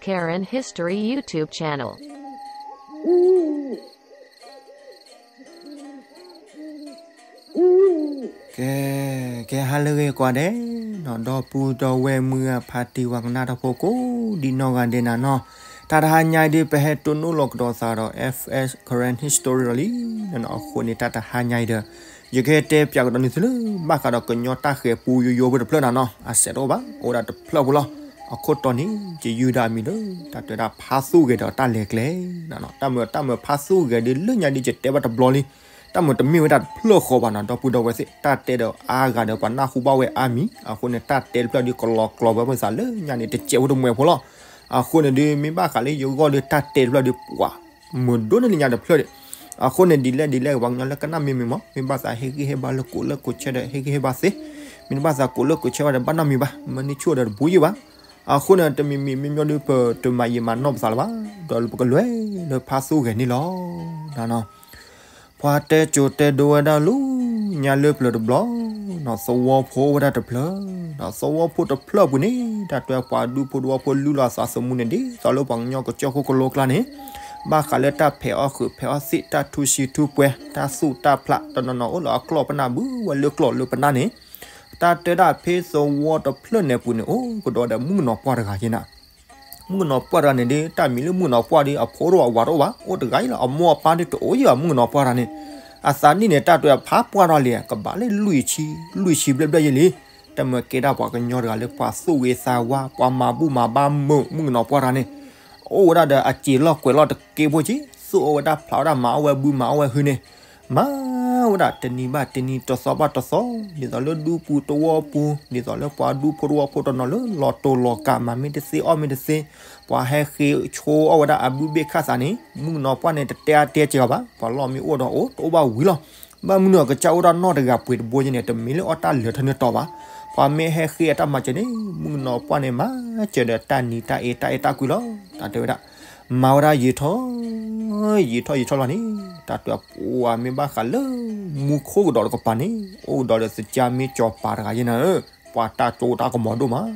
Karen History YouTube channel. ကဲ, ကဲဟါလၢအဂ့ၤကိးဂၤဒဲးနီၤ, ဒီပုၢ်ဒီဝဲၢ်မုၢ်ဂၢ်ဖါတံၢ်ဝဲကနၣ်တၢ်ဖိကိးဒံနီၢ်ဂၤဒဲးနၤနီၤ, တၢ်တဟါညါအံၤဒုး ပဟဲတိၢ်နီၣ်လီၤကဒီးသးဒီး F S Karen History လီၤလံနီၤ. အဃိန့ၣ် တၢ်တဟါညါအံၤဒီး ယကဟဲတဲပၠးကဒီးန့ၢ်သုလၢ ဘၣ်ဃးဒီးကညီတၢ်ဃဲၤပူယိယိဖိတဖျၢၣ်နၤနီၤ, အစဲးတအိၣ်ဘၣ်, အိၣ်ဝဲဒၣ်တဖျၢၣ်ဖိလီၤ. အခိၣ်တီန့ၣ် ယယုၢ်ဒၣ်အမံၤလၢ တၢ်တဲဒၣ်ဖါသူၣ်ဂဲၤဒီးတၢ်လဲၤကျဲနၤနီၤ. တၢ်မုာ်တၢ်မုာ်ဖါသူၣ်ဂဲၤဒုး လၢညါဒုး ယတဲဘၣ်တဘျီလံ, တၢ်မုာ်တမ့ၢ်ဝဲဒၣ်တဖျၢၣ်ဃီဘၣ်နီၤ, ဒီပုၢ်ဒီဝဲၢ်သ့ၣ်, တၢ်တဲဒီးအါဂၤဒီး ပှၤနၢ်ဟူဘၣ်ဝဲအါမံၤ, အဃိန့ၣ် တၢ်တဲတဖျၢၣ်ဒုး ကလီၤကျီၤဝဲပသးလၢညါန့ၣ် တစဲးဖိတမှဲးဖိလီၤ. အဃိန့ၣ်ဒုး မ့ၢ်ဘၣ်ဃးလၢယဂီၢ်ဒီး တၢ်တဲတဖျၢၣ်ဒုး ပှၤ မုာ်ဒိၣ်န့ၢ်လၢညါတဖျၢၣ်ဒံး. အဃိန့ၣ် ဒ်လဲၣ်ဒ်လဲၣ် ပှၤကညီလၢကနၣ်မ့ၢ်မ့ၢ်မး, မ့ၢ်ဘၣ်သးဟ့ၣ်ဂံၢ်ဟ့ၣ်ဘါလၢကိးလၢကိးဆဲးဒီး ဟ့ၣ်ဂံၢ်ဟ့ၣ်ဘါသ့, မ့ၢ်တဘၣ်သးကိးလၢကိးဆဲးဘၣ်ဒီး ဘၣ်နီတမံၤဘၣ်, မၤန့ၢ်ဆိၣ်ဒီးတဘိယံၢ်ဘၣ်. အဃိန့ၣ် တမံၤမံၤမ့ၢ်မ့ၢ်ဒုး ပတမၤယံာ်မၤနီၢ်ပသးလၢၤဘၣ်, ဒီးပကလဲၤလၢဖါသူၣ်ဂဲၤန့ၣ်လီၤ. ပှၤတဲကိၤတဲဒိဝဲဒၣ်လၢညါလၢပျၢၤတဘျီ သဝီဖိအိၣ်ဝဲဒၣ်တဖျၢၣ်, ဒီးသဝီဖိတဖျၢၣ်ပူၤန့ၣ် တၢ်တဲပှၤဒူဖိသဝီဖိလုၢ်လီၤသးသမူန့ၣ် ဒ်သိးလၢပှၤကညီကစၢၢ်ခိၣ်ကလိကျါန့ၣ်, ဘၣ်ဃးလၢတၢ်ဖဲးအီၣ်ဃုာ်ဖဲးအီၣ်သ့ၣ် တၢ်ထူဆံထူပှဲၤ တၢ်သူၣ်တၢ်ဖျး တနီၤနီၤအိၣ်လၢအကျီၢ်ပနၢ်ဘုဝဲလၢကျီၢ်လၢပနၢ်န့ၣ်, တၢ်တဲဒၣ်ဖဲသဝီတဖျၢၣ်န့ၣ်ပူၤန့ၣ် အိၣ်ကဒီးဒီးမုၣ်ကနီၤပှၢ်တဂၤက့နၤ. မုၣ်ကနီၤပှၢ်တဂၤန့ၣ်ဒုး တၢ်မံၤလၢမုၣ်ကနီၤပှၢ်ဒီး အဖိတအိၣ်အဝၤတအိၣ်ဘၣ်, အိၣ်တဂၤအံၤလီၤ, အမိၢ်အပၢ်ဒုးတအိၣ်ယံၤဘၣ် မုၣ်ကနီၤပှၢ်တဂၤန့ၣ်. အသးနံၣ်န့ၣ် တၢ်တဲဖးပှၢ်ထီၣ်လံ, ကဘၣ်လၢလွံၢ်ဆံ, လွံၢ်ဆံဘျဲၣ်ဘျဲၣ်ယံၤလံ. တမ့ၢ်ကဲဒၣ်ပှၤကညီတဂၤလၢပှၤသူၣ်ဂ့ၤသးဝါ, ပှၤမၤဘူၣ်မၤဘါမုာ်, မုၣ်ကနီၤပှၢ်တဂၤန့ၣ် အိၣ်ဝဲဒၣ်ဒီးအစ့ၤလီၢ်ကွဲးလီၢ်တက့ဖိက့, သူၣ်အီၣ်ဝဲဒၣ်ဖျးဝဲဒၣ်မၤအီၣ်ဝဲဘုမၤအီၣ်ဝဲဟုန့ၣ် မၤဝဲဒၣ်တနံၤဘၣ်တနံၤ တသီဘၣ်တသီ, ဒ်သိးလၢဒူပူၤသဝီပူၤ, ဒ်သိးလၢပှၤဒူဖိသဝီဖိတနီၤလၢလီၤတိၢ်လီၤကး မၤမ့ၢ်တသ့အီၣ်မ့ၢ်တသ့, ပှၤဟဲဃ့ဆိအီၣ်ဝဲဒၣ်အဘုဘ့ၣ်ခၣ်သးန့ၣ် မုၣ်ကနီၤပှၢ်န့ၣ် တတဲအါတဲစှၤဘၣ်, ပှၤလီၢ်မ့ၢ်အိၣ်ဒီးအိၣ်တအိၣ်ဘၣ်ဝံၤလီၤ. ဘၣ်မနုၤအကစၢ်အိၣ်ဒၣ်နီၢ်တဂၤပှ့ၤတဘိယဲန့ၣ် တမ့ၢ်လၢအီၣ်တၢ်လၢာ်ထၢနုာ်တီၤဘၣ်. ပှၤမ့ၢ်ဟဲဃ့အတၢ်မၤစၢၤန့ၣ် မုၣ်ကနီၤပှၢ်န့ၣ် မၤစၢၤဒီးတၢ်နံၤတၢ်အ့တၢ်အဲၣ်တၢ်ကွံလီၤ. တၢ်တဲဝဲဒၣ် မၤဝဲဒၣ်ယံာ်ထီၣ် ယံာ်ထီၣ်ယံာ်ထီၣ်လီၤန့ၣ်, တၢ်တဲပှၤမ့ၢ်ဘၣ်ဃးလၢ မူခိၣ်ကဒီးတကပၤန့ၣ် အိၣ်ကဒီးဒီးသကၢ်မ့ၢ်စီၤပၤတဂၤယဲနၤဧၢ, ပှၤတၢ်ကၠိတၢ်ကမီၤဒိၣ်မး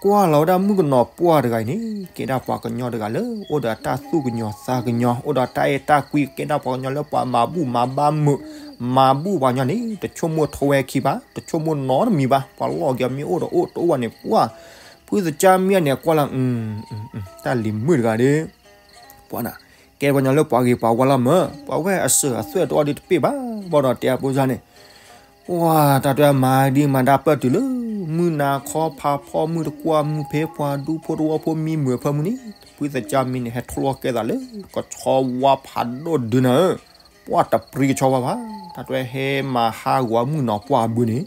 ကွၢ်လီၤဝဲဒၣ်မုၣ်ကနီၤပှၢ်တဂၤအံၤန့ၣ် ကဲဒၣ်ပှၤကညီတဂၤလၢ အိၣ်ဒီးတၢ်သူၣ်ကညီၤသးကညီၤ အိၣ်ဒီးတၢ်အဲၣ်တၢ်ကွံ ကဲဒၣ်ပှၤကညီလၢပှၤမၤဘူၣ်မၤဘါမုာ်, မၤဘူၣ်ပှၤကညီန့ၣ် တဆိကမိၣ်ထိဝဲခံဘၣ်, တဆိကမိၣ်နီတမံၤဘၣ်, ပှၤလီၢ်က့ၤမ့ၢ်အိၣ်ဒီးအိၣ်တအိၣ်ဘၣ်န့ၣ် ပှၤ ဖုသကၢ်မ့ၢ်န့ၣ် ကွၢ်လီၤ တၢ်လံၤမုၣ်တဂၤဒီး ပှၤနၤ ကဲပှၤကညီလၢပှၤဂ့ၤပှၤဝါလီၤမၢ်, ပှၤဝဲအစၢၤအသွဲၣ်တအိၣ်ဒ်တပ့ၢ်ဘၣ်, ဘၣ်ဒီးတဲအပူၤစၢ်န့ၣ် ပှၤတၢ်တဲမၤဒံးမၤဒါပၢၢ်တုၤလၢ မုၢ်နၤခီဖးဖီမုၢ်တကွၢ်မုၢ်ဖဲ ပှၤဒူဖိသဝီဖိမံမုာ်အဖၢမုၢ်န့ၣ် ဖုသကၢ်မ့ၢ်န့ၣ် ဟဲထီၣ်လီၤကဲသးလၢ ကဆီဝါဖးဒိၣ်တဒုနၤဧၢ, ပှၤတပြံကဆီဝါဘၣ်, တၢ်တဲဟဲမၤဟးဂီၤမုၣ်ကနီၤပှၢ်အဘုန့ၣ်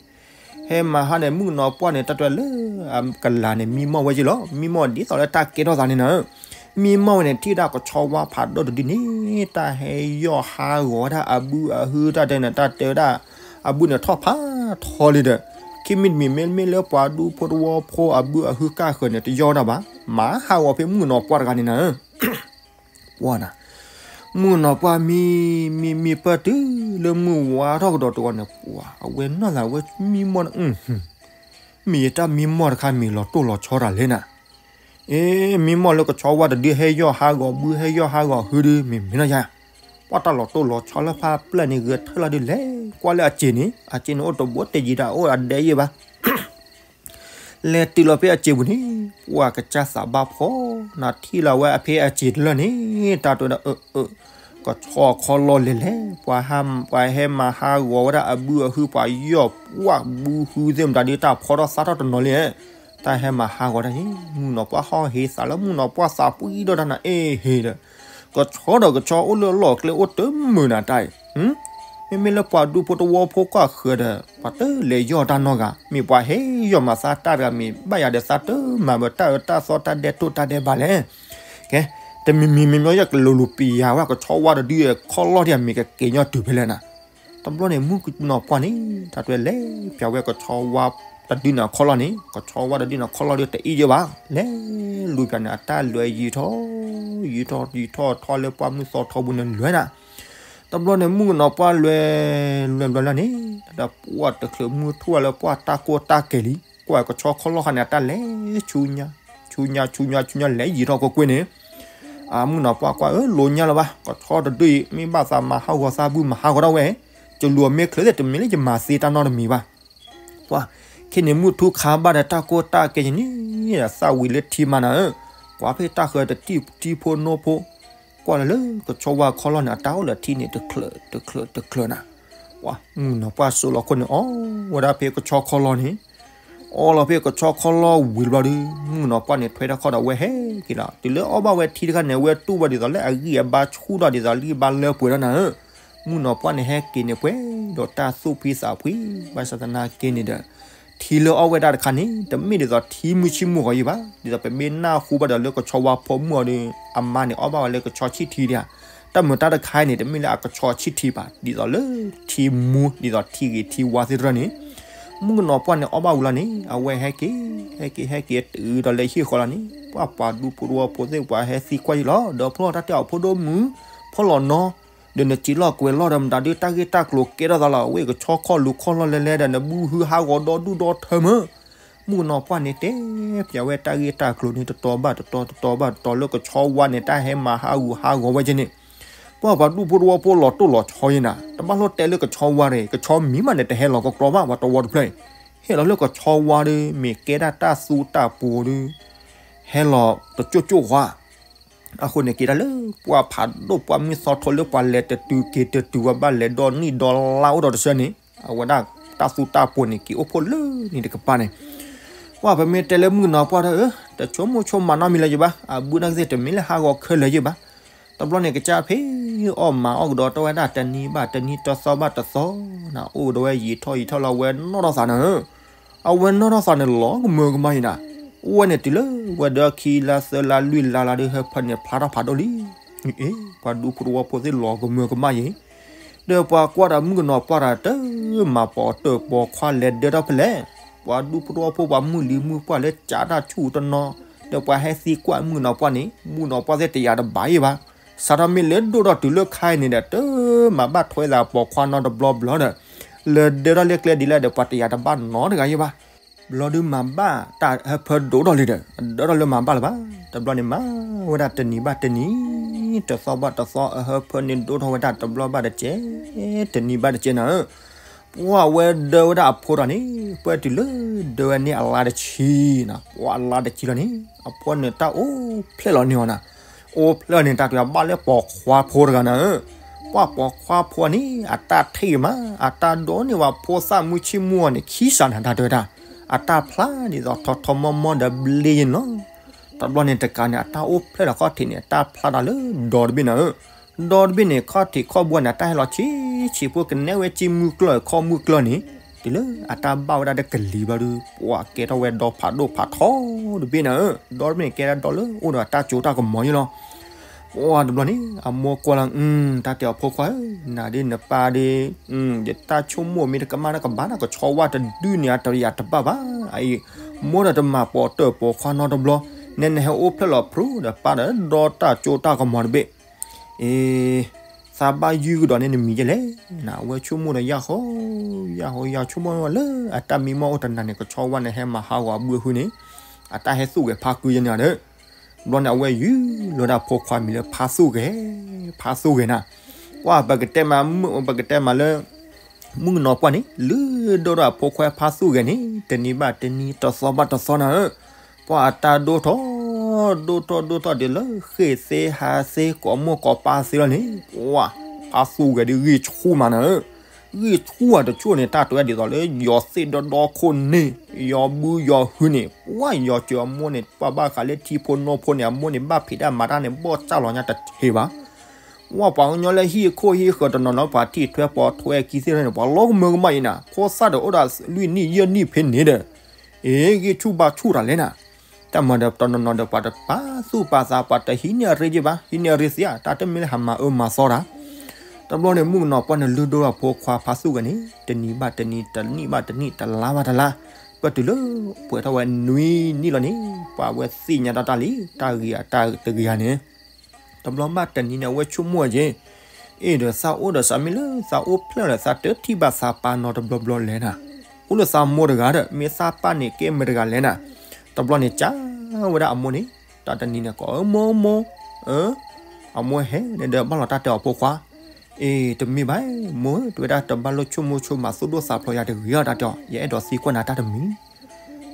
ဟဲမၤဟးန့ၣ် မုၣ်ကနီၤပှၢ်န့ၣ် တၢ်တဲလၢ အကလၤန့ၣ် မံမီၢ်ဝဲယ့ၢ်လီၤ, မံမီၢ်ဒ်သိးလၢတၢ်ကဲထီၣ်သးန့ၣ်နၤဧၢ, မံမီၢ်ဝဲန့ၣ် ထံၣ်ဒၣ်ကဆီဝါဖးဒိၣ်တဒုန့ၣ် တၢ်ဟဲယီၢ်ဟးဂီၤဝဲဒၣ်အဘုအဟု တၢ်တဲန့ၣ် တၢ်တဲဝဲဒၣ် အဘုန့ၣ်ထီၣ်ဖးထီလံဒီး ခံမံၤတမံၤ မ့မ့ၢ်လၢပှၤဒူဖိသဝီဖိအဘုအဟုကၢ်ဃၢၤန့ၣ် တယီၢ်ဝဲဒၣ်ဘၣ်, မၤဟးဂီၤဖဲမုၣ်ကနီၤပှၢ်တဂၤန့ၣ်နၤဧၢ ပှၤနၤ မုၣ်ကနီၤပှၢ်မံ မံမံပၢၢ်တုၤလၢမုၢ်ဝါထီၣ်ကဒီးတဂီၤန့ၣ် ပှၤအဝဲနီၢ်သးဝဲမံမီၢ်န့ၣ် မ့ၢ်ယတၢ်မံမီၢ်တခါ မ့ၢ်လီၤတိၢ်လီၤဆီတၢ်လဲၣ်နၤ, အ့ မံမီၢ်လၢကဆီဝါတဒုဟဲယီၢ်ဟးဂီၤဘု ဟဲယီၢ်ဟးဂီၤဟုဒု မ့ၢ်မ့ၢ်နီၢ်ယၤ, ပှၤတၢ်လီၤတိၢ်လီၤဆီလၢဖးပျဲၢ်န့ၣ် ဂဲၤထၢၣ်လီၤဒုးလဲၤကွၢ်လၢအစ့ၤန့ၣ် အစ့ၤန့ၣ်အိၣ်တဘိတယံၤဒၣ်အိၣ်အဒဲယ့ၢ်ဘၣ် လဲၤတုၤလီၤဖဲအစ့ၤပူၤန့ၣ် ပှၤကစၢ်သးဘၣ်ဖှီၣ် နၤထံၣ်လီၤဝဲအဖဲအစ့ၤတလၢာ်န့ၣ် တၢ်တဲဝဲဒၣ် အၢ အၢ ကဆီခီလီၢ်လဲၤလဲၤ ပှၤဟဲမၤဟးဂီၤဝဲဒၣ်အဘုအဟု ပှၤယီၢ်ပှၢ်ဘုဟုသ့ၣ်မတၤဒုး တၢ်ဖှီၣ်ထီၣ်သါထီၣ်တနီၤလံ, တၢ်ဟဲမၤဟးဂီၤဒၣ်အံၤ မုၣ်ကနီၤပှၢ်ဟီၣ်ဟ့သးလၢမုၣ်ကနီၤပှၢ်သးပှံၢ်ဒီးတၢ်နၤအ့ဟ့ဒီး ကဆီဒီးကဆီအိၣ်လၢအလီၢ်ကျဲအိၣ်တမုာ်နၤတၢ်အံၤ မ့မ့ၢ်လၢပှၤဒူဖိသဝီဖိကီၢ်ဃၢၤဒီး ပှၤတလဲၤယီၢ်တၢ်နီတဂၤ, မ့ၢ်ပှၤဟဲယီၢ်မၤသးတၢ်တဂၤ မ့ၢ်ဘၣ်ယၤဒီးသးတမၤဘၣ်တၢ်အၢတၢ်သီတၢ်ဒဲးတိၢ်တၢ်ဒဲးဘးလဲၣ်. ကဲ, တမံၤမံၤမ့ၢ်ညီယကလူၤလူၤပျံၤယၤဝဲ ကဆီဝါတဒု ခီလီၢ်ဒံး အမ့ၢ်ကက့ၤညီတုၤဖဲလဲၣ်နၤ. တဘျီန့ၣ် မုၣ်ကနီၤပှၢ်န့ၣ် တၢ်တဲလဲၤပျံၤဝဲကဆီဝါတဒုန့ၣ်ခီလီၢ်န့ၣ် ကဆီဝါတဒုန့ၣ်ခီလီၢ်ဒုးတအံၣ်ယဲဘၣ်, လဲၤလူၤပျံၤန့ၣ် အတၢ်လဲၤယံာ်ထီၣ် ယံာ်ထီၣ်ယံာ်ထီၣ်ထီၣ်လၢပှၢ်မုၢ်သီထီဘိန့ၣ်လဲၤနၤ တဘျီန့ၣ် မုၣ်ကနီၤပှၢ်လဲၤ လဲၤလဲၤလဲၤန့ၣ် တၢ်ဒီးပှၢ်တချုးမုၢ်ထူၣ်လၢပှၢ်တၢ်ကိၢ်တၢ်ကဲၤလံ, ကွၢ်ကဆီခီလီၢ်ခါန့ၣ် အတၢ်လဲၤဆူညါ ဆူညါဆူညါဆူညါလဲၤယံာ်ထီၣ်ကွ့ၢ်ကွ့ၢ်န့ၣ် မုၣ်ကနီၤပှၢ်ကွၢ်ဧၢ လိၤညါလၢၤဘၣ် ကဆီတဒုအံၤ မ့ၢ်ဘၣ်သးမၤဟးဂီၤသးဘုမၤဟးဂီၤဒၣ်ဝဲ ကလူၤအမ့ၢ်ချုးသ့ၣ်တမ့ၢ်လၢယမၤသ့တၢ်နီတမံၤဘၣ်. ပှၢ် ခဲန့ၣ်မုၢ်ထူၣ်ခါဘၣ်ဒီးတၢ်ကိၢ်တၢ်ကဲယန့ၣ် သၣ်ဝံၤလၢထံမၤနၤဧၢ, ကွၢ်ဖဲတၢ်ဃၢၤတထံၣ်ထံဖိနိဖိ ကွၢ်လၢလၢကဆီဝါခီလီၢ်န့ၣ် အတၢ်အိၣ်လၢထံန့ၣ် တချုးတချုးတချုးနၤ. ပှၢ် မုၣ်ကနီၤပှၢ်စိာ်လီၤခိၣ်န့ၣ် အီဝဲဒၣ်ဖဲကဆီခီလီၢ်န့ၣ် အီလီၤဖဲကဆီခီလီၢ်ဝံၤတဘျီဒီး မုၣ်ကနီၤပှၢ်န့ၣ်ထွဲထီၣ်ခီၣ်ဒီးဝဲဟဲက့ၤလီၤ. တုၤလၢအီၣ်ဘၣ်ဝဲထံတခါန့ၣ် အဝဲတူၢ်ဘၣ်ဒ်သိးလၢအဂံၢ်အဘါဆူၣ်ထီၣ်ဒ်သိးလၢဘါလၢပှဲၤထီၣ်နၤဧၢ, မုၣ်ကနီၤပှၢ်န့ၣ်ဟဲက့ၤန့ၣ်ပှဲၤဒီးတၢ်သူၣ်ဖှံသးဖှံ, ဘၣ်ဆၣ်သနာ်က့န့ၣ်ဒီး ထံလၢအီၣ်ဝဲဒၣ်တခါန့ၣ် တမ့ၢ်ဒ်သိးထံမုၢ်ဆ့ၣ်မုၢ်ဂီၤယံၤဘၣ်, ဒ်သိးပမ့ၢ်နၢ်ဟူဘၣ်ဒီးလၢကဆီဝါဖိမုၣ်အီၤဒီး အမါန့ၣ်အီၣ်ဘၣ်ဝဲလၢကဆီဆံၣ်ထံဒံးဧါ, တၢ်မုာ်တၢ်တခါအံၤန့ၣ် တမ့ၢ်လၢအကဆီဆံၣ်ထံဘၣ်, ဒ်သိးလၢထံမူ ဒ်သိးထံဂ့ၤထံဝါသ့ၣ်တဖၣ်န့ၣ် မုၣ်ကနီၤပှၢ်န့ၣ်အီၣ်ဘၣ်ဝံၤလီၤန့ၣ် အဝဲဟဲက့ၤ ဟဲက့ၤ ဟဲက့ၤဟဲက့ၤတုၤဒီးလၢဟံၣ်ဃီလီၤန့ၣ် ပှၤပှၤဒူဖိတဝီဖိသ့ၣ်ပှၤဟဲသံကွၢ်ယံၤလီၤ, ဒီးဖျီတၢ်တဲအီၤဖိဒိၣ်မုၣ် ဖီလီၤနီၤ, ဒီးနစံးလီၢ်ကွဲးလီၢ်ဒီးမတၤဒုး တၢ်ဂ့ၢ်တၢ်ကျိၤကဲထီၣ်သးလီၤ, ဝဲကဆီခီၣ်လူၤခီၣ်လီၢ်လဲၤလဲၤဒီး နဘုဟုဟးဂီၤဒီဒူၣ်ဒီထၢမး မုၣ်ကနီၤပှၢ်န့ၣ်တဲပၠးဝဲတၢ်ဂ့ၢ်တၢ်ကျိၤန့ၣ် တတီၤဘၣ်တတီၤ တတီၤဘၣ်တတီၤ လၢကဆီဝါန့ၣ် တၢ်ဟဲမၤဟးဂူာ်ဟးဂီၤဝဲက့န့ၣ်, ပှၤပှၤဒူဖိတဝီဖိလီၤတိၢ်လီၤဆီယဲနၤ, တဘၣ်လိၣ်တဲလၢကဆီဝါတဂ့ၤ, ကဆီမံၤမးန့ၣ် တဟဲလီၤကကြီဘၣ် ပှၤတဝီတဖျၢၣ်အံၤ, ဟဲလီၤလၢကဆီဝါဒီး မ့ၢ်ကဲဒၣ်တၢ်သူတၢ်ပှိၤဒီး ဟဲလီၤတကၠိၣ်ကၠိၣ်ဃီ အဃိန့ၣ်က့ၤဒၣ်လၢ ပှၤဖးဒိၣ်ပှၤမုၢ်သီထိလၢပှၤလဲၤတတုၤက့ၤတတုၤ ပှၤဘၣ်လဲၤဒီနံၣ်ဒီလါအိၣ်ဒီးတဆၢန့ၣ် အဝဲဒၣ်တၢ်သူတၢ်ပှိၤန့ၣ် က့ၤအိၣ်ဖှိၣ်လၢန့ၣ်တကပၤန့ၣ်, ပှၤပမ့ၢ်တဲလၢမုၣ်ကနီၤပှၢ်ဒီး တဆိကမိၣ်ဆိကမးနီတမံၤလၢၤယဘၣ်, အဘုနာ်က့သ့ၣ်တမ့ၢ်လၢဟးဂီၤခဲလၢာ်ယဘၣ်, တဘျီန့ၣ် ကစၢ်ဖဲအီၣ်မၤအီၣ်ကဒီးတၢ်ဝဲဒၣ်တနံၤဘၣ်တနံၤ တသီဘၣ်တသီနၤ, အိၣ်ဒီးဝဲယံာ်ထီၣ်ယံာ်ထီၣ်လၢအဝဲနီၢ်ထီၣ်သးနၤဧၢ အဝဲနီၢ်ထီၣ်သးန့ၣ်လီၤကမၢကမၣ်အံၤနၤ, အိၣ်ဝဲန့ၣ်တုၤလၢဝဲဒၢခံလါသၢလါလွံၢ်လါလါဒီး ဟၢဖၢန့ၣ်ဖျါထီၣ်ဖးဒိၣ်လံ, အ့ ပှၤဒူဖိတဝီဖိသ့ၣ်လီၤကမၢကမၣ်အံၤ, ဒီးပှၤကွၢ်ဒီးမုၣ်ကနီၤပှၢ်ဒီး တမၤပိာ်တၢၣ်ပိာ်ခွါလဲၤဒၢထီၣ်ဖဲလဲၣ်, ပှၤဒူဖိတဝီဖိပှၤမုၢ်လံၤမုၢ်ပှၢ်လၢကးတၢ်ဆူၣ်တနီၤ, ဒီးပှၤဟဲသံကွၢ်မုၣ်ကနီၤပှၢ်န့ၣ် မုၣ်ကနီၤပှၢ်သ့ၣ်တယာ်တဘၣ်အံၤဘၣ်, စးထီၣ်မ့ၢ်လၢဒိၣ်ထီၣ်တုၤလၢခါအံၤန့ၣ်ဒီး တမၤဘၣ်ထွဲသးပိာ်ခွါနီတဘျီဘျီဒီး လဲၤဒၢထီၣ်လၢကျဲဒ်လဲၣ်ဒီး ပှၤတယာ်တဘၣ်နီတဂၤယံၤဘၣ်, ဘျီဒုးမၤဘၣ်တၢ်ဟၢဖၢဒိၣ်ထီၣ်လံဒီး ဒၢထီၣ်လၢမၤဘၣ်လၢၤဘၣ်, တဘျီန့ၣ်မၤဝဲဒၣ်တနံၤဘၣ်တနံၤ, တသီဘၣ်တသီ အဟၢဖၢန့ၣ်ဒိၣ်ထီၣ်ဝဲဒၣ်တဘျီဘၣ်တကဲ, တနံၤဘၣ်တကဲနၤဧၢ ပှၤဝဲဒၢဝဲဒၣ်အဖိဒီးန့ၣ် ပှဲၤတုၤလၢဒၢဝဲန့ၣ်အလါတဆံနၤ, ပှၤအလါတဆံလီၤန့ၣ် အဖိန့ၣ်တၢ်အိၣ်ဖျဲၣ်လီၤန့ၢ်အီၤနၤ, အိၣ်ဖျဲၣ်န့ၣ် တၢ်တဘၣ်လၢပိာ်ခွါဖိတဂၤနၤဧၢ, ပှၤပိာ်ခွါဖိန့ၣ် အတၢ်ထံၣ်မး အတၢ်ဒိးန့ၢ်ဝဲဖိသၣ်မုၢ်ဆ့ၣ်မုၢ်အီၤန့ၣ် ခံစးနၤတၢ်တဲဝဲဒၣ်, အတၢ်ဖျါဒ်သိးထီထီမီမီဒီးဘျ့ယနီၤ တဘျီန့ၣ်တကးန့ၣ် အတၢ်အိၣ်ဖျဲၣ်ဒီးခီၣ်ထံးန့ၣ် အတၢ်ဖျါတၢ်လၢဒီတဘ့ၣ်နၤဧၢ, ဒီတဘ့ၣ်န့ၣ် ခီၣ်ထံးခီၣ်ဘိန့ၣ် အတၢ်ဟဲလီၤဆံးဆံးဖိကနဲဝဲက့ၢ်မုၢ်ကျၢၢ်ခီၣ်မုၢ်ကျၢၢ်န့ၣ်, တုၤလၢအတၢ်ဘၣ်ဝဲဒၣ်တကလံၤဘျီဒီး ပှၤကဲထီၣ်ဝဲဒီဖးဒိၣ်ဖးထီတဘ့ၣ်နၤဧၢ, ဒီတဘ့ၣ်န့ၣ် ကဲဒၣ်ဒီလၢအိၣ်ဒီးအတၢ်ကၠိတၢ်ကမီၤယဲလီၤ ပှၤတဘျီန့ၣ် အမိၢ်ကွၢ်လီၤ, တၢ်တဲအီၤဖိခွါဧၢ, နၤဒ်နပၢ်ဒီး ယတၢ်ဆိကမိၣ်မ့ၢ်တကမၣ်တၢ်ကဘၣ်နၤ ကဆီဝါတဒုန့ၣ် အတယာ်တဘၣ်ဘၣ်, အအံၤ မိၢ်ဒီးတမၤပိာ်တၢၣ်ပိာ်ခွါနီတဘျီ, နဲနဟဲအိၣ်ဖျဲၣ်လီၤဖျိဒီးပၢ်ဒီးဒီတၢ်ကၠိတၢ်ကမီၤတဘ့ၣ်, အ့ သးဘၣ်ယုၢ်ကဒီးန့ၣ်နမံၤယဲလဲၣ်, အဝဲဆိကမိၣ်ဒီးယၢ်ဃီ, ယၢ်ဃီယၢ်ဆိကမိၣ်လၢအတၢ်မံမီၢ်အိၣ်တနၤန့ၣ် ကဆီဝါန့ၣ်ဟဲမၤဟးဂီၤအဘုအဟုန့ၣ်, အတၢ်ဟဲသူၣ်ဂဲၤဖါကုယဲန့ၣ်ဒီး ဘျီန့ၣ် အဝဲယုၢ်လီၤဒၣ်ဖိခွါမံၤလၢဖါသူၣ်ဂဲၤ, ဖါသူၣ်ဂဲၤနၤ, ပှၤပကတဲမး ပကတဲမးလၢ မုၣ်ကနီၤပှၢ်န့ၣ် လုၢ်ဒိၣ်ထီၣ်အဖိခွါဖါသူၣ်ဂဲၤန့ၣ် တနံၤဘၣ်တနံၤ တသီဘၣ်တသီနၤဧၢ, ပှၤအတၢ်ဒိၣ်ထီၣ် ဒိၣ်ထီၣ်ဒိၣ်ထီၣ်ဒ်လၢဃ့ၢ်သ့ဟါသ့ကိးမိၢ်ကိးပၢ်သ့လီၤန့ၣ်, ပှၤ ဖါသူၣ်ဂဲၤဒ်ဂံၢ်ဆူၣ်မးနၤဧၢ, ဂံၢ်ဆူၣ်အတဆိၣ်န့ၣ် တၢ်တဲဒ်သိးလၢယီၤသ့ၣ်ဒီဒီခိၣ်န့ၣ်, ယီၤဘုယီၤဟုန့ၣ်, ပှၤယီၤစၢၤအမိၢ်န့ၣ် ပှၤဘၣ်ဃးလၢထံဖိနီဖိန့ၣ် အမိၢ်န့ၣ် ဘၣ်ဖံးတၢ်မၤတၢ်န့ၣ် ဘီၣ်စၢ်လီၤညါတထံးဘၣ် ဝဲပှၤကညီလၢဟံၣ်ခိၣ်ဟံၣ်ဃၢၤတနီၤနီၤ ပှၤထံၣ်ထွဲပိာ်ထွဲခံသ့ၣ်န့ၣ် ပှၤလီၤကမၢကမၣ်အံၤနၤ, ဖိသၣ်ဒီးအိၣ်ဒီးလွံၢ်နံၣ်ယဲၢ်နံၣ်ဖဲန့ၣ်ဒီး, အ့ ဂံၢ်ဆူၣ်ဘါဆူၣ်တၢ်လဲၣ်နၤ, တၢ်မၤဒီးတနီၤနီၤဒီးပှၤတပာ်သူၣ်ပာ်သး ပှၤတဟံးန့ၢ်အရ့ယ့ၢ်ဘၣ်, ဟံးန့ၢ်အရ့သ့ဧါ, တၢ်တမ့ၢ်လၢဟးမၤအၢမၤသီတၢ် တဘျီန့ၣ် မုၣ်ကနီၤပှၢ်န့ၣ်လုၢ်ဒိၣ်ထီၣ်ဖိခွါဖါသူၣ်ဂဲၤန့ၣ် တနံၤဘၣ်တနံၤ တနံၣ်ဘၣ်တနံၣ် တလါဘၣ်တလါ, ပတုၤလၢပှဲၤထီၣ်ဝဲနွံနံၣ်လီၤန့ၣ် ပှၤဝဲသ့ၣ်ညါတၢ်တၢ်လံ တၢ်ဂ့ၤအတၢ်တဂ့ၤဧါန့ၣ်, တဘျီဘၣ်တနံၤန့ၣ် အဝဲဆိကမိၣ်က့ၤ, အ့ၣ်ဒီးသးအိၣ်ဒီးစးမ့ၢ်လၢသးအိၣ်ဖျဲၣ်လီၤ သးတထံၣ်ဘၣ်သးပၢ်နီတဘျီဘျီလဲၣ်နၤ, အိၣ်လၢသးမိၢ်တဂၤဒီး မ့ၢ်သးပၢ်န့ၣ်ကဲမတဂၤလဲၣ်နၤ, တဘျီန့ၣ်က ဝဲဒၣ်အမိၢ်န့ၣ်, တၢ်တနံၤန့ၣ်ကိး အၢ မိၢ်မိၢ်, အမိၢ်ဟဲန့ၣ်ဒီးဘၣ်လီၤတၢ်တဲအီၤဖိခွါ, အ့ တမ့ၢ်ဘၣ်, မိၢ်ဧၢ တဲဝဲဒၣ် တဘၣ်လိၣ်ဆိကမိၣ်ဆိမးသိၣ်ဒိၣ်သးဖျိးယၤတဂ့ၤအီၤ တၢ်တဲအီၤ, ယအဲၣ်ဒိးသံကွၢ်နၤတၢ်တမံၤ.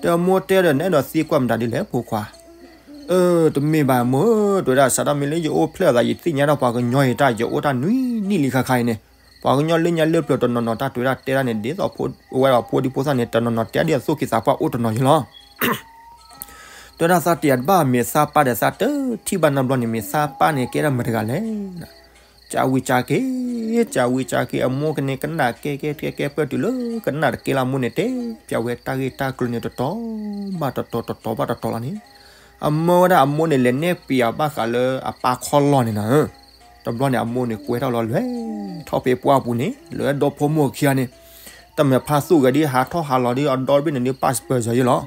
တဲအမိၢ်တဲဒီး နအဲၣ်ဒိးသံကွၢ်မတၤဒ်လဲၣ်ဖိခွါ. အၢ တမ့ၢ်ဘၣ်မိၢ်ဧၢ တဲဝဲဒၣ် စးထီၣ်မ့ၢ်လၢယအိၣ်ဖျဲၣ်အသး ယသ့ၣ်ညါဒီးပှၤကညီအံၤတၢ် ယအိၣ်တၢ်နွံနံၣ်လံခါခါအံၤန့ၣ်, ပှၤကညီလၢညါလၢပျၢၤတနီၤနီၤ တၢ်တဲဝဲဒၣ်တဲဒၣ်န့ၣ် ဒ်သိးဝဲဒၣ်ဖိဒံဖိသၣ်န့ၣ် တနီၤနီၤတဲဒ်အသိၣ်က့ၤသးပှၢ်အိၣ်တနီၤယလီၤ. တဲဝဲဒၣ်သးတယၤတဘၣ် မ့ၢ်သးပၢ်ဒီးသးတထံၣ်ဘၣ်နီတဘျီန့ၣ် မ့ၢ်သးပၢ်န့ၣ် ကဲဒၣ်မတၤတဂၤလဲၣ်. ကးဝံၤကးက့ၤ, ကးဝံၤကးက့ၤ အမိၢ်ကန့ၣ်ကနၣ်ကဲကဲကဲကဲ ပၢၢ်တုၤလၢကနၣ်တကဲလၢအမိၢ်န့ၣ် တဲပၠးဝဲတၢ်ဂ့ၢ်တၢ်ကျိၤန့ၣ် တတီၤဘၣ်တတီၤ တတီၤဘၣ်တတီၤလီၤန့ၣ်, အမၢဝဲဒၣ်အမိၢ်န့ၣ် လဲၤနဲၣ်ပၠးဘၣ်ဃးလၢအပၢ်ခီၣ်လီၢ်န့ၣ်နၤဧၢ. တဘျီန့ၣ်အမိၢ်န့ၣ် ကွဲထီၣ်လီၤလဲၤထီၣ်ဖဲပှၢ်ပူၤန့ၣ် လၢဒီဖိမိၢ်ခံဂၤန့ၣ်, တမ့ၢ်ဖါသူၣ်ဂဲၤဒ်ဟးထီၣ်ဟးလီၤဒ်အဒီဘ့ၣ်န့ၣ်ဒ် ပၢ်စပၢၤစၢၤယလီၤ.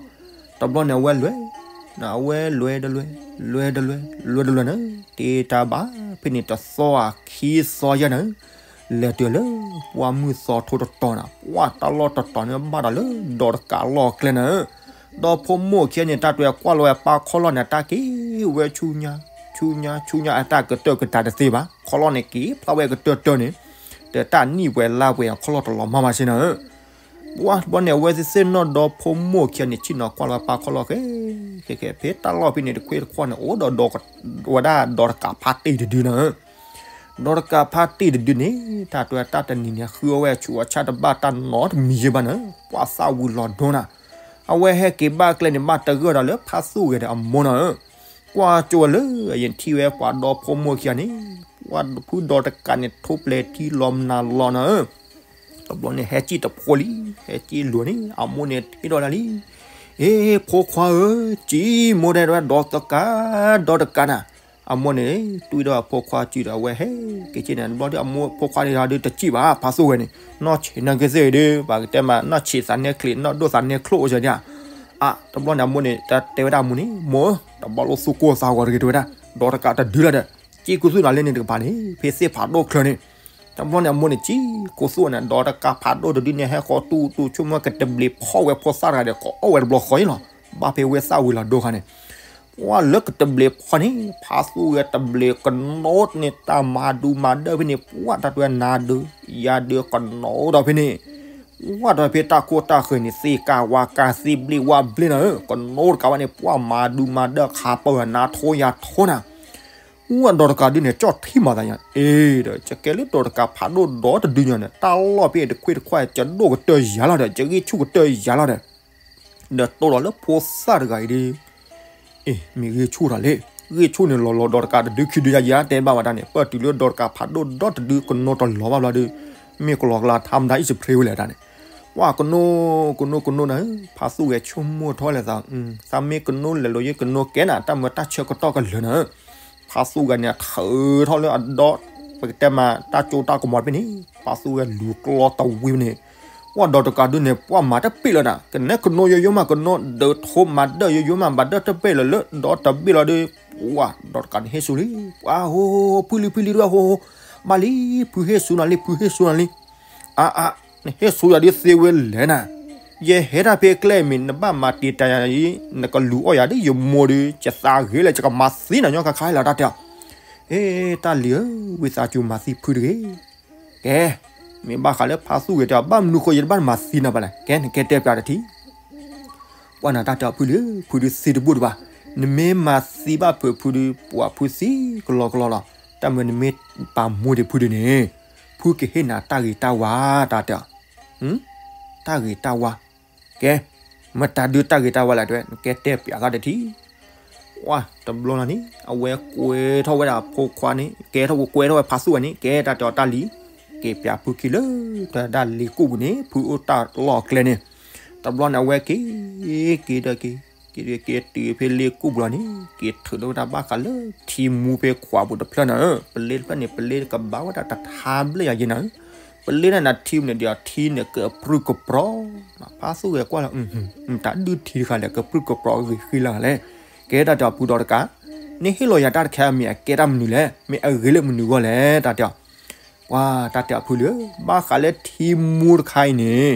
တဘျီန့ၣ်အဝဲလဲၤ, အဝဲလဲၤတလဲၤ, လဲၤတလဲၤ, လဲၤတလဲၤန့ၣ် တ့တၢ်ဘၣ်ဖဲန့ၣ်တသီအခံသီယဲၢ်န့ၣ်, လဲၤတုၤလၢပှၢ်မုၢ်သီထိတတီၤန့ၣ် ပှၢ်တၢ်လီၢ်တတီၤန့ၣ် ဘၣ်ဒီးလၢဒီတကးလီၢ်ကျဲန့ၣ်ဧၢ. ဒီဖိမိၢ်ခံဂၤန့ၣ် တၢ်တဲကွၢ်လီၤဝဲပၢ်ခီၣ်လီၢ်န့ၣ် တၢ်က့ၤဝဲဆူညါ, ဆူညါ, ဆူညါ အတၢ်ကတၢၢ်ကတၢၢ်တသ့ဘၣ်. ခီၣ်လီၢ်န့ၣ်က့ၤဖျါဝဲကတၢၢ်တၢၢ်န့ၣ်, တတၢ်နံၣ်ပှဲၤလါပှဲၤ ခီၣ်လီၢ်တလီၤမၢ်မးစ့ၢ်န့ၣ်ဧၢ. ပှၢ်တဘျီန့ၣ် အဝဲသ့ၣ်သ့ၣ်နီၣ်ဒီဖိမိၢ်ခံဂၤန့ၣ် ဆ့ၣ်နီၤကွၢ်လီၤပၢ်ခီၣ်လီၢ်ဃဲ, ဃဲဃဲ ဖဲတၢ်လီၢ်ဖဲန့ၣ်တခွ့တခွီန့ၣ် အိၣ်ဒီးဒီ ဝဲဒၣ်ဒီတကးဖါတ့ၢ်တဒုန့ၣ်ဧၢ. ဒီတကးဖါတ့ၢ်တဒုန့ၣ် တၢ်တဲတၢ်တနံၤန့ၣ် ဃုအီၣ်ဝဲဆူးအဆၣ်တဘၣ်တၢ်နီတမံၤယဲၢ်ဘၣ်န့ၣ် ပှၢ်သၣ်ဝံၤလီၤဒိနၤ. အဝဲဟဲက့ၤဘၣ်ကျဲန့ၣ် ဘၣ်တဂၢၢ်ဒီးလၢဖါသူၣ်ဂဲၤဒီးအမိၢ်န့ၣ်ဧၢ. ကွၢ်ကၠိဝဲလၢအယထံၣ်ဝဲပှၤဒီဖိမိၢ်ခံဂၤန့ၣ်, ပှၢ်ဖုဒီတကးန့ၣ် ထိၣ်ပျဲၤထံလီၤမနၤလီၤန့ၣ်ဧၢ. တဘျီန့ၣ် ဟဲစံၣ်တဖိလံ, ဟဲစံၣ်လိၤန့ၣ် အမိၢ်န့ၣ်ထံၣ်ဒီးဒၣ်လံ. အ့ ဖိခွါဧၢ, စံၣ်မိၢ်တဲဝဲဒီတကး, ဒီတကးနၤ. အမိၢ်န့ၣ် တွံၢ်ဒီးအဖိခွါစံၣ်ဒီးအဝဲဟဲက့ၤက့ၤန့ၣ် တဘျီဒီးအမိၢ်ဖိခွါန့ၣ်ဒီးတစံၣ်ဘၣ် ဖါသူၣ်ဂဲၤန့ၣ် နီၢ်ဆံးနီၢ်က့ၤသ့ၣ်ဒီး ပှၤကတဲမး နီၢ်ဆံးသးနဲချံး နီၢ်ဒိၣ်သးနဲချိၣ်အိၣ်စ့ၢ်ဒၣ်. အါ တဘျီန့ၣ် အမိၢ်န့ၣ် တၢ်တဲဝဲဒၣ်အမိၢ်န့ၣ် မိၢ်ဧၢ, တဘၣ်လိၣ်သူၣ်ကိၢ်သးဂီၤတဂ့ၤ တဲဝဲဒၣ်, ဒီတကးတဒုလီၤဒီး စံၣ်ကိၢ်သူၣ်နၤလၢန့ၣ်တကပၤန့ၣ် ဖဲသ့ၣ်ဖးဒိၣ်ချၢန့ၣ်. တဘျီန့ၣ် အမိၢ်န့ၣ် စံၣ်ကိၢ်သူၣ်န့ၣ် ဒီတကးဖးဒိၣ်တဒုန့ၣ် ဟဲဃီၤတူၢ်တူၢ်ဆိကမိၣ်ကတဘျံးဖီၣ်ဝဲဖိသၣ်တဂၤဒီး ကအီၣ်ဝဲတဘျီဃီအံၤလီၤ. ဘၣ်ဖဲဝဲသၣ်ဝံၤလီၤဒိခါန့ၣ် ပှၢ်လၢကတဘျံးဖီၣ်န့ၣ် ဖါသူၣ်ဂဲၤတဘျံးကနိးန့ၣ် တၢ်မၤဒူမၤဒၢၣ်ဖဲန့ၣ် ပှၢ်တၢ်တဲနၤဒုး ယၤဒုးကနိးဒီးဖဲန့ၣ် ပှၢ်ဒီးဖဲတၢ်ခိၣ်တၢ်ဃၢၤန့ၣ် သ့ကၤဝါကၤ သ့ဘျ့ဝါဘျ့နၤဧၢ, ကနိးတကးဝဲန့ၣ် ပှၢ်မၤဒူမၤဒၢၣ်ခးပၢၢ်နၤထိယၤထိနၤ. ပှၢ်ဒီးတကးဒုန့ၣ် ကၠီၣ်ထံမၤသးညါ အ့ဒီး ယကဲလၢဒီးတကးဖးဒိၣ်ဒီတဒုညါန့ၣ် တၢ်လီၢ်ဖဲတခွ့တခွါ ယဒိၣ်ကတၢၢ်ယၤလီၤဒီး ယဂံၢ်ဆူၣ်ကတၢၢ်ယၤလီၤဒီး ဒီးတိၢ်လီၤလၢဖိသၣ်တဂၤအံၤဒီး အ့ မ့ၢ်ဂံၢ်ဆူၣ်တၢ်လဲၣ်, ဂံၢ်ဆူၣ်န့ၣ်လီၤလီၤဒီးတကးတဒုခံဒုယၤယၤတဲဘၣ်ဝဲဒၣ်န့ၣ် ပၢၢ်တုၤလၢဒီးတကးဖးဒိၣ်ဒီတဒုကနိးတလီၤဘၣ်ဘျီဒီး မ့ၢ်ကလီၤကလါထါမတၤအံၣ်စဖရ့ဝဲလဲၣ်ဒၣ်န့ၣ် ပှၢ်ကနိး ကနိးကနိးနၤဧၢ, ဖါသူၣ်ဂဲၤဆိကမိၣ်ထီၣ်လဲၤသး သးမ့ၢ်ကနိးလဲၤလိၤယကနိးကဲနၤ တၢ်မၢတၢ်ဆၢကတီၢ်ကလၢာ်နၤဧၢ. ဖါသူၣ်ဂဲၤန့ၣ် အထုးထီၣ်လၢအဒီ ပကတဲမး တၢ်ကၠိတၢ်ကမီၤဖဲန့ၣ် ဖါသူၣ်ဂဲၤလူၤကျီတဝံၤဖဲန့ၣ် ပှၢ်ဒီးတကးဒုန့ၣ် ပှၢ်မၤတပ့ၢ်လၢၤနၤ ကနဲကနိးယိယိမး ကနိးဒုးထိမၤဒၢၣ်ယိယိမး မၤဒၢၣ်တပ့ၢ်လၢၤလၢဒီတဘ့ၣ်လီၤဒီး ပှၢ်ဒီးတကးန့ၣ်ဟ့ၣ်ဆူလံ ပှၢ်ဟိ ဖုလံ ဖုလံတဝဲဟိ ဘၣ်လံ ဖုဟ့ၣ်ဆူနၤလံ ဖုဟ့ၣ်ဆူနၤလံ အါအါ နဟ့ၣ်ဆူယၤဒုးသ့ဝဲလဲၣ်နၤ, ယဟဲတၢ်ဖဲကျဲမ့ၢ် နဘၣ်မၤတံာ်တာ်ယၤအံၤ နကလူၤအီၣ်ယၤဒ်ယမိၢ်ဒီး ယသးဂ့ၤလၢယကမၤသံနၤညီခါခါလီၤတၢ်တဲအီၤ, အ့ တၢ်လံၤဧၢ ဝံသးစူၤမၤသံဖုတဂ့ၤ, ကဲ မ့ၢ်ဘၣ်ဃးလၢဖါသူၣ်ဂ့ၤတဲအီၤ ဘၣ်မနုၤဃိယတဘၣ်မၤသံနၤဘၣ်လဲၣ် ကဲ နကဲတဲပျးတထံၣ် ပှၢ်နၤတၢ်တဲအီၤဖုလံဧၢ ဖုဒုးသံတဘူၣ်တဘၣ်, နမ့ၢ်မၤသံဘၣ်ဖုဖုဒုး ပှၢ်ဖုသံကလီကလီလီၤ, တၢ်မၢနမ့ၢ်ပာ်မူဒံးဖုဒုးန့ၣ် ဖုကဟ့ၣ်နၤတၢ်ဂ့ၤတၢ်ဝါ တၢ်တဲအီၤ, တၢ်ဂ့ၤတၢ်ဝါ, ကဲ မတၤဒုးတၢ်ဂ့ၤတၢ်ဝါလဲၣ်တဲဝဲ နကဲတဲပျးသးတထံၣ် ပှၢ်တဘျီလီၤန့ၣ် အဝဲကွဲထီၣ်ဝဲဒၣ်ဖိခွါန့ၣ် ကဲထီၣ်ကွဲထီၣ်ဝဲဖါသူၣ်ဝဲန့ၣ် ကဲတၢ်တဲအီၤတၢ်လံၤ, က့ၤပျးဖုခံလၢတၢ်ဒၣ်လ့ကိၣ်ပူၤန့ၣ် ဖုအိၣ်တၢ်လီၢ်ကျဲန့ၣ်, တဘျီန့ၣ် အဝဲက့ၤ က့ၤဒီးက့ၤ က့ၤဒီးက့ၤတုၤဖဲလ့ကိၣ်ပူၤလီၤန့ၣ် က့ၤထုးထီၣ်ဝဲဒၣ်ဘၣ်ဃးလၢထံမူဖဲခွးပူၤတဖျၢၣ်နၤဧၢ, ပလ့တဖျၢၣ်န့ၣ် ပလ့ကဘၣ်ဝဲဒၣ်တထါဘျဲၣ်ယၤယဲနၤဧၢ, ပလ့ဒၣ်နၤထံမူန့ၣ်ဒီးထံန့ၣ် ကပြုၢ်ကပြီၤ ဖါသူၣ်ဂဲၤကွၢ်လီၤ မတၤဒုးထံတခါလဲၣ် ကပြုၢ်ကပြီၤအဂ့ၤဃ့လၢ်လဲၣ်, ကဲတၢ်တဲအီၤဖုဒီးတကး, နဟ့ၣ်လီၤယၤတၢ်တခါအမ့ၢ်အကဲတၢ်မနုၤလဲၣ် မ့ၢ်အဂ့ၤလၢမနုၤအဂီၢ်လဲၣ် တၢ်တဲအီၤ, ပှၢ်တၢ်တဲအီၤဖုလံဧၢ ဘၣ်ဃးလၢထံမူတခါအံၤန့ၣ်,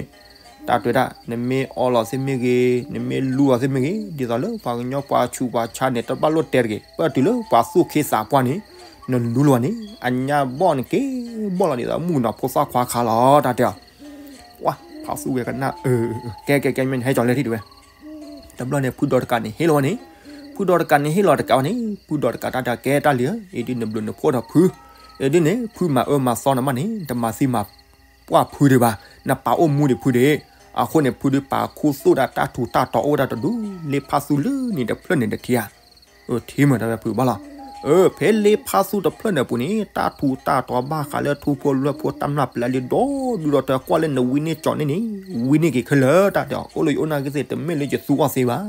တၢ်တဲဒၣ် နမ့ၢ်အီလီၤသ့ၣ်မ့ၢ်ဂ့ၤ, နမ့ၢ်လူလီၤသ့ၣ်မ့ၢ်ဂ့ၤ, ဒ်သိးလၢပှၤကညီပှၤဆူးပှၤဆါန့ၣ် တဘၣ်လိၣ်တဲတဂ့ၤ, ပတုၤလၢပှၤသူၣ်ခ့သးပှၢ်န့ၣ် နလူလီၤန့ၣ် အညၣ်ဘီၣ်န့ၣ်က့ၤဘီၣ်လီၤ ဒ်သိးမုၣ်ကနီၤဖိသၣ်ခွါခါလီၤ တၢ်တဲအီၤ. ပှၤဖါသူၣ်ဂဲၤကနၣ်အၢ, ကဲကဲကဲ မ့ၢ်နဟဲကၠီၤလဲၣ်ထံၣ်တဝဲ. တဘျီန့ၣ် ဖုဒီတကးန့ၣ်ဟ့ၣ်လီၤဝဲန့ၣ်, ဖုဒီတကးန့ၣ်ဟ့ၣ်လီၤတကးဝဲန့ၣ် ဖုဒီတကးတၢ်တဲကဲတၢ်လံဧၢ, အံၤဒ်နဘျုးနဖှိၣ်ဒီးဖု, အံၤဒ်န့ၣ် ဖုမၤအၢမၤသီနမးန့ၣ် တမၤသံမၤပှၢ်ဖုဒံးဘၣ်, နပာ်အိၣ်မူဒံးဖုဒံး, အဃိန့ၣ် ဖုဒုးပာ်ခူသူၣ်ဒၣ်တၢ်ထူးတၢ်တီၤအိၣ်ဝဲဒၣ်တဒူၣ် လ့ဖါသူၣ်လၢန့ၣ်တဖျၢၣ်န့ၣ်တထံၣ်ဧါ. အၢ ထံၣ်မ့ၢ်တၢ်ဝဲဖုဘၣ်လီၤ. အၢ ဖဲလ့ဖါသူၣ်တဖျၢၣ်န့ၣ်အပူၤန့ၣ် တၢ်ထူးတၢ်တီၤဘၣ်ဃးလၢထူဖိလွဲၢ်ဖိတၢ်မျၢ်ပျဲလံဒီဒူၣ်ဒီထၢ ကွၢ်လၢနဝံန့ၢ်ကၠီၤန့ၣ်န့ၣ် ဝံန့ၢ်က့ၤခဲလၢာ် တၢ်တဲအီၤ အိၣ်လၢယအိၣ်နာ်က့သ့ၣ် တမ့ၢ်လၢယသူအီၤသ့ဘၣ်.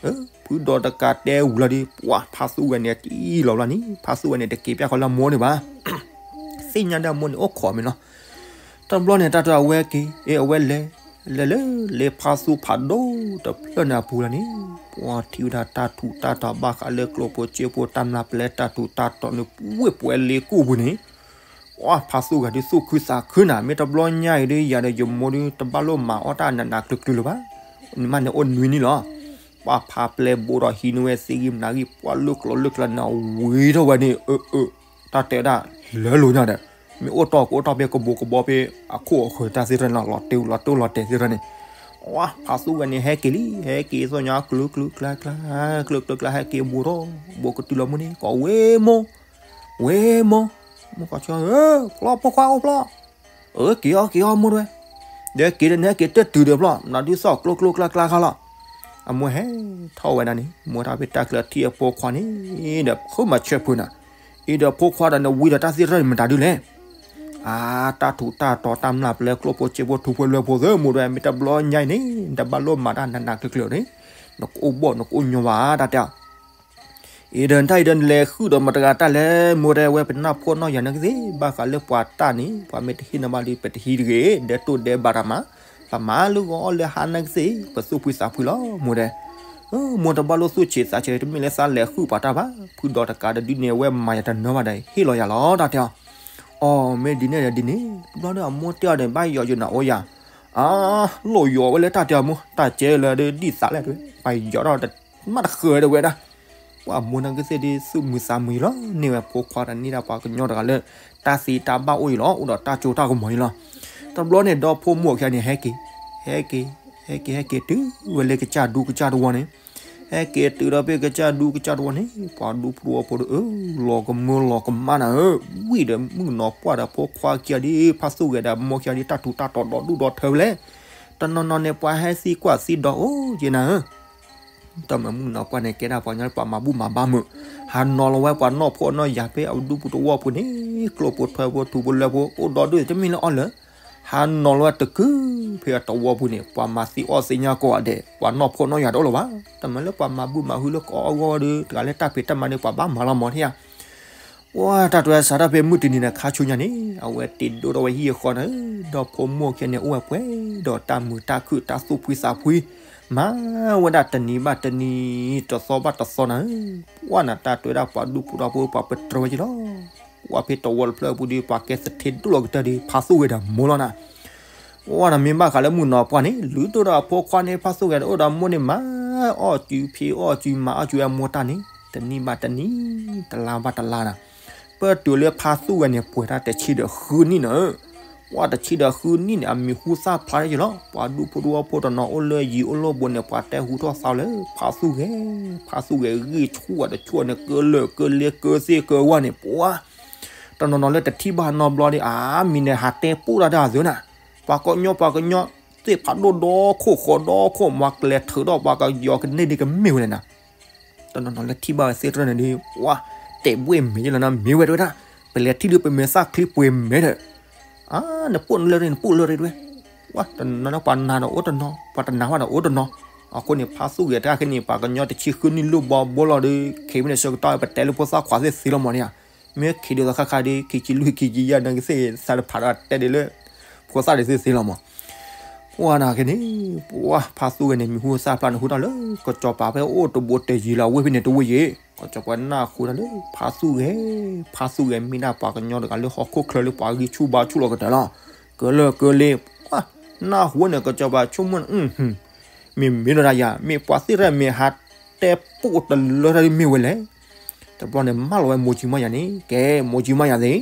အၢ ဖုဒီတကးတဲဝံၤလီၤဒီး ပှၤဖါသူၣ်ဝဲန့ၣ်တံၢ်လီၤဘျီန့ၣ် ဖါသူၣ်ဝဲန့ၣ်တက့ၤပျၢ်ဃီလၢအမိၢ်န့ၣ်ဘၣ်. သ့ၣ်ညါဒၣ်အမိၢ်န့ၣ်အိၣ်ခိးမ့ၢ်လီၤ. တဘျီန့ၣ် တၢ်တဲအဝဲက့ၤ အ့ အဝဲလဲၤ လဲၤလၢလ့ဖါသူၣ်ဖးဒိၣ်တဖျၢၣ်န့ၣ်အပူၤလီၤန့ၣ် ပှၤထံၣ်ဝဲဒၣ်တၢ်ထူးတၢ်တီၤဘၣ်ဃးလၢကျိၣ်ဖိစ့ဖိတၢ်မျၢ်ပျဲတၢ်ထူးတၢ်တီၤန့ၣ် ဝ့ၢ်ပှဲၤလ့ကိၣ်ပူၤန့ၣ် ပှၤဖါသူၣ်ဂဲၤဒုးသူၣ်ခုသးခုနၤ မ့ၢ်တဘျီညါအံၤဒုး ယၤဒီးယမိၢ်ဒုး တဘၣ်လိၣ်မၤအီၣ်တၢ်နးနးကျုၤကျုၤလၢၤဘၣ်. နမးန့ၣ်အိၣ်နွံနံၣ်လီၤ. ပှၤဖါပျဲဘိဒီးဟံးန့ၢ်ဝဲသ့ၣ်ဂံၢ်မနၤဂံၢ် ပှၤလၢကျိၤလၢကျၢၤန့ၣ် ဝံၤထီၣ်ဝဲန့ၣ် အၢ အၢ တၢ်တဲဒၣ် လၢလိၤညါဒီး မ့ၢ်အိၣ်တီၢ်ကအိၣ်တီၢ်ဖဲကဘိးကဘီဖဲအခိၣ်အဃၢၤတၢ်သ့ၣ်တဖၣ်န့ၣ်လီၤ လီၤတ့လီၤတဲာ်သ့ၣ်တဖၣ်န့ၣ် ဝဲဖါသူၣ်ဝဲန့ၣ် ဟဲက့ၤလံ ဟဲက့ၤသ့ၣ်ညါ ကျုၤကျုၤကျါကျါ ကျုၤကျုၤကျါ ဟဲက့ၤဘိးထီၣ် ဘိးကတုၤလီၤမူန့ၣ် ကိးဝ့ၢ်မိၢ် ဝ့ၢ်မိၢ် မိၢ်ကီၢ်ဆၢ ဖျီၣ်ဖိခွါအိၣ်ဖျီၣ် အၢ က့ၤအီၤက့ၤအီၤမိၢ်တဝဲ ဒီးက့ၤဒီးန့ၣ် ဟဲက့ၤတတုၤဒီးဖျီၣ် မနုၤဒုးသီၣ်ကျိကျိကျါကျါခါလီၤ. အမိၢ်ဟဲထီၣ်ဝဲဒၣ်န့ၣ် မိၢ်တၢ်ဖဲတၢ်ကျၢၤထံၣ်အဖိခွါန့ၣ် ဒီးဃုမၤဆၢဖုးနၤ အံၤဒီးဖိခွါဒီးနဝံဒီးတၢ်သ့ၣ်တဖၣ်န့ၣ်မတၤဒုးလဲၣ်. အါ တၢ်ထူးတၢ်တီၤတၢ်မျၢ်ပျဲကျိၣ်ဖိစ့ဖိထူဖိလွဲၢ်ဖိ သၢမိၢ်တဝဲ မ့ၢ်တဘျီညါအံၤန့ၣ် တဘၣ်လိၣ်မၤတၢ်နးနးကျုၤကျုၤန့ၣ် နကအိၣ်ဘီၣ်နကအိၣ်ညီဘၣ် တၢ်တဲအီၤ အံၤဒီးတၢ်အံၤဒီးနလဲၤဃုာ်ဒီးမတၤတဂၤတၢ်လဲၣ် မိၢ်တဲဝဲ ပနၢ်ဖှီၣ်နီၢ်ယၤနာ်က့သ့ၣ် ဘၣ်ဃးလၢပှၤတၢ်န့ၣ် ပှၤမ့ၢ်တဟ့ၣ်နၤဘၣ်ဒီး ပတဟံးတဂ့ၤ ဒဲးတိၢ်ဒဲးဘးတၢ်မး ပမၤလၢဂီၤအီၣ်လၢဟါနာ်က့သ့ၣ် ပသူၣ်ဖှံသးဖှံလီၤ မိၢ်တဲ. မိၢ်တဘၣ်လိၣ်သူၣ်ဆံးသးဆံး တမ့ၢ်လၢသးလဲၤဃုာ်ပှၤတၢ်ဘၣ် ဖုဒီးတကးဒီးဒုးန့ၣ် အဝဲမၤယၤတနၢၤဘၣ်ဒီး ဟ့ၣ်လီၤယၤလီၤ တၢ်တဲအီၤ. အီ မ့ၢ်ဒ်န့ၣ်ဒီးဒ်န့ၣ် တဘျီဒီးအမိၢ်တဲအီၤဒီး ဘၣ်ယီၤယိာ်နၤအိၣ်ယၤ အါ လိၣ်ယိာ်ဝဲလၢတၢ်တဲအီၤမိၢ် တၢ်ကဲလၢဒ်သိးလဲၣ်တဝဲ ပှၤယီၤထီၣ်တမ့ၢ်တဃၢၤတဝဲဒၣ် ပှၤမိၢ်နာ်က့သ့ၣ်ဒ်သူၣ်မုာ်သးမုာ်လီၤ န့ၢ်ဝဲဖိခွါဒီးန့ၢ်ဒၣ်ပှၤကညီတဂၤလၢ တၢ်သ့တၢ်ဘၣ်အိၣ်အံၤလီၤ အိၣ်ဒီးတၢ်စိတၢ်ကမီၤအံၤလီၤ. တဘျီန့ၣ် ဒီဖိမိၢ်ခံဂၤန့ၣ် ဟဲက့ၤ ဟဲက့ၤ ဟဲက့ၤ ဟဲက့ၤတုၤဝဲလၢကစၢ်ဒူကစၢ်တဝီန့ၣ် ဟဲက့ၤတုၤဒီးဖဲကစၢ်ဒူကစၢ်တဝီန့ၣ် ပှၤဒူဖိတဝီဖိဒီး အၢ လီၤကမၢလီၤကမၣ်နၤဧၢ ဝံၤဒီးမုၣ်ကနီၤပှၢ်ဒီးဖိခွါခံဂၤဒ် ဖါသူၣ်ဂဲၤဒီးမိၢ်ခံဂၤဒ် တၢ်ထူးတၢ်တီၤဒီဒူၣ်ဒီထၢဝဲလဲၣ် တနီၤနီၤန့ၣ် ပှၤဟဲသံကွၢ်သံဒိးအိၣ်က့ၤနၤဧၢ တၢ်မၤမုၣ်ကနီၤပှၢ်န့ၣ် ကဲဒၣ်ပှၤကညီပှၤမၤဘူၣ်မၤဘါမုာ် ဟးနီၤလီၤဝဲပှၤနီၢ်ဖိနီၢ်ယၤဖဲအဒူပူၤတဝီပူၤန့ၣ် ကျိၣ်ဖိထၢဖိထူဖိလွဲၢ်ဖိ အိၣ်ဒီဒူၣ်တမ့ၢ်လၢအီၣ်လၢ ဟးနီၤလီၤဝဲတကုၤဖဲအတဝီပူၤန့ၣ် ပှၤမၤသံအီၣ်သ့ၣ်ညါကိးဂၤဒဲး ပှၤနီၢ်ဖိနီၢ်ယၤတအိၣ်လၢၤဘၣ် တၢ်မၤလၢပှၤမၤဘူၣ်မၤဟုလၢကအီၣ်ဂီၢ်ဒီး တဂၤလၢတၢ်ဖံးတၢ်မၤန့ၣ် ပှၤဘၣ်မၤလီၤမၢ်ထံၣ်ဧါ ပှၤတၢ်တဝဲစးထီၣ်ဖဲမုၢ်တနံၤန့ၣ် ခါဆူညါန့ၣ် အဝဲတ့ဒိၣ်ထီၣ်ဝဲဟံၣ်အဃီန့ၣ် ဒီဖိမိၢ်ခံဂၤန့ၣ်အိၣ်ဝဲပှဲၤဒီးတၢ်မုာ်တၢ်ခုၣ်တၢ်သူၣ်ဖှံသးဖှံ မၤဝဲဒၣ်တနံၤဘၣ်တနံၤ တသီဘၣ်တသီနၤဧၢ ပှၤနတၢ်တဝဲဒၣ်ပှၤဒူဖိတဝီဖိပှၤပတြၢၤဝဲက့ၤလီၤ ပှၤဖဲတဝီတဖျၢၣ်အပူၤဒီး ပှၤကဲသထ့ဒိၣ်လီၤကတၢၢ်ဒီး ဖါသူၣ်ဂဲၤဒီးမိၢ်လီၤနၤ ပှၤနမ့ၢ်ဘၣ်ဃးလၢမုၣ်ကနီၤပှၢ်န့ၣ် လုၢ်ဒိၣ်ဒီးအဖိခွါန့ၣ် ဖါသူၣ်ဂဲၤဒီးအိၣ်ဒီးမိၢ်န့ၣ် မၤအီၣ်စုဖံးအီၣ်စုမၤအီၣ်စုဝဲမိၢ်တၢ်န့ၣ် တနံၣ်ဘၣ်တနံၣ် တလါဘၣ်တလါနၤ ပတုၤလၢဖါသူၣ်ဂဲၤန့ၣ် ပှဲၤတၢ်တဆံဒီးဃုနံၣ်နၤဧၢ ပှၤတဆံဒီးဃုနံၣ်န့ၣ် အမံၤဟူသၣ်ဖျါယ့ၢ်လီၤ ပှၤဒူဖိတဝီဖိတနီၤအိၣ်လၢယံၤအိၣ်လၢဘူးန့ၣ် ပှၤတဲဟူထီၣ်သါလၢ ဖါသူၣ်ဂဲၤ ဖါသူၣ်ဂဲၤဂံၢ်ဆူၣ်ဝဲတဆူၣ်န့ၣ် ကလၢာ်ကလ့ကသ့ၣ်ကဝၢ်န့ၣ် ပှၤ တနီၤနီၤလၢတထံၣ်ဘၣ်နီတဘျီဒီး အါ မံၤန့ၣ်ဟးတဲပိၢ်တၢ်တၢ်အသုနၤ ပှၤကညီပှၤကညီ သ့ၣ်ဖးဒိၣ်ဒီခိၣ်ဃီဒီခိၣ် မၤကျဲၤထုးထီၣ်ပှၤကယီၤကန့ၢ်ဒ်ကမ့ၢ်ဝဲန့ၣ်နၤ တနီၤနီၤလၢထံၣ်ဘၣ်ဝဲသ့ၣ်တဖၣ်န့ၣ်ဒီး ပှၤ တဲဘှ့ၣ်မဲာ်ယ့ၢ်လီၤနၤ မ့ၢ်ဝဲတဝဲဒၣ် ပလဲၤထံၣ်ဒုးပမဲာ်သၣ်ချံပှဲၤမဲာ်ဒီး အါ နပိာ်နလၢရ့ၣ် နပိာ်လၢရ့ၣ်တဝဲ ပှၤတနီၤနီၤ ပှၤနာ်ဒီးအိၣ်တနီၤ ပှၤတနာ်ဘၣ်ဒီးအိၣ်တနီၤ အဃိန့ၣ် ဖါသူၣ်ဂဲၤတၢ်ခဲန့ၣ် ပှၤကညီတဆံဃုနံၣ်လၢဘီဘိလီၤဒီး ခံမံးနံးဆၢကတီၢ် ပတဲလၢဖိသၣ်ခွါသ့ၣ်သ့လီၤမးန့ၣ်ဧါ မ့ၢ်ခံဒုးသီခါခါဒီး ခံဆံလွံၢ်ခံဆံယဲၢ်နာ်က့သ့ၣ် သးတဖးဒီးတဲဒ်လၢ ဖိသၣ်ဒ်သ့ၣ်သ့လီၤမး ပှၤနာ်က့န့ၣ် ပှၤဖါသူၣ်ဂဲၤန့ၣ် မံၤဟူသၣ်ဖျါန့ၣ် ဟူထီၣ်လၢ ကစီၤပၤဖဲအိၣ်တဘိတယံၤလီၤ ဝ့ၢ်ဖဲန့ၣ်တဝ့ၢ်ယံၤ ကစီၤပၤနၢ်ဟူထီၣ်လၢ ဖါသူၣ်ဂဲၤ ဖါသူၣ်ဂဲၤမ့ၢ်ဒၣ်ပှၤကညီတဂၤလၢဟီၣ်ခိၣ်ချၢလၢပှၤဂံၢ်ဆူၣ်ဘါဆူၣ်လီၤကတၢၢ်လီၤ ကလၢာ်ကလ့ ပှၤ နၢ်ဟူန့ၣ် ကစီၤပၤဆိကမိၣ်န့ၣ်, မ့ၢ်မ့ၢ်ဒီးဒၣ်ယၤ, မ့ၢ်ပှၤသ့ၣ်တဖၣ်မ့ၢ်ဟးတဲပိာ်တလၢတၢ်ဒ်မ့ၢ်ဝဲလဲၣ်. တဘျီန့ၣ် မၢလီၤဝဲမိၢ်ကၠံမီၢ်ယၤန့ၣ်, ကဲမိၢ်ကၠံမီၢ်ယၤသ့ၣ်,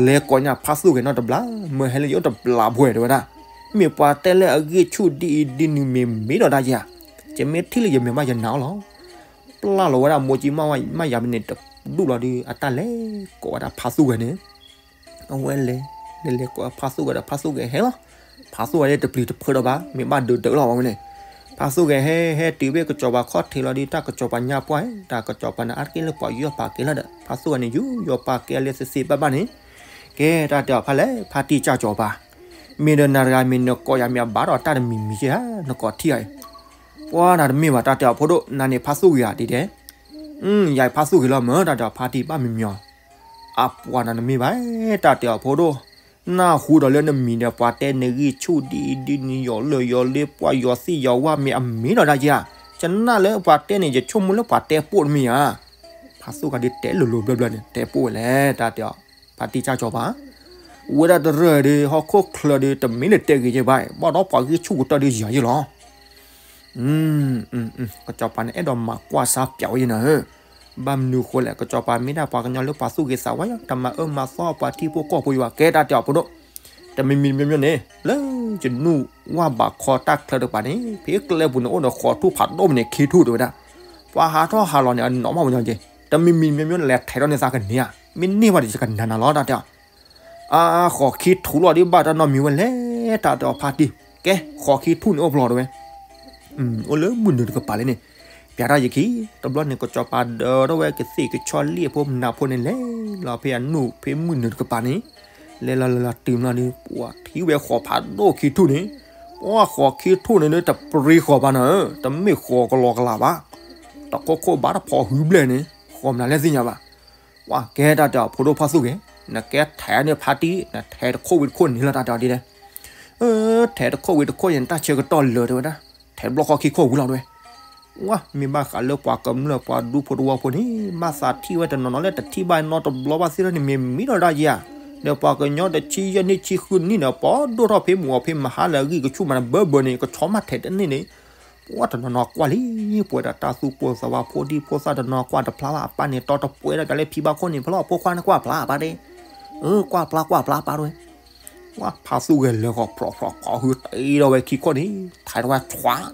လဲၤကိးညၣ်ဖါသူၣ်ဂဲၤနီတဘျီ, မၢဟဲလၢယအိၣ်တဘျီဖဲတဲဝဲဒၣ်, မ့ၢ်ပှၤတဲလၢအဂ့ၢ်ဆူၣ်ဒ်အံၤဒ်နုၤ မ့ၢ်မ့ၢ်ဒီးဒၣ်ယၤ, ယမ့ၢ်ထံၣ်လၢယမဲာ်ဘၣ်ယနာ်အီၤလီၤ. ပျၢ်လီၤဝဲဒၣ်မိၢ်ကၠံမီၢ်ယၤပန့ၣ်တဒူၣ်လီၤဒီး အတၢ်လဲၤကိးဝဲဒၣ်ဖါသူၣ်ဂဲၤန့ၣ်, အဝဲလဲၤ, လဲၤလဲၤကိးဖါသူၣ်ဂဲၤဒီး ဖါသူၣ်ဂဲၤဟဲလီၤ. ဖါသူၣ်ဂဲၤန့ၣ်တပျံၤတဖုးဒီးဘၣ်, မ့ၢ်ဘၣ်ဒုးဒုးလီၤဝဲန့ၣ်, ဖါသူၣ်ဂဲၤဟဲဟဲတုၤဖဲကစီၤပၤခီၣ်ထံးလီၤဒီး တၢ်ကစီၤပၤညါပှၢ်, တၢ်ကစီၤပၤန့ၣ် အါတက့ၢ်လၢပှၤယူးယီၣ်ပာ်ကဲလီၤဒီး ဖါသူၣ်ဂဲၤန့ၣ် ယူးယီၣ်ပာ်ကဲလၢသ့သ့ဘၣ်ဘၣ်န့ၣ်, ကဲတၢ်တဲအီၤဖါလဲၣ် ဖါတံၢ်ကၢ်ကစီၤပၤ, မ့ၢ်ဒီးနၤတဂၤမ့ၢ်နကိးယၤမ့ၢ်အဘၣ်ဒီးတၢ်တမံၤမံၤကဲဧါ, နကိးထံၣ်ဧါအံၤ, ပှၤနၤတမ့ၢ်ဘၣ် တၢ်တဲအီၤဖိဒိၣ်, နၤန့ၣ်ဖါသူၣ်ဂဲၤဧါဒ်တဲ, ယၤဖါသူၣ်ဂဲၤလီၤမၢ် တၢ်တဲအီၤဖါတံၢ်ဘၣ်မံၤမံၤအီၤ, အပှၤနၤတမ့ၢ်ဘၣ်, တၢ်တဲအီၤဖိဒိၣ်, နၢ်ဟူဒီးလၢနမံၤဒီးပှၤတဲနဂ့ၢ်ဆူၣ်ဒ်အံၤဒ်နုၤ ယီၤလၢာ်ယီၤလ့ ပှၤယီၤသံၣ်ယီၤဝၣ်မ့ၢ်အမ့ၢ်ဒီးဒၣ်ယၤ, ယနာ်လၢပှၤတဲန့ၣ် ယဆိကမိၣ်လၢပှၤတဲပိာ်တမ့ၢ်ဧါ. ဖါသူၣ်ဂဲၤဒုးတဲလိၤလိၤဘျၢဘျၢန့ၣ် တဲပိာ်ဝဲလဲၣ် တၢ်တဲအီၤ, ဖါတံၢ်ကၢ်ကစီၤပၤ, ဝဲဒၣ်တရၢၢ်ဒီး ဟီၣ်ခိၣ်ချၢဒီး တမ့ၢ်လၢတဲဂ့ၤယဲဘၣ်, ဘၣ်ဒီးပှၤဂ့ၢ်ဆူၣ်ကတၢၢ်ဒီးယၤယဲလီၤ. ကစီၤပၤန့ၣ် အဲၣ်ဒိးမၤကွၢ်စါပျးဝဲယဲနၤဧၢ, ဘၣ်မနုၤဃိလဲၣ် ကစီၤပၤမ့ၢ်ဒၣ်ပှၤကညီလၢပှၤသူၣ်ဂ့ၤသးဝါယါ တမၤအၢမၤသီပှၤထံဖိကီၢ်ဖိယါဘၣ်, ကဲတၢ်တဲအီၤဖိဒိၣ်, တမံၤမံၤမ့မ့ၢ်န့ၣ် လၢယနူၢ်ဝၣ်ဘးခီတၢ်ချၢတကပၤန့ၣ် ဖဲကျဲပူၤန့ၣ်အိၣ်ဒီးဃိးထူၣ်ဖးဒိၣ်မ့ၢ်န့ၣ် ခံထူၣ်တဲဝဲဒၣ်, ပှၤဟးထီၣ်ဟးလီၤန့ၣ် အနီၢ်မးဝဲညီက့, တမံၤမံၤမ့မ့ၢ်န့ၣ် လဲၤထဲးထီၣ်န့ၢ်သးကန့ၢ်ဧါ, မ့ၢ်န့ၢ်ဘၣ်ဒီးယကနၤနၤလီၤ တၢ်တဲအီၤ အါ ဃိးခံထူၣ်လီၤဒ်ဘၣ်တၢ်နီတမံၤဝဲလဲၣ် တၢ်တဲအီၤဖါတံၢ်, ကဲ ဃိးခံထူၣ်န့ၣ်အိၣ်ဖျိးတဲဝဲ, အိၣ်လၢမုၢ်နုာ်တကပၤလံန့ၣ်, ပျးတၢ်ယခံ, တဘျီန့ၣ် ကစီၤပၤဒၢထီၣ်ဝဲကသ့ၣ်ကဆီလံၣ်အဖိမနုၤဖိန့ၣ် လဲၤလီၤဖဲအနူၢ်ဖဲမုၢ်နုာ်တကပၤန့ၣ်, လဲၤလီၤလဲၤလီၤတုၤမလီၤဒီး ပှၤထံၣ်ဝဲဃိးဖးဒိၣ်ခံထူၣ်န့ၣ်, ပှၤဃိးခံထူၣ်န့ၣ် တပရံဃိးဘၣ်နၤဧၢ, တမ့ၢ်ဃိးကလီကလးဘၣ်, တခိၣ်ခိၣ်ဘၣ်တဖီဟုဘျဲၣ်န့ၣ်, ဃိးမနုၤလဲၣ်သ့ၣ်ညါဘၣ် ပှၤကဲတၢ်တဲအီၤဖိဒိၣ်ဖါသူၣ်ဂဲၤ, နကဲထဲးန့ၢ်ဖါတံၢ် နထဲးတခိၣ်ဝံၤတခိၣ်န့ၣ်လီၤ တၢ်တဲအီၤဒ်လဲၣ်, ထဲးတခိၣ်ဝံၤတခိၣ်န့ၣ် တၢ်ဆၢကတီၢ်လၢာ်တဲဝဲဒၣ်, ထဲးတဘျီဃီခံခိၣ်ဝံၤလီၤတဲဝဲ, ပှၤမ့ၢ်ဘၣ်ဃးလၢပှၤကမျၢၢ်ပှၤဒူဖိတဝီဖိန့ၣ် ဘၣ်သးထံၣ်ဝဲတနီၤနီၤလၢတထံၣ်ဘၣ်နီတဘျီဘၣ်သ့ၣ်ထီၣ်န့ၣ် မ့ၢ်မံဒီးဒၣ်ယၤ, ဒီးပှၤကညီတဆံယဲၢ်နံၣ်ဆံဃုနံၣ်န့ၣ် ပှၤဒိၣ်ထီၣ်ဖဲမုၢ်အီၤဖဲမဟါလၢအဂံၢ်ကဆူၣ်မးန့ၣ် ဘၢဘၢန့ၣ် ကဆီမးထဲးတန့ၢ်န့ၣ် ပှၤတနီၤနီၤကွၢ်လံ, ပဝဲဒၣ်တၢ်သူၣ်ပိၢ်သးဝါဖိဒံဖိသၣ်တနီၤကွၢ်တဖျါဘၣ် အပၢ်န့ၣ်တီတပှဲၤဒီးကလဲၤဖံးဘၣ်ခိၣ်န့ၣ် ဖဲလီၤဖိခွါန့ၣ်ကွၢ်ဖျါအပၢ်တဲ, အၢ ကွၢ်ဖျါကွၢ်ဖျါပၢ်တဲဝဲ, ပှၤဖါသူၣ်ဂဲၤလၢာ်ဃီၤဖြီးဖြီးဖီဟုတအံၤဒီးဝဲခံခိၣ်န့ၣ် ထဲးထီၣ်ဝဲဆွး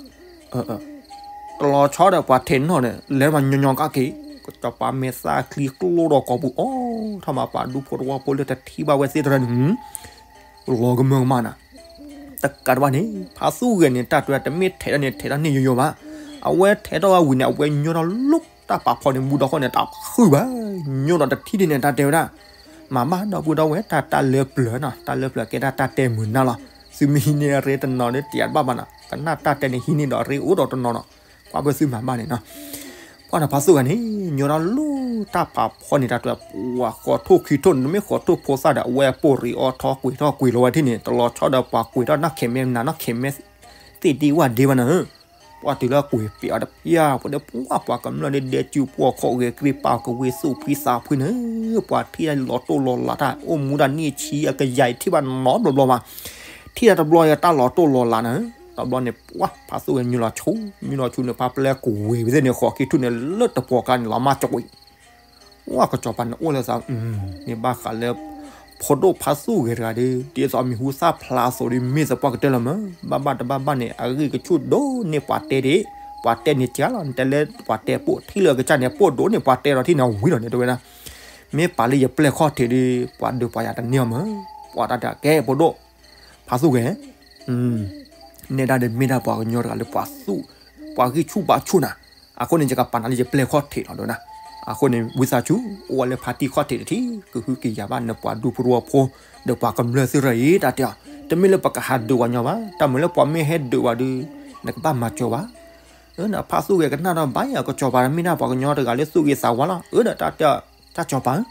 တလီၤဆီဒီးပှၤထဲးနီၣ်န့ၣ် လဲၤမးညီညီကၣ်က့ၤ, ကစီၤပၤမဲာ်သၣ်ချံကျိဒီးကိာ်ပူၤအီၤ ထီၣ်မးပှၤဒူဖိတဝီဖိလၢတထံၣ်ဘၣ်ဝဲသ့ၣ်တရၢန့ၣ် လီၤကမၢကမၣ်နၤ, တကးတဘၣ်န့ၣ် ဖါသူၣ်ဂဲၤန့ၣ် တၢ်တဲတမ့ၢ်ထဲးထီၣ်န့ၣ် ထဲးထီၣ်န့ၢ်ယိယိဘၣ်, အဝဲထဲးထီၣ်ဝဲဝံၤန့ၣ် အဝဲညိထီၣ်လူၤတၢ်ပာ်ဖီန့ၣ် မူဒီခိၣ်န့ၣ် တၢ်ခုၣ်ဘၣ်, ညိဒီးတထံၣ်ဒ်န့ၣ် တၢ်တဲဝဲဒၣ်, မၤဘၣ်ဒီပုၢ်ဒီဝဲၢ် တၢ်တၢ်လၢပျၢၤနီၤ တၢ်လၢပျၢၤကဲဒၣ်တၢ်တဲမုာ်နၢ်လီၤ, သုမ့ၢ်ဟံးန့ၢ်အရ့တနီၤဒီးတယးတဘၣ်ဘၣ်နီၤ ကနၣ်တၢ်တဲန့ၣ်ဟံးန့ၢ်ဒီးအရ့အိၣ်ဒီးတနီၤနီၤ, ကွၢ်ပၢၢ်သုမၤဘၣ်န့ၣ်နီၤ ပှၤတဖါသူၣ်ဂဲၤန့ၣ် ညိထီၣ်လူၤတၢ်ပာ်ဖီန့ၣ် တၢ်တဲပှၤဃိးထူၣ်ခံထူၣ်န့ၣ် တမ့ၢ်ဃိးထူၣ်ဖိသၣ်ဒီး အဝဲအပိာ်ရံးအီထီကွံာ်ထီၣ်ကွံာ်လီၤဝဲထံၣ်န့ၣ် တလီၤဆီဒီးပှၤကွံာ်ထီၣ်နီၢ်ခဲမဲနၤနီၢ်ခဲမဲ သ့ၣ်ဒံဝၣ်ဒ့ဘၣ်နၤဧၢ, ပှၤတုၤလၢကွံာ်ပ့ၤအီၤတဖၠၣ် ပှၤဒီးပှၤပှၤကမျၢၢ်ဒဲဒဲကၠူပှီၢ်ခီၣ်ဂဲၤကြ့ပာ်ကဝ့ၤသူၣ်ဖှံသးဖှံန့ၣ်, ပှၤထံၣ်တၢ်လီၤတိၢ်လီၤလးတၢ်အိၣ်မူတၢ်န့ၣ်ဆံးအကယၤအံၤထံၣ်ဘၣ်နီတဘျီဘျီဘၣ်, ထံၣ်တၢ်တဘျီတၢ်လီၤတိၢ်လီၤလးနၤဧၢ, တဘျီန့ၣ် ပှၤဖါသူၣ်ဂဲၤညိလီၤဆူ ညိလီၤဆူန့ၣ် ဖါပျဲၢ်ကွံာ်ဝံၤသ့ၣ်န့ၣ် ဃိးခံထူၣ်န့ၣ် လၢတပှီၤကါန့ၣ် လီၤမၢ်ကၠီကွံာ် ဝဲကစီၤပၤန့ၣ်အိၣ်လၢသး, မ့ၢ်ဘၣ်ဃးလၢ ဖိဒိၣ်ဖါသူၣ်ဂဲၤတဂၤဒီး ဒ်သိးအမံၤဟူသၣ်ဖျါအသိးဒီး မ့ၢ်သပှၢ်ကတၢၢ်လီၤမး, ဘၣ်ဘၣ်တဘၣ်ဘၣ်န့ၣ် အဂံၢ်ကဆူၣ်ဒိၣ်န့ၢ်ပှၤတဲဒၣ်, ပှၤတဲန့ၣ်ကလီၤ နတဲလၢပှၤတဲပိာ်ထံၣ်လၢအကစၢ်န့ၣ် ပိာ်ဒိၣ်န့ၢ်ပှၤတဲဒီးထံၣ်န့ၣ်ဝံၤလီၤန့ၣ် တဲဝဲဒၣ်, မ့ၢ်ပာ်လၢယပျဲၢ်ခီၣ်ထံးဒီး ပှၤဒုးပှၤယၤတန့ၢ်အီၤမး, ပှၤတၢ်ဒၣ်ကဲဖိဒိၣ် ဖါသူၣ်ဂဲၤ နဲဒၣ်ဒီးမ့ၢ်ဒၣ်ပှၤကညီတဂၤလၢပှၤသူၣ်, ပှၤဂံၢ်ဆူၣ်ဘါဆူၣ်နၤ, အဃိန့ၣ် ယကပာ်နၤလၢယပျဲၢ်ခီၣ်ထံးလီၤဒိၣ်နၤ, အဃိန့ၣ် ဝံသးစူၤ အိၣ်ဝဲလၢဖါတံၢ်ခီၣ်ထံးတထံၣ် ကဟုကယာ်ဘၣ်နပှၤဒူဖိတဝီဖိ, ဒီးပှၤကမျၢၢ်သ့ၣ်ရၢအံၤ တၢ်တဲအီၤ, တမ့ၢ်လၢပကဟးဒုးဝဲညီဘၣ်, တၢ်မၤလၢပှၤမ့ၢ်ဟဲဒုးဝဲဒီး နကဘၣ်မၤစၢၤဝဲ, အၢ နဖါသူၣ်ဂဲၤကနၣ်ဒီးဘၣ်ယၤ ကစီၤပၤမ့ၢ်ဒၣ်ပှၤကညီတဂၤလၢသူၣ်ဂ့ၤသးဝါလီၤ, အၢ ဒီးတၢ်တဲအီၤ တၢ်ကစီၤပၤ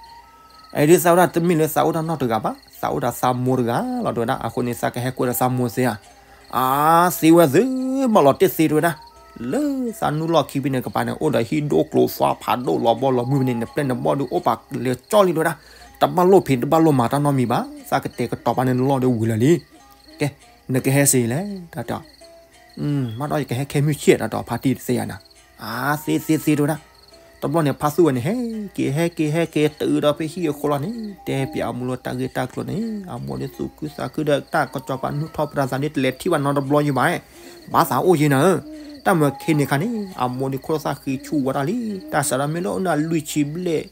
အဲဒ်သးဝဲဒၣ်တမ့ၢ်လၢသးအိၣ်တၢ်နီတဂၤဘၣ်, သးအိၣ်ဒီးသးမိၢ်တဂၤလီၤ တဲဝဲဒၣ်, အဃိန့ၣ် သးကဟဲကွဲးဒီးသးမိၢ်သ့ဧါ, အါ သ့ဝဲသ့ ဘၣ်လီၤတ့ၢ်သ့ တဲဝဲဒၣ်, လၢသးနုာ်လီၢ်ခံဖဲန့ၣ်ကပၤန့ၣ် အိၣ်ဒီးဟံၣ်ဒိၣ်ကျိၤသွါဖးဒိၣ်လီၤဘီလီၤမုၢ်ဖဲန့ၣ် နပျဲၢ်နဘီၣ်ဒီးအိၣ်ပာ်လၢကၠီလံ တဲဝဲဒၣ်, တဘၣ်လိၣ်ဖံးတဘၣ်လိၣ်မၤတၢ်နီတမံၤဘၣ်, သးကတဲာ်ကတီၤပာ်န့ၣ်လီၢ်ဒီးဝံၤလၢာ်လံ, ကဲ နကဟဲစ့ၢ်လဲၣ် တၢ်တဲ, မ့ၢ်ဒီးယကဟဲခဲမုၢ်ဆ့ၣ် တၢ်တဲ ဖါတံၢ်တသ့ယၤနၤ, အါ သ့သ့သ့တဲဝဲဒၣ်. တဘျီန့ၣ် ဖါသူၣ်ဂဲၤန့ၣ် ဟဲက့ၤဟဲက့ၤဟဲက့ၤ တုၤဒီးဖဲဟံၣ်အဃိလီၤန့ၣ် တဲပၠးအမိၢ်လၢတၢ်ဂ့ၢ်တၢ်ကျိၤန့ၣ် အမိၢ်ဒုးသူၣ်ခုသးခုဒီးတၢ် ကစီၤပၤနုၢ်ထီၣ်ပတၢ်သးန့ၣ် တလဲၤထံၣ်ဘၣ်နီတဘျီယံၤဘၣ်, ဘၣ်သးအိၣ်ယံၤနၤဧၢ. တၢ်မၤခဲန့ၣ်ခါန့ၣ် အမိၢ်န့ၣ်ခိၣ်သၣ်ဃံဆူၣ်ဝါတၢ်လံ, တၢ်စးထီၣ်မ့ၢ်လၢအိၣ်နၤလွံၢ်ဆံဘျဲၣ်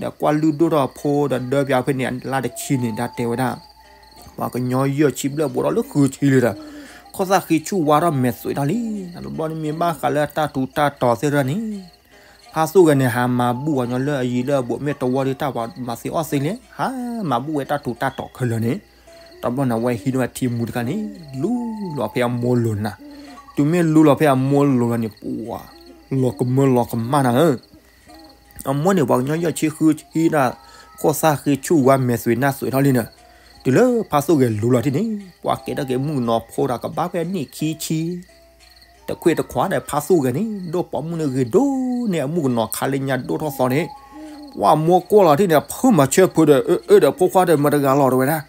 ဒီးကွၢ်လုၢ်ဒိၣ်ထီၣ်အဖိဒီးဒၢပၠးဖဲန့ၣ် လါတဆံန့ၣ် တၢ်တဲဝဲဒၣ် ပှၤကညီယဲၢ်ဆံဘျဲၣ်ဘူးထီၣ်လၢဃုဆံလံဒီး ခိၣ်သၣ်ဃံဆူၣ်ဝါထီၣ်မဲာ်သွံးထီၣ်လံ. တဘျီန့ၣ်မ့ၢ်ဘၣ်ဃးလၢတၢ်ထူးတၢ်တီၤသ့ၣ်တဖၣ်န့ၣ် ဖါသူၣ်ဂဲၤန့ၣ် ဟးမၤဘူၣ်ပှၤကညီလၢအယံၤလၢအဘူး မ့ၢ်တဝီဒီး တၢ်ပှၤမၤသ့အီၣ်သ့လဲၣ် ဟးမၤဘူၣ်ဝဲတၢ်ထူးတၢ်တီၤခဲလၢာ်န့ၣ်. တဘျီန့ၣ် အဝဲဟံးန့ၢ်ဝဲထံမူတခါန့ၣ် လူလီၤဖဲအမိၢ်လိၤနၤ, တုၤမ့ၢ်လူလီၤဖဲအမိၢ်လိၤလီၤန့ၣ် ပှၤ လီၤကမၢလီၤကမၣ်နၤဧၢ. အမိၢ်န့ၣ် ပှၤကညီယဲၢ်ဆံဃုဆံဒၣ် ခိၣ်သၣ်ဃံဆူၣ်ဝါမဲာ်သွံးနၢ်သွံးထီၣ်လံန့ၣ်, တုၤလၢဖါသူၣ်ဂဲၤလူလီၤထံၣ်န့ၣ် ပှၤကဲထီၣ်က့ၤမုၣ်ကနီၤဖိဒီး ကဘၣ်ဖဲနံၣ်ခံဆံ တခွ့တခွါဒီး ဖါသူၣ်ဂဲၤန့ၣ် ဒိၣ်ပိာ်မုၣ်န့ၣ်ဂ့ၤဒိၣ်န့ၢ်အမုၣ်ကနီၤခါလၢညါဒိၣ်ထီၣ်သီန့ၣ်, ပှၤမိၢ်ကွၢ်လီၤထံၣ်န့ၣ် ဖုမၤဆၢဖုဒီး အၢ အၢ ဒီးဖိခွါဒီး မတဂၤလီၤတဲဝဲဒၣ်,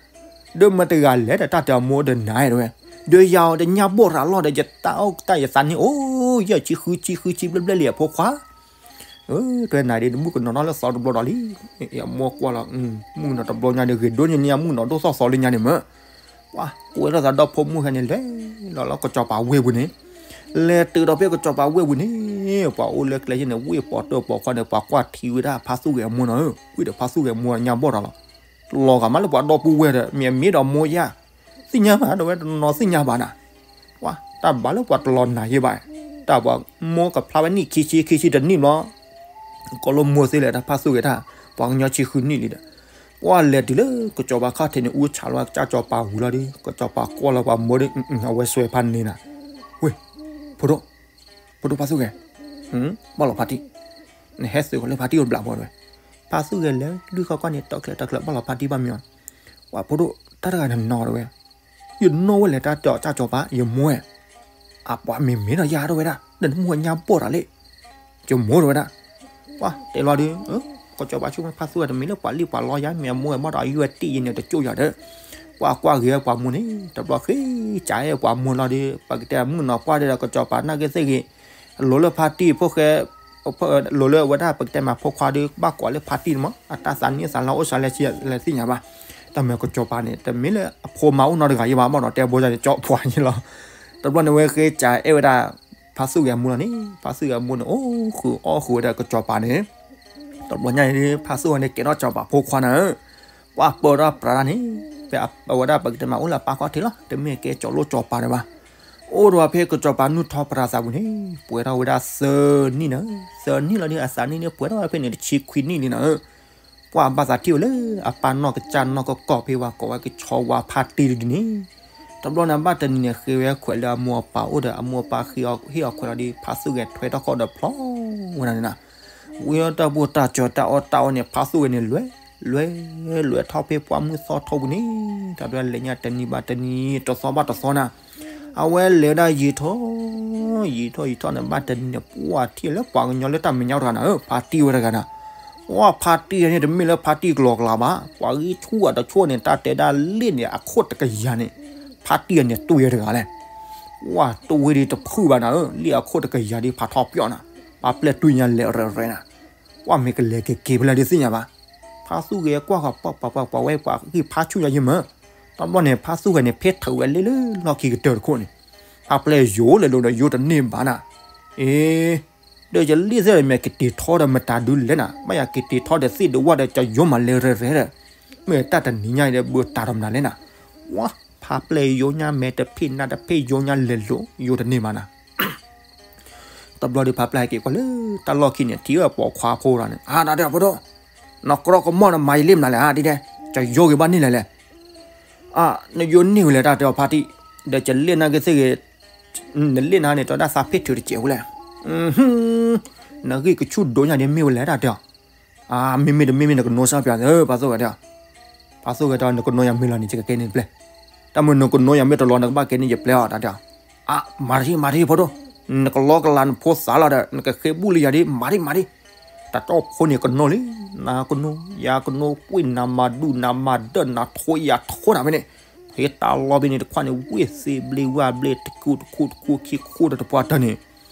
ဒီးမတဂၤလဲၣ်ဒီး တၢ်တဲအမိၢ်ဒီးနၤတဲဝဲ, ဒီးယၤအီၤတညၣ်ဘီၣ်တၢ်လီၢ်ဒီး ယတၢ်အိၣ်တၢ်ယသးန့ၣ် အိၣ် ယဲၢ်ဆံဃုဆံဃုဆံဘျဲၣ်ဘျဲၣ်လံအဖိခွါ တဲနၤဒ် နမုၣ်ကနီၤနီၢ်လၢသီတဘျီဒီးလံ. အမိၢ်ကွၢ်လီၤ, မုၣ်ကနီၤတဘျီညါဒီး ဂ့ၤဒိၣ်န့ၢ်န့ၢ်အမုၣ်ကနီၤဒိၣ်ထီၣ်သီလၢညါန့ၣ်မ့ၢ်, ပှၤကွဲထီၣ်သးဒီဖိမုၣ်ဟဲန့ၣ် လဲၤလီၤလၢကစီၤပၤဝ့ၢ်ပူၤန့ၣ်, လဲၤတုၤဒီးဖဲကစီၤပၤဝ့ၢ်ပူၤန့ၣ် ပှၤအိၣ်လၢကျဲယဲၢ်န့ၣ် ဝ့ၢ်ပိာ်တၢၢ်ပိာ်ခွါန့ၣ် ပှၤကွၢ်ထံဝဲဒၣ်ဖါသူၣ်ဂဲၤအမိၢ်နီၤဧၢ, ဝံၤဒီးဖါသူၣ်ဂဲၤအမိၢ်ညါဘီၣ်တၢ်လီၤ. လီၤဂာ်မးလၢပှၤဒီပုၢ်ဝဲၢ်ဒီး မ့ၢ်အမ့ၢ်ဒီးမိၢ်ယါ သ့ၣ်ညါဘၣ် တဲဝဲတနီၤသ့ၣ်ညါဘၣ်နၤ, ပှၤတၢ်ဘၣ်လၢပှၤတလီၤနာ်ယဲဘၣ်, တၢ်ပှၤမိၢ်ကဖျါဝဲနံၣ်ခံဆံခံဆံတနံၣ်ဘျီ ကီးလၢမိၢ်သ့လဲၣ် တၢ်ဖါသူၣ်ဂဲၤတၢ် ပှၤကညီဆံဃုနံၣ်လံဒီး, ပှၤလဲၤတုၤလၢကစီၤပၤခီၣ်ထံးန့ၣ် အူဆးလီၤကစၢ်စီၤပၤဝံၤလီၤဒီး ကစီၤပၤကွၢ်လီၤပှၤမိၢ်ဒီး အဝဲစွဲဖးန့ၢ်နၤ, ဝ့ၢ် ဖိဒိၣ် ဖိဒိၣ်ဖါသူၣ်ဂဲၤ, ဘၣ်လီၤဖါတံၢ်, နဟဲသုးကီးလၢဖါတံၢ်အိၣ်ဘျးဘီတဲဝဲ, ဖါသူၣ်ဂဲၤလဲၤလွံၢ်ခီကီၢ်န့ၣ် တီၢ်ချၢတီၢ်ချၢ ဘၣ်လီၤဖါတံၢ်ဘၣ်မ့ၢ်အီၤ, ပှၤဖိဒိၣ် တၢ်တဂၤနနီၤတဲဝဲ ယနီၣ်ဝဲလဲၤတၢ်တဲအီၤကစၢ်စီၤပၤ ယမိၢ်ဝဲ, အပှၤမ့ၢ်မ့ၢ်ဒီးယၤတဲဝဲဒၣ် ဒီးနမိၢ်ညါဘီၣ်တၢ်လဲၣ်, ယမိၢ်တဲဝဲဒၣ်, ပှၤတဲလီၤဒီး, ကစီၤပၤဆိကမိၣ်ဖါသူၣ်ဂဲၤတမ့ၢ်လၢပှၤလံၣ်ပှၤလီယၤ မ့ၢ်အမိၢ်ဝဲဘၣ်ဒီး ယွဲၢ်တံၢ်ယဲန့ၣ်တကၠိၣ်ယၤဒီး, ပှၤကွၢ်ဂ့ၤဝဲပှၤမိၢ်န့ၣ် တဘျီဃ့ကးအဲၣ်ပှၤမိၢ်လီၤဒီး ပကတဲမုၣ်ကနီၤပှၢ်ဒီး ကစီၤပၤနာ်က့သ့ၣ်ဂ့ၤ, လိၤလၢဖါတံၢ်ဖိဃဲ လိၤလၢဝဲဒၣ်ပကတဲမးဖိခွါဒီး ဘၣ်ကွၢ်လၢဖါတံၢ်န့ၣ်မး အတၢ်သးနံၣ်သးလီအိၣ်စးလဲဆံလဲသ့ၣ်ညါဘၣ်, တၢ်မ့ၢ်ကစီၤပၤန့ၣ် တမ့ၢ်လၢအဖိမါအိၣ်နီတဂၤယဲဘၣ် ဘၣ်ဒီးတဲဘိယၤန့ၣ် ကၠီပှၤယဲလီၤ, တဘျီန့ၣ်ဝဲဃ့ကးအဲၣ်ဝဲဒၣ် ဖါသူၣ်ဂဲၤအမိၢ်လီၤန့ၣ် ဖါသူၣ်ဂဲၤအမိၢ်န့ၣ် အိၣ်ဃုာ်အီၣ်ဃုာ်ဝဲဒၣ်ကစီၤပၤန့ၣ်, တဘျီညါအံၤ ဖါသူၣ်ဂဲၤန့ၣ် ကဲထီၣ်ကစီၤပၤဖိခွါနၤဧၢ, ပှၤပၢၤထီၣ်ပြးတၢ်န့ၣ်, ဖဲအဝဲဒၣ်ပကတဲမးအိၣ်လၢအပၢ်ခီၣ်ထံးလီၤ တမ့ၢ်ကဲကၠီၤလိၣ်ကၠီၤပၤဒံးဘၣ်, အိၣ်ဒီးဖဲကစီၤပၤနုၢ်ထီၣ်ပြးသးပူၤန့ၣ် ပှဲၤထီၣ်ဝဲဒၣ်သၢနံၣ်နၤဧၢ, သၢနံၣ်လီၤဒီး အသးနံၣ်န့ၣ် ပှဲၤထီၣ်ဝဲဖဲန့ၣ်တဆံခွံနံၣ်လံနၤဧၢ, ပှၤဘၣ်သးထံၣ်ဝဲလၢအပၢ်နီၢ်ကစၢ်နီၢ်ကီၢ်ကီၢ်ဖဲပှၤကိးဝဲကဆီဝါဖါတံၢ်တဒုန့ၣ်, တဘျီန့ၣ်ဘၣ်တနံၤန့ၣ် ဃ့ဝဲခွဲးလၢအမိၢ်အပၢ်အိၣ်ဒီး အမိၢ်အပၢ်ဟ့ၣ်အီၤခွဲးလီၤဒီး ဖါသူၣ်ဂဲၤထွဲထီၣ်ဃီဒီးဖျီဝဲဒၣ်န့ၣ်နၤ, ဝံၤအီၣ်တၢ်ဘူၣ်တၢ်စၢၤတၢ်အီၣ်တၢ်အီန့ၣ် ဖါသူၣ်ဂဲၤန့ၣ် လဲၤ လဲၤ လဲၤထီၣ်ဖဲပှၢ်မုၢ်သီထီပူၤန့ၣ်, တၢ်ဒွဲလဲၤညါတနံၤဘၣ်တနံၤ တသီဘၣ်တသီနၤ, အဝဲလဲၤဝဲဒၣ်ယံာ်ထီၣ် ယံာ်ထီၣ်ယံာ်ထီၣ်န့ၣ် ဘၣ်တနံၤန့ၣ် ပှၤထံၣ်လၢပှၤကညီလၢတၢ်မဲာ်ညါတဂၤနၤဧၢ ဖါတံၢ်ဝဲတဂၤနၤ, ပှၤဖါတံၢ်န့ၣ် တမ့ၢ်လၢဖါတံၢ်ကလီကလီဘၣ် ပှၤဂံၢ်ဆူၣ်အတဆိၣ်န့ၣ် တၢ်တဲဒၣ်လ့ၣ်န့ၣ် အခိၣ်တကယၤန့ၣ်, ဖါတံၢ်န့ၣ် တွံၢ်ဝဲတဂၤလဲၣ်, ပှၤတွံၢ်ဝဲဒ်တဖုၣ်ဘၣ်နၤဧၢ လ့ၣ်အခိၣ်တကယၤဒ် ဖးထီပၠီၣ်နၤ, ပှၤပျဲၢ်တွံၢ်ညါလဲၤရဲၣ်ရဲၣ်နၤ, ပှၤမ့ၢ်ကလဲၤက့ၤက့ၤဖဲလဲၣ်ဒ်သ့ၣ်ညါဘၣ်, ဖါသူၣ်ဂဲၤကွၢ်ဃီၤပှၤပှၤပှၤပှၤဝဲပှၤဂံၢ်ဖးဆူၣ်ညါယမၢ်, တဘျီန့ၣ် ဖါသူၣ်ဂဲၤန့ၣ် ဖဲထၢၣ်ဝဲလ့လၢလီၢ်ခံကတၢၢ်တခိၣ်န့ၣ်, ဖါပျဲၢ်ယိၤလဲၤလိၤဒီးယိၤတန့ၢ်ဘၣ်နၤ, အ့ ဒီးယလ့ၣ်သ့ၣ်ဒီးမ့ၢ်ကတ့ၤထီဒီးမတၤဒုလဲၣ်နၤ, ဘၣ်ယၤကတ့ၤထီဒီးသ့ၣ်ဒုးဝၣ်ဒီး ကယိၤမးလဲၤရဲၣ်ရဲၣ်ဒီး, မ့ၢ်တၢ်တနံၤညါအံၤဒီး ဘၢတၢ်ဒီးမနုၤလဲၣ်နၤ, ဝါ ဖါပျဲၢ်ယိၤညါမဲာ်တဖ့ၣ်နါတဖ့ၣ်ယိၤညါလဲၤလိၤ ယိၤတန့ၢ်ဘၣ်နၤ တဘျီဒီးဖါပျဲၢ်ဟဲက့ၤကွၢ်လၢတၢ်လီၢ်ခံန့ၣ် ထံၣ်ဝဲပိာ်ခွါဖိဒီးန့ၣ် အါ တၢ်တဲအီၤဖိဒိၣ်, နကြီကမီၣ်နမၤယလ့ၣ်မနုၤလဲၣ် အါ ဒ်ဒဲး, ကယိၤဂ့ၤဘၣ်န့ၣ်လဲၣ်လဲၣ်, အါ နယိၤန့ၢ်ဝဲလဲၣ်တၢ်တဲအီၤဖါတံၢ်, ဒီးကလ့ၣ်နာ်က့သ့ၣ်ဂ့ၤ, နလ့ၣ်နာ်န့ၣ် တၢ်ဒၣ်သးဖ့ၣ်ထုးတစဲးဝဲလဲၣ်, နဂံၢ်ကဆူၣ်ဒိၣ်ညါဒ်မ့ၢ်ဝဲလဲၣ်တၢ်တဲအီၤ, အါ မ့မ့ၢ်တမ့မ့ၢ်နကနိစၢ်ပၠး ဖါသိၣ်ဂဲၤတဲအီၤ, ဖါသိၣ်ဂဲၤတဲအီၤ နကနိယၤမ့ၢ်လီၤန့ၣ် ယကကဲန့ၢ်ပျဲၢ်, တၢ်မ့ၢ်နကနိယၤမ့ၢ်တလီၤ နကဘၣ်ကဲန့ၢ်ယပျဲၢ်အီၤတၢ်တဲအီၤ, အါ မၤတထံၣ်မၤတထံၣ်ဖိဒိၣ်, နကလီကလၤနဖိသးလီၤဒီး နကဃ့ဘူၣ်လံယၤဒ် မၤတထံၣ်မၤတထံၣ်, တၢ်တီၢ်ဖိန့ၣ်ကနိလံ, နကနိ ယၤကနိ ကွံာ်နၤမၤဒူၣ်နၤမၤဒၢၣ်နၤထိယၤထိနၤဖဲန့ၣ်, ဖ ဟ့ၣ်တၢ်လီၢ်ဘ့ၣ်န့ၣ်တခွးန့ၣ် ဝ့ၢ်သ့ဘျ့ဝၢ်ဘျ့ တခိၣ်တခိၣ်တခိၣ်ခံခိၣ်ဒီးတပှၢ်တၢၢ်န့ၣ်,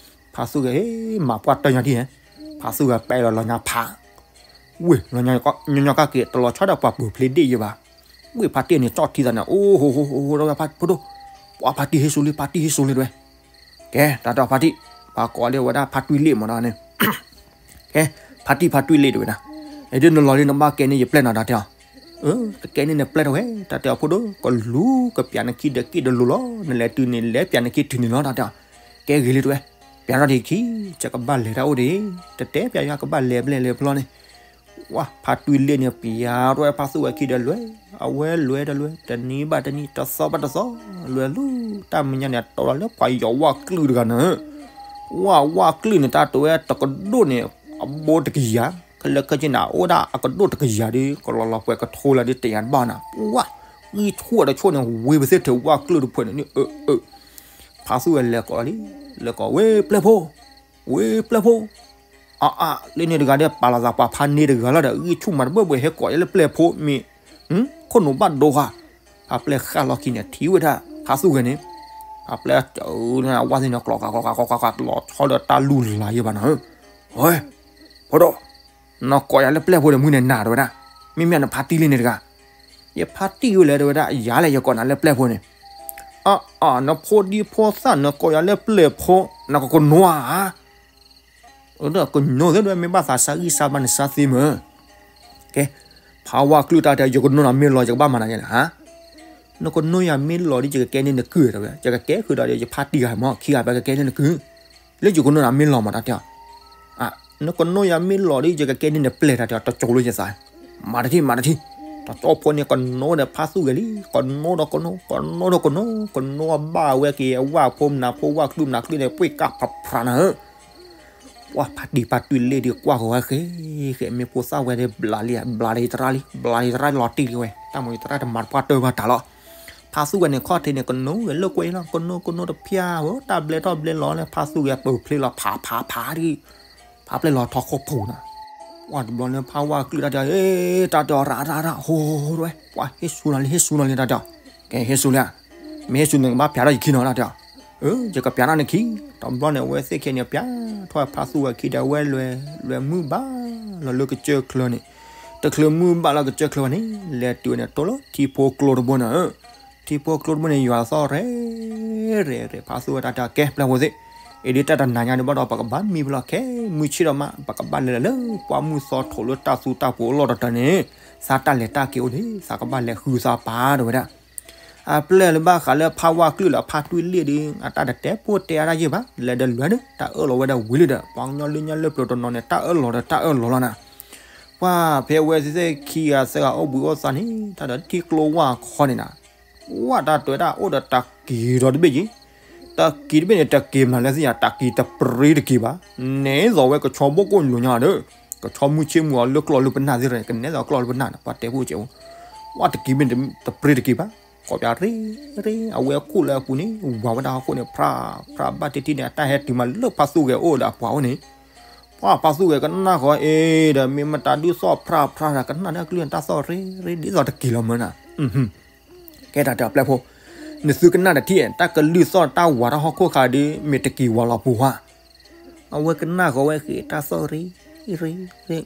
ဖါသူၣ်ဂဲၤ ဟ့ၣ်မၤပှၢ်တၢၢ်ညါဒ်ဟဲ, ဖါသူၣ်ဂဲၤပဲလီၤလီၤညါဖး, ဝ့ၢ်လီၤညီညီကၣ်က့ၤ တလီၤဆီဒီးပှၤပူၤဖျ့ဒ့ၣ်ယဲဘၣ်, ဝ့ၢ်ဖါတံၢ်န့ၣ် ကၠီၣ်ထံသးန့ၣ် အိၣ်ဟိဟိဟိဟိဒီးဝဲဖါဖိဒိၣ်, ပှၤဖါတံၢ်ဟ့ၣ်ဆူလံ ဖါတံၢ်ဟ့ၣ်ဆူလံတဝဲ, ကဲ တၢ်တဲအီၤဖါတံၢ်, ပှၤကိးလၢဝဲဒၣ်ဖါတွံၢ်လ့ၣ်မးဒီးန့ၣ် ကဲ ဖါတံၢ်ဖါတွံၢ်လ့ၣ်တဝဲဒၣ်, အဒိနလီၤလံနဘၣ်ကဲန့ၢ်ယပျဲၢ်နီၤတၢ်တဲအီၤ, ကကဲန့ၢ်နပျဲၢ်တဝဲ တၢ်တဲအီၤဖိဒိၣ် ကလူၤကပျးနခံဒီးက့ၣ်တလူၤလီၤ နလဲၤတုၤန့ၣ် လဲၤပျးနခံတုၤန့ၣ်လီၤ တၢ်တဲအီၤ, ကဲဂ့ၤလံတဝဲ, ပျးထီၣ်ဒံးခံ, ကဘၣ်လဲၤတၢ်အိၣ်ဒံး, တတဲပျးယွၤကဘၣ်လဲၤဘျဲၣ်လဲၤဖျီန့ၣ်, ဝဲဖါတွံၢ်လ့ၣ်န့ၣ် ပျးထီၣ်ဝဲဖါသူၣ်ဝဲခံဒီးလွဲၢ်, အဝဲလွဲၢ်ဒီးလွဲၢ်, တနံၤဘၣ်တနံၤ တသီဘၣ်တသီ, လွဲၢ်လူၤ, တၢ်မဲာ်ညါန့ၣ် တီလီၤလၢပှၤယီၤဝၣ်ကလုာ်တဂၤန့ၣ်, ဝၣ်ဝၣ်ကလုာ်န့ၣ် တၢ်တဝဲတကဒိၣ်န့ၣ် အဘိတကယၤ, ခဲလၢာ်ခဲဆ့န့ၣ် အအိၣ်ဒၣ်အကဒိၣ်တကယၤဒီး ကလီၤလီၤပှဲၤကထိလၢဒ်တယၤတဘၣ်နၤ, ဝၣ်, ဂံၢ်ဆူၣ်တဆူၣ်န့ၣ် ဝ့ၢ်ပသ့ၣ်ထဲဝၣ်ကလုာ်တဖုန့ၣ်, ဖါသူၣ်ဝဲလဲၤကိးလံ, လဲၤကိး ဝ့ၢ်ပျဲၢ်ဖိ, ဝ့ၢ်ပျဲၢ်ဖိ အအါ လၢန့ၣ်တဂၤဒီး ပာ်လီၤသးပှၤဖါန့ၢ်တဂၤလီၤဒီး ဂံၢ်ဆူၣ်မးတဘၢၣ်ဘၢၣ် ဟဲကိးယဲလၢပျဲၢ်ဖိမ့ၢ်, ခိၣ်နူာ်ဘၣ်ဒိဃာ်, ဖါပျဲၢ်ဃၣ်လီၢ်ခံန့ၣ် ထံၣ်ဝဲဒၣ် ဖါသူၣ်ဂဲၤန့ၣ်, ဖါပျဲၢ်အဝဲသ့ၣ်န့ၣ် ကျိးကးကျိးကးကျိးကးကျိးကး လီၤဆီဒီးတၢ်လူၢ်လၤယဲဘၣ်နၤ, ဝဲ, ဖိဒိၣ်, နကိးယၤလၢပျဲၢ်ဖိဒီး မုၢ်န့ၣ်နၤတဝဲဒၣ်, မ့မ့ၢ်နဖါတံၢ်လံန့ၣ်တဂၤ, ယဖါတံၢ်ဝဲလဲၣ်တဝဲဒၣ် ယၤလဲၣ်ယကိးနၤလၢပျဲၢ်ဖိန့ၣ်, အအါ နဖိဒံဖိသၣ် နကိးယၤလၢပျဲၢ်ဖိ နကကနိဧါ ဒီးကနိသ့ဒၣ် မ့ၢ်ဘၣ်သးစၢ်ဂံၢ်စၢ်ဘါနစၢ်သ့မ့ၢ်, ကဲ, ဖါဝၣ်ကလုာ်တၢ်တဲ ယကနိနၤမ့ၢ်လီၤ ယကဘၣ်မၤနၤယဲလဲၣ်, နကနိယၤမ့ၢ်လီၤဒီး ယကကဲန့ၢ်နကုၢ်တဝဲ, ယကကဲဃုာ်ဒီး ယဖါတံၢ်ဂၤမ့ၢ် ခံဂၤပကကဲန့ၢ်နကုၢ်, လၢယကနိနၤမ့ၢ်လီၤမးတၢ်တဲအီၤ, နကနိယၤမ့ၢ်လီၤဒီး ယကကဲန့ၢ်နပျဲၢ်တၢ်တဲအီၤ တကၠိၤလၢယသး, မၤတထံၣ် မၤတထံၣ်, တၢ်ကၠီဖိန့ၣ် ကနိဒီးဖါသူၣ်ဂဲၤလံ, ကနိဒီးကနိ ကနိဒီးကနိ ကနိဘၣ်ဝဲက့ၤ အဝၣ်ဖိမနုၤဖိ ဝၣ်ကလုာ်မနုၤကလုာ်န့ၣ် ပှ့ၤကၣ်ဖးဖးနၤဧၢ ပှၤဖါတံၢ်ဖါတွံၢ်လ့ၣ်ဒီးကွၢ်ဃီၤဝဲဃဲ, ဃဲမ့ၢ်ဖိသၣ်ဝဲဒီး ဘျးလံ ဘျးဒီးယသရၣ်လံ, ဘျးဒီးယသရၣ်လီၤတံၢ်လံဝဲ, တၢ်မ့ၢ်ယသရၣ်တမၤတပှၢ်တၢၢ်ဘၣ်တၢ်လီၤ. ဖါသူၣ်ဝဲန့ၣ်ခီၣ်ထံးန့ၣ် ကနိဝဲလၢကွဲလီၤ, ကနိကနိတဖျၢၣ်ဧၢ, တၢ်ဘျဲထီၣ်ဘျဲလီၤလၢ ဖါသူၣ်ဝဲပၢၢ်ဖျ့လီၤ ဖးဖးဖးဒ်, ဖါပျဲၢ်လီၤထီၣ်ခိၣ်ဖိနၤ, ပှၤတဘျီလၢဖါဝၣ်ကလုာ်တၢ်တဲအီၤ, တၢ်တဲအီၤ ရၣ်ရၣ်ရၣ် ဟိဟိဝဲ, ပှၤဟ့ၣ်ဆူနၤလံ ဟ့ၣ်ဆူနၤလံ တၢ်တဲအီၤ, ကဲဟ့ၣ်ဆူလံဧါ, မ့ၢ်ဟ့ၣ်ဆူန့ၣ် ကဘၣ်ပျးထီၣ်ယခံနီၤ တၢ်တဲအီၤ, ယကပျးထီၣ်နခံ, တဘျီန့ၣ် အဝဲသ့ၣ်ခဲန့ၣ် ပျးထီၣ်ဖါသူၣ်ဝဲခံဒီး အဝဲလွဲၢ်, လွဲၢ်မုၢ်ဘၣ်လီၤလၢကစၢၢ်ချၢန့ၣ်, တချုးမုၢ်ဘၣ်လီၤကစၢၢ်ချၢဘၣ်န့ၣ် လဲၤတုၤဝဲန့ၣ် တိၢ်လၢထံဖိကျိတဘိန့ၣ်, ထံဖိကျိတဘိန့ၣ် ယွၤသီၣ်ရဲၣ်, ရဲၣ်ရဲၣ် ဖါသူၣ်ဝဲတၢ်တဲအီၤ ကဲပျဲၢ်ဖိသ့ၣ်, အံၤဒ်တၢ်တနၤညါဒ်ဘၣ်ဒီး ပကဘၣ်မံဖဲလီၤ ခဲမုၢ်ဆ့ၣ်ဒီးမး ပကဘၣ်လဲၤလၢ ပှၢ်မုၢ်သီထိးလၢတၢ်သူတၢ်ပူၤအလီၢ်တတီၤန့ၣ်, သးတၢ်လဲၤတၢ်က့ၤအိၣ်န့ၣ် သးကဘၣ်လဲၤဃုသးပာ်တဝဲဒၣ် အပျဲၢ်လၢဘၣ်ဃးလၢဖါဝၣ်ကလုာ်လၢဖါတွံၢ်လ့ၣ်ဒီး အတၢ်တတဲဖိတဲအါတၢ်ယဲၢ်ဘၣ်, လဲၤဒီးလွဲၢ်ဒီး တၢ်အၢၣ်လီၤဝဲဒၣ်ဝံၤလံဒီး ပှၤကညီလၢညါလၢပျၢၤတနီၤန့ၣ် တၢ်အၢၣ်လီၤဒီးတၢ်အၢၣ်လီၤလီၤနၤ, ပှၤဖဲဝဲသ့ၣ်ခံဂၤသၢဂၤအိၣ်ဘှံးအိၣ်သါန့ၣ် တၢ်ဒီးထံကျိဝၣ်ခီန့ၣ်နၤ, ဝၣ်တၢ်တဲဝဲဒၣ်အိၣ်ဒီးတၢ်က့ၤဒီးတဘ့ၣ်ယံၤ, တၢ်က့ၤတဘ့ၣ်န့ၣ် တၢ်က့ၤမနုၤလဲၣ်သ့ၣ်ညါ တၢ်က့ၤတပြ့တက့ၤဘၣ်, နဲသိးဝဲကဆီဘိၣ်ကိၣ်လိၤညါဒီး, ကဆီမုၢ်ဆ့ၣ်မုၢ်အီၤလၢကျီၢ်လၢပနၢ်သ့ၣ်တဖၣ်န့ၣ် ကနဲသိးကျီၢ်လၢပနၢ်န့ၣ် ပှၤတဲဖိကဲးအိၣ်, ဝၣ်တက့ၤဘ့ၣ်န့ၣ် တပြ့တက့ၤဘၣ်, ကိးပၠးရ့ရ့ အဝဲခိၣ်လၢအပူၤန့ၣ် ဝၤဝဲဒၣ်ဟီၣ်ခိၣ်န့ၣ် ဖြးဖြးဘၣ်တထံၣ်န့ၣ် အတၢ်ဟဲတုၤမးလၢဖါသူၣ်ဂဲၤအိၣ်ဒီးအပှၤအိၣ်န့ၣ်, ပှၤဖါသူၣ်ဂဲၤကနၣ်ဃီအ့ဒီး မ့ၢ်မတၤဒုးသီၣ်ဖြးဖြးဒီး ကနၣ်န့ၣ်အကလုၢ်န့ၣ် တၢ်သီၣ်ရ့ရ့ ဒ်သိးတက့ၤလီၤမၢ်နၤ, ကဲတၢ်တဲအပျဲၢ်ဖိ, နသုကနၣ်တထံၣ် တၢ်ကလုၢ်သီၣ်တၢ်ဝၤတၢ်ဟီၣ်ခိၣ်ခါဒီး မ့ၢ်တက့ၤဝၤလီၤပူၤဧါ အဝဲကနၣ်ဃီဝဲဃ့ တၢ်သီၣ်ရ့ရ့ရ့,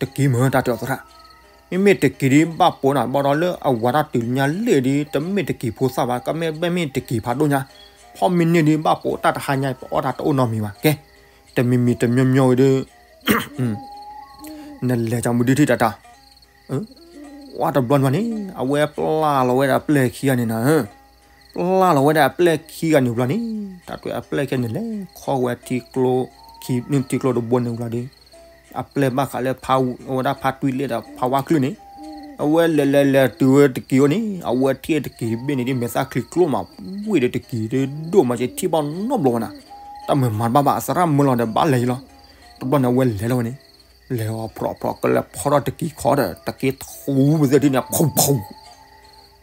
တက့ၤမၢ်တၢ်တဲအီၤသရၣ်, မ့မ့ၢ်တက့ၤဒ်ဘၣ်ပိာ်နၤ ဘၣ်ဒီးလၢအဝၤတၢ်တုၤညါလ့ၣ်ဒီး တမ့ၢ်တက့ၤဖိသၣ်ဘၣ် ကမ့ၢ်ဘၣ်မ့ၢ်တက့ၤဖးဒိၣ်ညါ, ဖီမ့ၢ်န့ၢ်ဒ်ဘၣ်ပိာ်တၢ်တဟါညါ ပအီၣ်တၢ်တအိၣ်နီတမံၤဘၣ် ကဲ, တမံၤမံၤတမံၤမံၤဝဲဒီး နလဲၤကမုၢ်ဒုးထံၣ်တၢ်တၢ် ဝဲတဘျီန့ၣ်ဘၣ်န့ၣ် အဝဲပျၢ်လီၤဝဲဒၣ်အပျဲၢ်ခံဂၤန့ၣ်နၤ, ပျၢ်လီၤဝဲဒၣ်အပျဲၢ်ခံဂၤန့ၣ်ဘျီန့ၣ် တၢ်တဲအပျဲၢ်ခဲန့ၣ်လဲၤခီဝဲထံကျိ, ထံကျိတဘိန့ၣ်ဘျီဒီး အပျဲၢ်ဘၣ်ဃးလၢဖးဝဲဒၣ်ဖါတွံၢ်လ့ၣ်ဒီးဖါဝါကလုၢ်န့ၣ်, အဝဲလဲၤလဲၤလဲၤတုၤဝဲတက့ၤအိၣ်န့ၣ် အဝဲထံၣ်တက့ၤဘ့ၣ်န့ၣ်ဒ်မဲာ်သၣ်ချံကျိမး, ဝ့ၢ်ဒီးတက့ၤဒိၣ်မးက့ၤထံၣ်ဘၣ်နီတဘျီဘၣ်နၤ, တၢ်မၤမၤတဘၣ်ဘၣ် အသရၣ်မၢလီၤဒီးဘၣ်လဲၤလီၤ, တဘျီန့ၣ်အဝဲလဲၤလီၤဝဲန့ၣ် လဲၤအီၤဖျိးဖျိးကလဲၤဖီထီၣ်တက့ၤခီဒီး တက့ၤထူဝဲသ့ၣ်ဒ်န့ၣ် ဖူဖူ,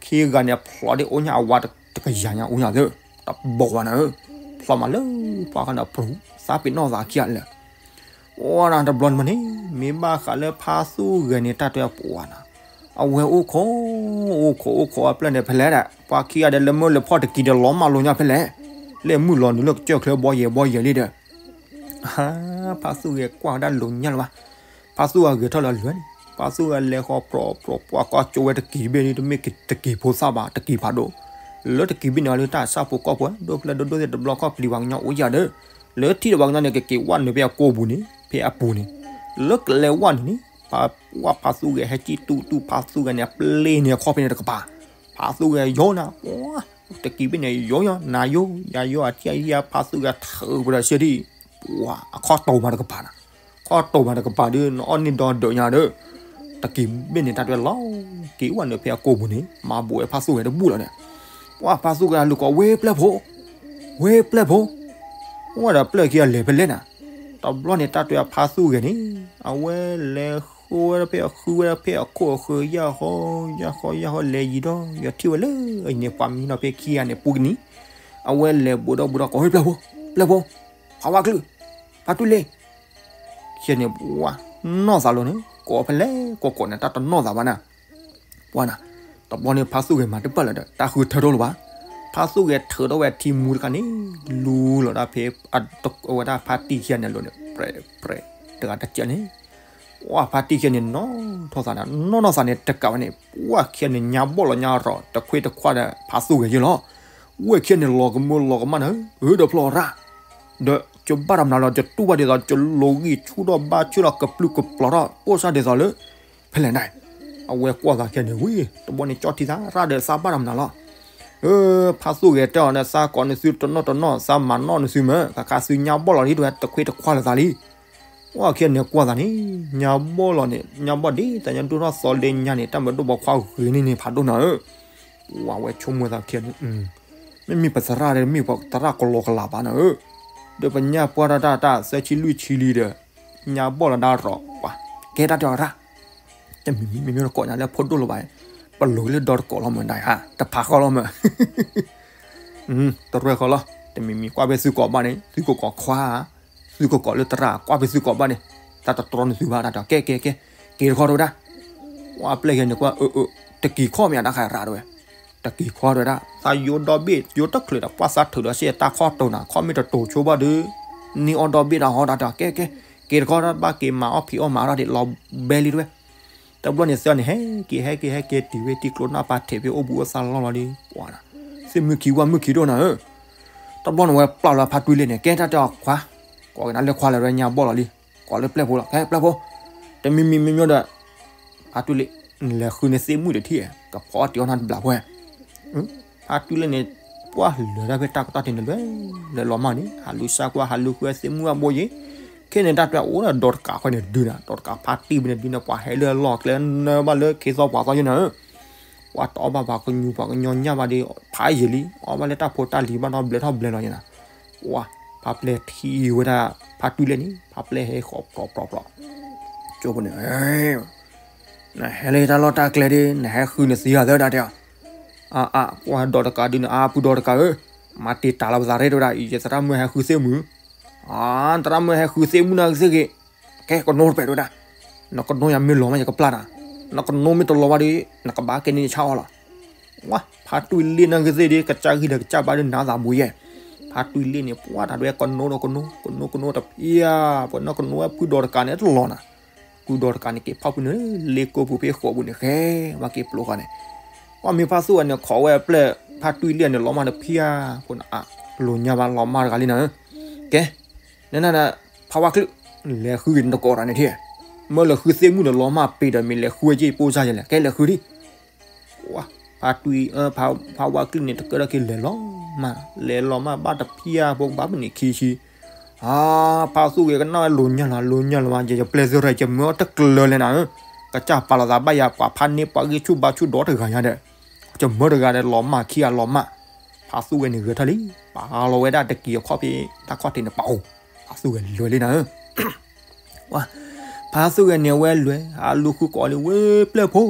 ခံဂၤန့ၣ်ဖျိးဒ်အိၣ်ညါအဝၤတကယၤညါအိၣ်ညါသ့ၣ်, တဘိဝဲနၤဧၢ, ဖျိးမးလၢပှၤခါန့ၣ် ပရူၤ သးပ့ၤနီၣ်သးခံဂၤလဲၣ်, အိၣ်နၤတဘျီန့ၣ်ဘၣ်န့ၣ် မ့ၢ်ဘၣ်ဃးလၢဖါသူၣ်ဂဲၤန့ၣ် တၢ်တဲအပှၤနၤ, အဝဲအိၣ်ခိး, အိၣ်ခိးအိၣ်ခိးအပျဲၢ်န့ၣ် ဖဲလဲၣ်ဒၣ် ပှၤခံဂၤဒီးလၢမုၢ်လၢဖီၣ်တကံၤဒီးလီၤမၢ်လိာ်ညါဖဲလဲၣ်, လဲၤမုၢ်လီၤနုာ်လၢကစၢၢ်ချၢဘီယဲၢ်ဘီယဲၢ်လံဒီး ဖါသူၣ်ဂဲၤကွၢ်ဝဲဒၣ်လိာ်ညါလၢၤဘၣ်, ဖါသူၣ်ဂဲၤဂဲၤထီၣ်လၢအလွဲၢ်န့ၣ် ဖါသူၣ်ဂဲၤလဲၤဃီပြိးပြိး ပှၤကွၢ်ကၠိဝဲတကံၤဘ့ၣ်န့ၣ် တမ့ၢ်တကံၤဖိသၣ်ဘၣ် တကံၤဖးဒိၣ်, လၢတကံၤဘ့ၣ်န့ၣ် အလၢတၢ်ဆၣ်ဖိကီၢ်ဖိ ဒိၣ်ဖျဲၣ်ဒိၣ်ဒိၣ်သ့ၣ်တဘျီခီၣ်ပျံၤပှၤကညီအိၣ်ယၤဒီး လၢထံၣ်ဒီးပှၤကညီန့ၣ် ကက့ၤဝၢ်နုာ်ဖဲအကိာ်ပူၤန့ၣ် ဖဲအပူၤန့ၣ်, လၢကလဲၤဝၢ်နုာ်န့ၣ် ပှၤဝၢ်ဖါသူၣ်ဂဲၤဟဲကံၣ်တူၢ်တူၢ် ဖါသူၣ်ဂဲၤန့ၣ် အပျ့ၤန့ၣ်အခီၣ်ဖဲန့ၣ်တကပၤ, ဖါသူၣ်ဂဲၤယိာ်နၤ ပှၤ တကံၤဘ့ၣ်န့ၣ် ယိာ်ယိာ် နၤယိာ် ယၤယိာ် အထံၣ်အယၤ ဖါသူၣ်ဂဲၤထုးပဒီးစ့ၢ်ဒံး, ပှၤအခီၣ်တိၤမးတကပၤနၤ, ခီၣ်တိၤမးတကပၤဒီး နအီၣ်န့ၢ်ဒီဒၢးညါဒီး တကံၤဘ့ၣ်န့ၣ် တၢ်တွဲလီၤ က့ၤဝၢ်နုာ်ဖဲအကိာ်ပူၤန့ၣ် မၤဘူးဝဲဖါသူၣ်ဂဲၤတဘူၣ်လီၤဒီး, ပှၤဖါသူၣ်ဂဲၤအလူၤကိး ဝ့ၢ်ပျဲၢ်ဖိ, ဝ့ၢ်ပျဲၢ်ဖိ, ဝဲဒီးပျဲၢ်ခံဂၤလဲၤဖဲလဲၣ်နၤ, တဘျီန့ၣ် တၢ်တွဲအဖါသူၣ်ဂဲၤန့ၣ် အဝဲလဲၤဃုဝဲဒၣ်ဖဲအဃုဝဲဒၣ်ဖဲအခိၣ် အဃုယၢ်ဃီ ယၢ်ဃီ ယၢ်ဃီ လဲၤယံၤဒီး ယထံၣ်ဝဲလၢအံၤန့ၣ် ပှၤမံနီၤဖဲခံဂၤန့ၣ် ပူၤကနံၤ, အဝဲလဲၤဘူးဒီးဘူးဒီးကိး ဝ့ၢ်ပျဲၢ်ဖိ, ပျဲၢ်ဖိ, ဖါဝါကလုၢ်, ဖါတူၢ်လ့ၣ် ခဲန့ၣ် ပှၤနီၢ်သးလီၤန့ၣ် ကိးဖဲလဲၣ်ကိးကိးန့ၣ် တၢ်တနီၢ်သးဘၣ်နၤ, ပှၤနၤ, တဘျီန့ၣ် ဖါသူၣ်ဂဲၤမၤတပၢၢ်လၢၤဒီး တၢ်ဃုထၢထီၣ်လၢၤဘၣ်, ဖါသူၣ်ဂဲၤထုးထီၣ်ဝဲအထံမူတခါန့ၣ် လူလီၤဒၣ်ဖဲ အဝဲဒၣ်ဖါတံၢ်ခံဂၤန့ၣ်အလိၤန့ၣ် ပြဲးပြဲး တဂၤတကဲးန့ၣ်, ပှၤဖါတံၢ်ခံဂၤန့ၣ် နီၢ်ထီၣ်သးန့ၣ် နီၢ်နီၢ်သးန့ၣ် တကးဝဲန့ၣ် ပှၤခံဂၤန့ၣ် ညါဘီၣ်လီၤညါရီး တခွ့တခွါဒီး ဖါသူၣ်ဂဲၤယ့ၢ်လီၤ, ဝဲခံဂၤန့ၣ် လီၤကမၢလီၤကမၣ်နၤဧၢ ဒီးဖျီၣ်ရၣ် ဒီး ကဘၣ်တၢ်မနုၤလီၤ ကတူၢ်ဘၣ်ဒ်သိး ကလိၤဂံၢ်ဆူၣ်ထီၣ်ဘါဆူၣ်ထီၣ် ကပျုၢ်ကပျီၤထီၣ် အိၣ်စၢ်ဒ်သိးလၢ ဖဲလဲၣ်နၤ, အဝဲကွၢ်သးခဲန့ၣ် ဝံၤ တဘျီန့ၣ် ကၠီထံသးရၣ်ဒီးသးဘၣ်တၢ်မနုၤလီၤ, ဖါသူၣ်ဂဲၤတဲအီၤဒီး သးကိးနသုတနီၢ်တနီၢ် သးမၤနီၣ်နသုမ့ၢ် ခါခါသုညါဘီၣ်လီၤဒ်တဝဲ တခွ့တခွါလၢၤသးလံ ပှၤခံဂၤန့ၣ်ကွၢ်သးန့ၣ် ညါဘီၣ်လီၤန့ၣ် ညါဘီၣ်ဒ်သိးညါဒိၣ်ထီၣ်သီလ့ညါန့ၣ် တၢ်မၤဒိၣ်ဘီခွါဂ့ၤန့ၢ်န့ၣ်ဖးဒိၣ်နၤဧၢ, ပှၤဝဲဆိကမိၣ်သးခံဂၤန့ၣ် မ့မ့ၢ်ပသရၣ်ဒီး မ့ၢ်ပသရၣ်ကလီကလးဘၣ်နၤဧၢ, ဒီးပညၣ်ပှၢ်ထီၣ်တၢ်တၢ် သၢဆံလွံၢ်ဆံလံဒီး ညါဘီၣ်လီၤဒၣ်ရီး ပှၤ ကဲတၢ်တဲအီၤရၣ်, တမံၤမံၤမ့မ့ၢ်တကိးညါလၢဖိဒိၣ်လီၤဘၣ်, ပလိၤလၢဒီတကိးလီၤမၢ်ဒၣ်ဧါ တဖးဃီလီၤမၢ် တရဲၣ်ဃီလီၤ, တမံၤမံၤကွၢ်ဖဲသုကိးဘၣ်န့ၣ် သုကကိးခွါ, သုကကိးလၢသရၣ် ကွၢ်ဖဲသုကိးဘၣ်န့ၣ်, တၢ်တတြီနသုဘၣ် တၢ်တဲ ကဲ ကဲ ကဲ က့ၤတခီတဝဲဒၣ်, ပှၤပျဲၢ်ယဲန့ၣ်ကွၢ် အၢ အၢ တက့ၤခီၣ်မ့ၢ်အတၢ်ခါရၣ်တဝဲ, တက့ၤခီတဝဲဒၣ် သးယိဒီဘ့ၣ် ယိတချုးဒီး ပှၢ်သးထုးဒီးစ့ၢ်တၢ်ခီၣ်တိၤနၤ ခီၣ်မ့ၢ်တတိၤဆိဘၣ်ဒီး န့ၢ်အီၣ်ဒီဘ့ၣ်တၢ်ဟီ တၢ်တဲ ကဲ ကဲ က့ၤတခီတဘၣ်က့ၤမၤအီၣ်ဖံးအီၣ်မၤအီၣ်တၢ်ဒ်လီၤဘဲလံတဝဲ တဘျီန့ၣ်သၢန့ၣ် ဟဲက့ၤ ဟဲက့ၤ ဟဲက့ၤတုၤဝဲထံကျိနၢ်ပၤထဲးဖဲအိၣ်ဘူးအိၣ်သးလီၢ်လီၤလံ ပှၤနၤ, သ့ၣ်မုၣ်ခံဝၣ်မုၣ်ခံဒိၣ်နၤဧၢ, တဘျီန့ၣ်ဝဲပျၢ်လီၤဖါတွံၢ်လ့ၣ်န့ၣ် ကဲတၢ်တဲအီၤခွါ, ကိးက့ၤနၤလၢခွါလၢၤဝဲညါဘီၣ်လီၤလံ, ကိးလၢပျဲၢ်ဖိလီၤ ကဲပျဲၢ်ဖိ, တမံၤမံၤမ့မ့ၢ်ဒီး, ဖါတွံၢ်လ့ၣ်, နလဲၤဃုန့ၣ်သ့ၣ်မုၣ်ဒီးထံၣ်, ကဖီအီၣ်တ့ၤအီၣ်နၤတဘျီဖိ ဖါတွံၢ်လ့ၣ်န့ၣ်, ပှၢ်လၢာ်တၢ်ဖဲတၢ်ကတီၢ်ထံးန့ၣ်လၢ, လၢလီၤမၢ်န့ၣ် ဟးလူၤစၢ်ကွၢ် ဟးလူၤဃုသ့ၣ်မုၣ်အဘိယ့ၣ်, ခဲန့ၣ်တၢ်တၢ်အိၣ်ဒီးဒီးတကးဃီန့ၣ်ဒုးနၤ ဒီးတကးဖါတံၢ်ဘ့ၣ်န့ၣ်ဒုးနၤ ပှၤဟဲလၢအလီၢ်ကျဲနၢဘၣ်လၢခ့သီပှၤသီယ့ၣ်နၤဧၢ, ပှၤတအီၣ်ဘၣ်ပှၤကညူပှၤကညီညၣ်ဘၣ်ဒီး ဖးယံာ်လံ အီၣ်ဘၣ်လၢတၢ်ဖိတၢ်လံၤဘၣ်ဒီးဘျဲးထီၣ်ဘျဲးလီၤယ့ၣ်နၤ, ပှၤ, ဖါပျဲၢ်ထံၣ်ဝဲဒၣ်, ဖါတွံၢ်လ့ၣ်န့ၣ် ဖါပျဲၢ်ဟဲဃီးပြီပြီပြီ, ကၠိဖိန့ၣ် နဟဲလၢတၢ်လီၢ်တၢ်ကျဲဒီး နဟဲဃုနသ့ဧါသၢဒၣ်တဲအီၤ, အါအါ ကွၢ်ဒီးတကးဒုးနအါ ပုၢ်ဒီးတကးဧၢ, မၤတံာ်တာ်လီၤပသးရ့တဝဲဒၣ် ယသရၣ်မုၣ်ဟဲဃုသ့ၣ်မုၣ်, အါ သရၣ်မုၣ်ဟဲဃု သ့ၣ်မုၣ်နၤကသ့ၣ်ဂ့ၤ, ကဲကနိတပဲာ်တဝဲဒၣ်, နကနိယမ့ၢ်လီၤမးယကပျၢ်နၤ, နကနိမ့ၢ်တလီၤဘၣ်ဒီး နကဘၣ်ကဲန့ၣ်ဆါအီၤလီၤ ဝါ ဖါတွံၢ်လ့ၣ်နၤကသ့ၣ်ဒီး ကစၢ်ဂံၢ်ဒီးကစၢ်ဘါဒီးနၤသးဘူးယဲၢ်, ဖါတွံၢ်လ့ၣ်န့ၣ် ပှၢ်တၢ်ဒွဲကနိဒီးကနိ ကနိကနိတဖျၢၣ်, ပှၤနီၢ်ကနိဝဲပုၢ်ဒီးတကးန့ၣ်တလီၤနၤ, ပုၢ်ဒီးတကးန့ၣ်က့ၤဖီၣ်ဖုန့ၣ် လ့ကိပူၤဖဲဃိးပူၤန့ၣ် ဃဲဝဲက့ၤပျိဃီန့ၣ်, ပှၢ်မ့ၢ်ဖါသူၣ်ဝဲန့ၣ် ခိးဝဲအပျဲၢ် ဖါတွံၢ်လ့ၣ်န့ၣ် လီၤမၢ်တဖျၢၣ်, ပှၤနအါ လိာ်ညါဘၣ်လီၤမၢ်တဂၤလံနၤဧၢ, ကဲ နန ဖါဝါကလုၢ်, လဲၤဃုဂ့ၤနတကိးတၢ်န့ၣ်ထံၣ်, မၢလဲၤဃုသ့ၣ်မုၣ်န့ၣ်လီၤမၢ်ပ့ၤဒီးမ့ၢ်လဲၤဃုဝဲယ့ၢ်ပိၢ်စၢ်ယဲလဲၣ် ကဲလဲၤဃုဒံး, ဝါ, ဖါတွံၢ်, ဖါဝါကလုၢ်န့ၣ် တကဲထီၣ်က့ၤလဲၤလီၤမၢ်, လဲၤလီၤမၢ်ဘၣ်တဖျၢၣ်ဖိကဘၣ်မုၢ်နံၤခံဆံ, အါ, ဖါသူၣ်ဂ့ၤကနၣ်ဝဲလိာ်ညါလီၤ လိာ်ညါလီၤမၢ် ယပျဲၢ်သုရဲၣ် ယမၢအီၣ်တကျၢၤလဲၣ်နၤဧၢ, ကစၢ်ပာ်လီၤသးဘၣ်ယၤ ပှၤဖါန့ၢ်ပှၤဂံၢ်ဆူၣ်ဘါဆူၣ်ဒီတဂၤညါဒီး ကမၢတဂၤဒီးလီၤမၢ်ခံဂၤလီၤမၢ်, ဖါသူၣ်ဂ့ၤန့ၣ်ဂဲၤထၢၣ်လံ, ပာ်လီၤဝဲဒၣ်တကံၤအခီၣ်ဖဲ တၢ်ခီၣ်ထံးန့ၣ်ပာ်အိၣ်, ဖါသူၣ်ဂ့ၤလဲၤလံနၤဧၢ, ဝါ, ဖါသူၣ်ဂ့ၤန့ၣ်ဝဲလဲၤ အလူၤဃုကိးလံ ဝ့ၢ်ပျဲၢ်ဖိ,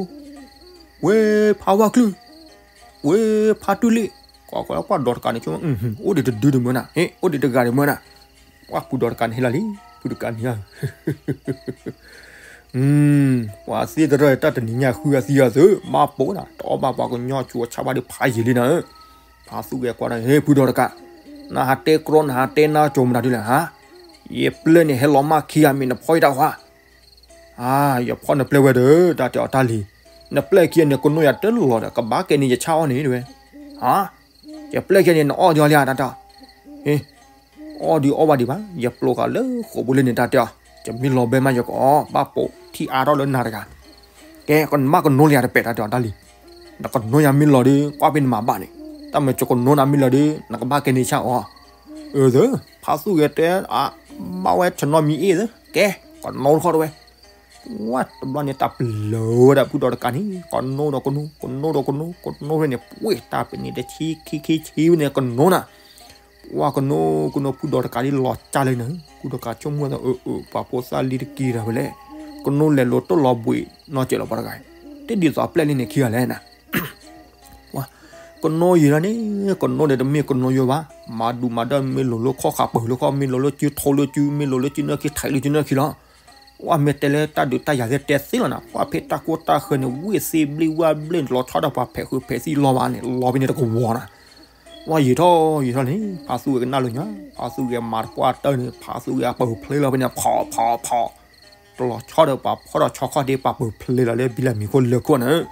ဝ့ၢ်ဖါဝါကလုၢ်, ဝ့ၢ်ဖါတွံၢ်လ့ၣ်, ကိးကိးလၢပှၢ်ဒီးတကးန့ၣ် ဆိ, အိၣ်ဒံးတဒုဒံးမၢနၤ, ဟ့ၣ် အိၣ်ဒံးတဂၤဒံးမၢနၤ, ပှၢ်ပုၢ်ဒီးတကးန့ၣ်ဟ့ၣ်လီၤလံ, ပုၢ်တကးန့ၣ် ပှၤသ့ၣ်တရၢၣ်တၢ်တနံၤညါဃုအသံအသုး ဘၣ်ပိာ်နၤ တအီၣ်ဘၣ်ပှၤကညီ ဆူးအဆါဘၣ်ဒီးဖးယံာ်လံနၤဧၢ. ဖးသူၣ်ဂဲၤကွၢ်ဒီး ဟ့ ဖုဒီတကး, နဟးတဲကြီ နဟးတဲနါကၠိမတၤဒ်လဲၣ်ဟါ. ယပျဲၢ်န့ၣ် ဟဲလီၤမၢ်ခံဂၤမ့ၢ်နဖီၣ်ယတၢ်ဟါ. ယဖီၣ်နပျဲၢ်ဝဲဒီး တၢ်တဲအီၤတၢ်လံၤ, နပျဲၢ်ခံဂၤန့ၣ် ကနိယၤတလီၤဒီး ကဘၣ်ကဲန့ၣ်ယဆၣ်အီၣ်န့ၣ်တဝဲ. ဟါ, ယပျဲၢ်ခံဂၤန့ၣ် နအီၣ်ဒံးအီၤလံဧါ တၢ်တဲအီၤ. အီၣ်ဒံးအီၣ်ဘၣ်ဒံးဘၣ်, ယပျိဃာ်လၢဃိာ်ဘိလၢန့ၣ် တၢ်တဲအီၤ, ယမ့ၢ်လီၤဘဲမးယကအီၣ်, ဘၣ်ပိာ်ထံအါထီၣ်လၢနၤတဂၤ. ကဲ နဘၣ်ကနိလၢယၤတပဲာ် တၢ်တဲအီၤတၢ်လံၤ, နကနိယၤမ့ၢ်လီၤဒီး ကွၢ်ဖဲနမၤဘၣ်န့ၣ်, တၢ်မ့ၢ်ကကနိနၤမ့ၢ်လီၤဒီး နကဘၣ်ကဲန့ၣ်ဆၣ်အီၣ်. အၢ သၢ, ဖးသူၣ်ဂဲၤတဲ ဘၣ်ဝဲဆနီမံၤအ့ၣ်သၢ, ကဲ ကနိတခီတဝဲ. ဝဲတဘျီန့ၣ် တၢ်ပျၢၤဝဲဒၣ်ဖုဒီတကးန့ၣ် ကနိဒီးကနိ ကနိဒီးကနိ ကနိဖဲန့ၣ် ပှ့ၢ်တၢ်ပန့ၣ်တဆံခံခံဆံဝဲန့ၣ် ကနိနၤ. ဝဲကနိကနိ ဖုဒီတကးဒ်လီၤကၢ်လၢနၤ, ဖုဒီတကးဆိကမိၣ်သး အၢ အၢ ပှၤဖိသၣ်လံတက့ၤတၢ်ဖဲလဲၣ်, ကနိလဲၤလိၤတိၢ်လီၤဘှံးနီၢ်ကဲးလီၤပှၤတဂၤ, တဒ်သိးအပျဲၢ်လံန့ၣ်ခံဂၤလဲၣ်နၤ. ဝဲ ကနိယံာ်လီၤန့ၣ် ကနိဒီးတမ့ၢ်ကနိယိဘၣ်, မၤဒူၣ်မၤဒါမ့ၢ်လိၤလၢခီၣ်ဃာ်ပၢၢ်လၢခီၣ် မ့ၢ်လိၤလၢစုထိလၢစု မ့ၢ်လိၤလၢစုနၢၣ်ခံ ထဲးလၢစုနၢၣ်ခံလီၤ. ဝဲမ့ၢ်တဲလၢတၢ်ဒုးတၢ်ယၤသ့ၣ်တဲသ့လီၤနၤ, ပှၤဖဲတၢ်ကိၢ်တၢ်ဃၢၤန့ၣ် ဝ့ၢ်သ့ဘျ့ဝါဘျ့န့ၣ် တလီၤဆီဒီးပှၤဖဲးဃုာ်ဖဲးသံလီၤဘၣ်န့ၣ် လီၤဖဲန့ၣ်တကဝီၤနၤ. ဝဲယံာ်ထီၣ်ယံာ်ထီၣ်န့ၣ် ဖးသူၣ်ဂဲၤကနၣ်လိာ်ညီ, ဖးသူၣ်ဂဲၤမၤတပှၢ်တၢၢ်န့ၣ် ဖးသူၣ်ဂဲၤအပၢၢ်ဖျ့လီၤဖဲန့ၣ် ဖီၣ်ဖီၣ်ဖီၣ် တလီၤဆီဒီးပှၤဖီၣ်ဒီးဆီခီၣ်ဒ့ ပှၤပၢၢ်ဖျ့လီၤလၢဘံလၢမံၤခိၣ်လၢခိၣ်န့ၣ်,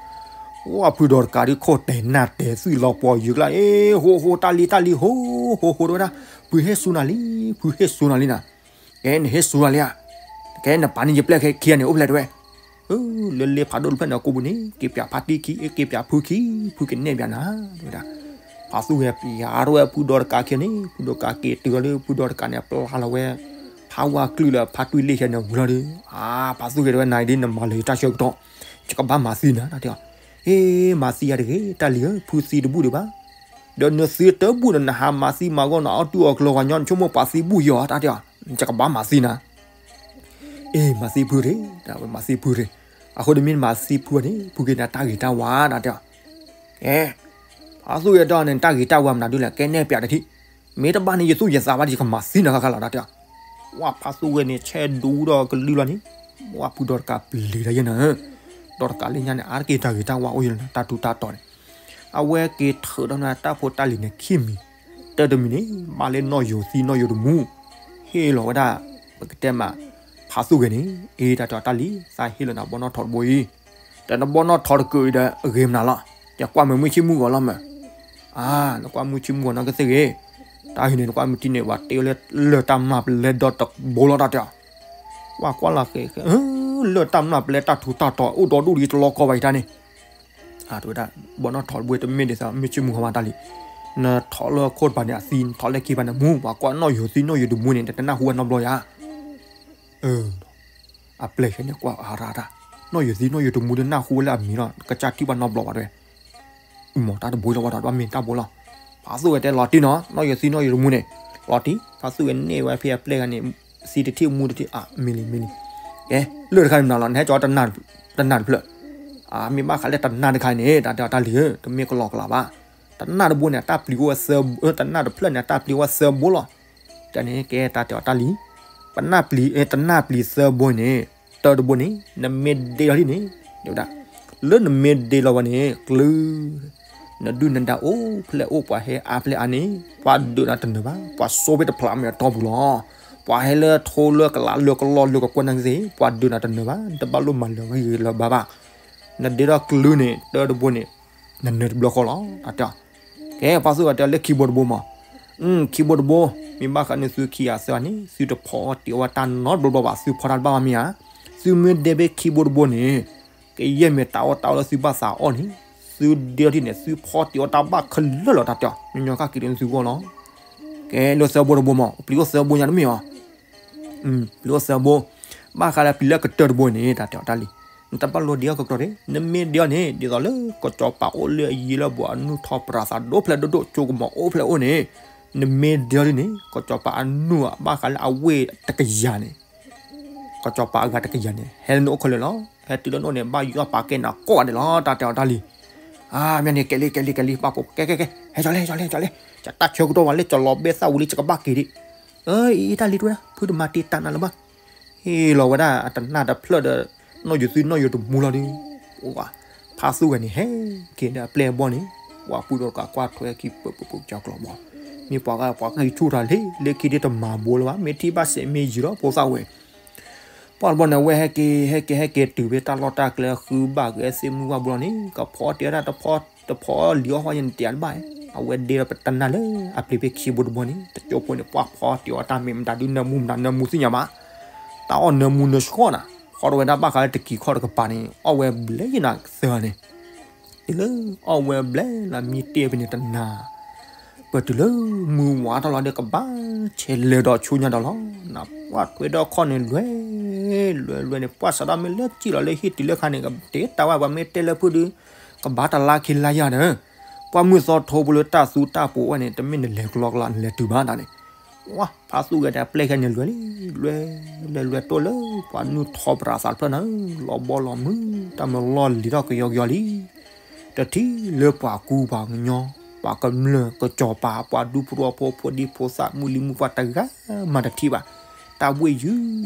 ဝဲဖုဒီတကးဒ်ခိၣ်တဲာ်နၢ်တဲာ်သွံၣ်လီၤပှီၤယုာ်ကျါ အ့ ဟိဟိတၢ်လံၤတၢ်လံၤ ဟိဟိတဝဲဒၣ်, ဖုဟ့ၣ်စူနၤလံ, ဖုဟ့ၣ်စူနၤလံနၤ. ကဲနဟ့ၣ်စူနၤလံဧါ, ကဲနပာ်န့ၢ်ယပျဲၢ်ခံဂၤန့ၣ်အိၣ်ဖျဲၣ်တဝဲ. လၢလ့ဖးဒိၣ်တဖျၢၣ်န့ၣ် ကိးပူၤန့ၣ် က့ၤပၠးဖါတံၢ်ခံ က့ၤပၠးဖုခံ, ဖုကနဲၣ်ပၠးနၤ တဝဲဒၣ်. ဖးသူၣ်ဂဲၤပၠးထီၣ်ဝဲဖုဒီတကးခံဂၤန့ၣ် ဖုဒီတကးက့ၤတုၤလီၤဒီး ဖုဒီတကးန့ၣ် ပျၢ်လီၤဝဲ ဖးဝါကလုၢ်လၢဖါတွံၢ်လ့ၣ်ခဲန့ၣ်ဝံၤလီၤဒီး, အါ ဖးသူၣ်ဂဲၤတဝဲ နၤဒ်နမၤလၢၤတၢ်ဆၢကတီၢ်, ယကဘၣ်မၤသံနၤ တၢ်တဲအီၤ. အ့ မၤသံယၤတဂ့ၤ တၢ်လံၤဧၢ, ဖုသံတဘူၣ်ဒံးဘၣ်. ဒီးနသံတဘူၣ်ဒီး နဟးမၤသံမၤဂီၢ် နအီၣ်တူၢ်အီၣ်ကျၢၤဂီၤညီ နဆိကမိၣ်ပှၤသံဘူၣ်ယီၤ တၢ်တဲအီၤ, ယကဘၣ်မၤသံနၤ. အ့ မၤသံဖုတဂ့ၤ, မၤသံဖုတဂ့ၤ, အဃိဒီးမ့ၢ်မၤသံဖုန့ၣ် ဖုက့ၤနၤတၢ်ဂ့ၤတၢ်ဝါ တၢ်တဲအီၤ. ကဲ ဖးသူၣ်ဂဲၤဒီးန့ၣ် တၢ်ဂ့ၤတၢ်ဝါမနုၤဒ်လဲၣ် ကဲနဲၣ်ပၠးတထံၣ်, မ့ၢ်တဘၣ်န့ၣ် ယသူၣ်ယသးဘၣ်ဒီး ယကမၤသံနၤဃၣ်ဃၣ်လီၤ တၢ်တဲအီၤ. ဝဲဖးသူၣ်ဂဲၤန့ၣ် ဆဲးဒူဒီးကလုၢ်လီၤန့ၣ်, ဝဲဖုဒီတကးပျံၤတၢ်ယဲၢ်နၤ, ဒီတကးလၢညါန့ၣ် အါတက့ၢ်တၢ်ဂ့ၤတၢ်ဝါအိၣ်ယဲၢ်နၤ တၢ်ထူးတၢ်တီၤန့ၣ်, အဝဲက့ၤထုးဒီးနၤတၢ်ဖိတၢ်လံၤန့ၣ်ခံမံၤ, တၢ်တမံၤန့ၣ် ဘၣ်လၢနီၣ်ယိၤသံနီၣ်ယိၤတမူ, ဟ့ၣ်လီၤဝဲဒၣ်, ပကတဲမး, ဖးသူၣ်ဂဲၤန့ၣ် အ့ တၢ်တဲအီၤတၢ်လံၤ သးဟ့ၣ်လီၤနၤဘီနီၣ်ထိးတဘိအံၤ တၢ်နဘီနီၣ်ထိးတကုးအံၤဒီး အဂ့ၤမနုၤလီၤ, ယကွၢ်မုၢ်မုၢ်ဆ့ၣ်မုၢ်ဂီၤလီၤမး. အါ နကွၢ်မုၢ်ဆ့ၣ်မုၢ်ဂီၤနီၢ်ကသ့ၣ်ဂ့ၤ, တၢ်ဟံးန့ၣ် နကွၢ်မုၢ်ထံန့ၣ် ပှၤတ့ဝဲလၢ လၢၢ်တၢ်မျၢ်ပလဲဒီတဘိလီၤ တၢ်တဲအီၤ. ကွၢ်ကွၢ်လီၤဃဲ လၢၢ်တၢ်မျၢ်ပလဲတၢ်ထူးတၢ်တီၤ အိၣ်ဒီဒူၣ်ဒီးတလီၤကီဘၣ်ယတၢ်န့ၣ် တဝဲဒၣ် ဘီနီၣ်ထိးတဘိတမ့ၢ်ဒ်သိးမုၢ်ဆ့ၣ်မုၢ်ဂီၤမးတၢ်လံၤ, နထိးလၢခိၣ်တပၤန့ၣ်အသံ နထိးလၢခံပၤန့ၣ်မူ ပှၤကွၢ်နီၣ်ယိၤသံနီၣ်ယိၤတမူန့ၣ် တနၢ်ဟူဝဲနီတဘျီယါ. အပျဲၢ်ခဲန့ၣ်ကွၢ်အါရၣ်တၢ်, နီၣ်ယိၤသံနီၣ်ယိၤတမူဒီးနၢ်ဟူဝဲလၢအမံၤလီၤ ကစၢ်ထံၣ်ဘၣ်နီတဘျီဘၣ်တဝဲ. မ့ၢ်တၢ်တဘိလီၤဝဲဒီး ဘၣ်မ့ၢ်တၢ်ဘိလီၤ. ဖးသူၣ်ဝဲတဲလီၤတံၢ်နီၤ နီၣ်ယိၤသံနီၣ်ယိၤတမူန့ၣ်, လီၤတံၢ် ဖးသူၣ်ဝဲန့ၢ်ဝဲဖဲအပျဲၢ်ဂၤန့ၣ်, သံတထံၣ်မူတထံၣ် အါ မ့ၢ်လံမ့ၢ်လံ. ကဲ လၢၢ်တခါန့ၣ်မနုၤလီၤ နဟဲကၠီတနၢ်တဖျၢၣ်, အါ မ့ၢ်ဘၣ်ဃးလၢတနၢ်တခါန့ၣ် တၢ်တဲအီၤတၢ်လံၤဧၢ တမ့ၢ်ကလီကလီဘၣ်. တနၢ်တဘိန့ၣ် တၢ်ပျံၤအိၣ်ဝဲသၢ, တနၢ်တဖျၢၣ်န့ၣ် တၢ်ပျံၤအိၣ်ဝဲသၢဘိလီၤ. တၢ်န့ၣ် ကဲတၢ်တဲအီၤတၢ်လံၤ, ပနၢ်ပျံၤ, တနၢ်ပျံၤသၢဘိန့ၣ်, တၢတဘိန့ၣ် နမ့ၢ်ဒ့လီၤဒ်န့ၣ်, ဒ်ဝဲဒၣ်, လၢနမ့ၢ်ဒ့လီၤဝဲန့ၣ် ကျု, နဒုၣ်နဒါအိၣ်ဖျဲၣ်အိၣ် ပှၤဟဲအါဖျဲၣ်အါန့ၣ် ပှၤဒုးနၤတနၢၤဘၣ်, ပှၤစိးဖဲတဖျးမဲာ်အတီၢ်ပူၤလီၤ. ပှၤဟဲလၢထိလၢကလးလၢကလီၢ်လၢကကွဲၢ်နၢ်ကသ့ၣ် ပှၤဒုးနၤတနၢၤဘၣ်, နတဘၣ်လိၣ်မၤလၢာ်ဂံၢ်ဂံၢ်လၢဘါဘၣ်. နဒ့ထီၣ်ကျုန့ၣ် တၢတဘိန့ၣ် နနၢၤတဘျီဃီလီၤ တၢ်တဲအီၤ. ကဲ ပှၤသူၣ်ဂဲၤတဲလၢခံဘိတဘိမး, ခံဘိတဘိ, မ့ၢ်ဘၣ်ဃးန့ၣ် သုခံဂၤသၢဂၤန့ၣ် သုတဖီအီၣ်တ့ၤအီၣ်ဝဲတၢ်နီတဘျီဘၣ်, သုဖီတၢ်တဘၣ်ဘၣ်မ့ၢ်ဧါ. သုမ့ၢ်ဒ့ဖဲခံဘိတဘိန့ၣ်, ကယဲၢ်မ့ၢ်တၢ်အီၣ်တၢ်အီလၢသုဘၣ်သးအီၣ်န့ၣ်, သုဒ့ထီၣ်ဒ်န့ၣ် သုဖီတ့ၤအီၣ်တၢ်ဘၣ်ခဲလၢာ်လီၤ တၢ်တဲအီၤ. ညီညီကၢ်က့ၤဒ်န့ၣ်သုဂီၢ်လီၤ. ကဲ လၢသၢဘိတဘိမး, ပျံၤအိၣ်သၢဘိညါတမ့ၢ်ဧါ. ပျံၤအိၣ်သၢဘိ, ဘၣ်ဃးလၢပျံၤလၢကတၢၢ်တဘိန့ၣ် တၢ်တဲအီၤတၢ်လံၤ, နတဘၣ်လိၣ်ဒ့အီၣ်ကကြၢးန့ၣ်, နမ့ၢ်ဒ့အီၣ်န့ၣ် ဒ်သိးလၢကစီၤပၤအိၣ်လၢအယံၤလၢအဘူး အနူၢ်ထီၣ်ပြးသးဒိၣ်ဖျဲးဒိၣ်ဒိၣ် ကၠိကမီၤအိၣ်ဖျဲးအိၣ်န့ၣ်, နမ့ၢ်ဒ့အီၤဒ်န့ၣ် ကစီၤပၤအနူၢ်ဘၣ်ဃးလၢအဝ့ၢ်တကယၤန့ၣ် ကစီၤပၤအဂၤတကယၤန့ၣ် ဟဲလၢနအိၣ်ခဲလၢာ်လီၤ. ဟဲတုၤလၢနအိၣ်န့ၣ် ဘၣ်ယွၤပာ်ကဲနၤကိးဂၤဒဲးလီၤ တၢ်တဲအီၤတၢ်လံၤ. အါ မ့ၢ်န့ၣ် ကဲလံ ကဲလံ ကဲလံ ဘၣ်ကိး ကဲ ကဲ ကဲ ဟဲကၠီၤလဲ ဟဲကၠီၤလဲ ဟဲကၠီၤလဲ, ယတၢ်ဆၢကတီၢ်ဝဲလၢကၠီၤလီၤဘဲသၣ်ဝံၤလံ ယကဘၣ်က့ၤဒံး. အံၤ တၢ်လံၤတဝဲဒၣ် ဖုတမၤတ့ၢ်တၢ်နၤလၢၤဘၣ်. ဟ့ၣ်လီၤဝဲဒၣ်အတနၢ်တဖျၢၣ်ဒီး နီၣ်ယိၤသံနီၣ်ယိၤတမူလီၤဒီး, ဝၤ, ဖါသူၣ်ဂဲၤန့ၣ် ဟဲက့ၤဒီးအပျဲၢ်အဘီၣ်န့ၣ်, ပှၤပုၢ်ဒီးကးကွၢ်ထွဲခံပၢပၢပၢကၠီကျီၤဘီ, မ့ၢ်ပှၤဂၤပှၤဂံၢ်ဆူၣ်ထီၣ်လံ, လၢခံဒ်တမၤဘိလၢၤဘၣ်, မ့ၢ်ထံၣ်ဘၣ်စဲးမ့ၢ်ယံၤလီၤ ဖိသၣ်ဝဲ ပှၢ်တဘျီန့ၣ် အဝဲဟဲက့ၤ ဟဲက့ၤ ဟဲက့ၤတုၤဖဲတၢ်လီၢ်တၢ်ကျဲ ဃုဘၣ်ဂဲၤသ့ၣ်မုၢ်ဝၣ်ဘိလီၤန့ၣ် ကဖီတ့ၢ်ဝဲဒၣ်တဖီ, တဖီလံၤအီၣ်ဃီယဲန့ၣ် တ့ၢ်တဘၣ်, အဝဲဒ့ဒီးပတနၢ်လၢအပျ့ၤဖဲခံဘိတဘိန့ၣ် တကၠိဖိန့ၣ် ပှၢ်ဖီတ့ၢ်အီၣ်တၢ်မ့ၢ်မတၤဒုး နၢမူမတၤနၢမူသ့ၣ်ညါဘၣ်, တၢ်အီၣ်နၢမူနၢဆှီၣ်နၤ, ဖီတဝဲဒၣ်ဘၣ်ဃးလၢတကံၤခီၣ်တကပၤန့ၣ် အီၣ်ဝဲဘျဲၣ်ယနၤသၢန့ၣ် တုၤလၢအီၣ်ဝဲဘျဲၣ်လၢမံတ့ၢ်ဖဲန့ၣ်တနၤ, ပတုၤလၢမုၢ်ဝါထီၣ်လီၤဒီး ကဘၣ်ဆဲးလဲၤဒီးဆူညါဒီးလီၤ. နပှၢ်ထွဲဒီးခီၣ်န့ၣ် လွဲ, လွဲလွဲန့ၣ် ပှၢ်စးထီၣ်မ့ၢ်လၢစံၣ်လီၤလၢဟံၣ်တုၤလၢခါန့ၣ် ကတဲတၢ်ဝဲ ပှၤမ့ၢ်တဲလၢဖုဒုး ကဘၣ်တလါခံလါယၤဒီး, ပှၢ်မုၢ်သီထိပူၤလၢတၢ်သူတၢ်ပူၤဝဲန့ၣ် တမ့ၢ်နလဲၤကလီကလီ နလဲၤတုၤဘၣ်ဒၣ်န့ၣ်, ဝါ ဖါသူၣ်ဂဲၤဒီးအပျဲၢ်ခဲန့ၣ် လွဲလံ, လွဲလွဲတိၢ်လၢ ပှၤနုာ်ထီၣ်ပရၣ်သးတဖျၢၣ်န့ၣ် လီၤဘီလီၤမုၢ် တၢ်မၤလီၢ်လံၤထီၣ်ကယီကယီလံ. တထံၣ်လၢပှၤကူပှၤကညီ, ပှၤကမျၢၢ်ကစီၤပၤ ပှၤဒူဖိသဝီဖိ ဖိဒံဖိသၣ်မုၢ်လံၤမုၢ်ပှၢ်တဂၤမးတထံၣ်ဘၣ်, တၢ်ဘှ့ၣ်ယုၢ်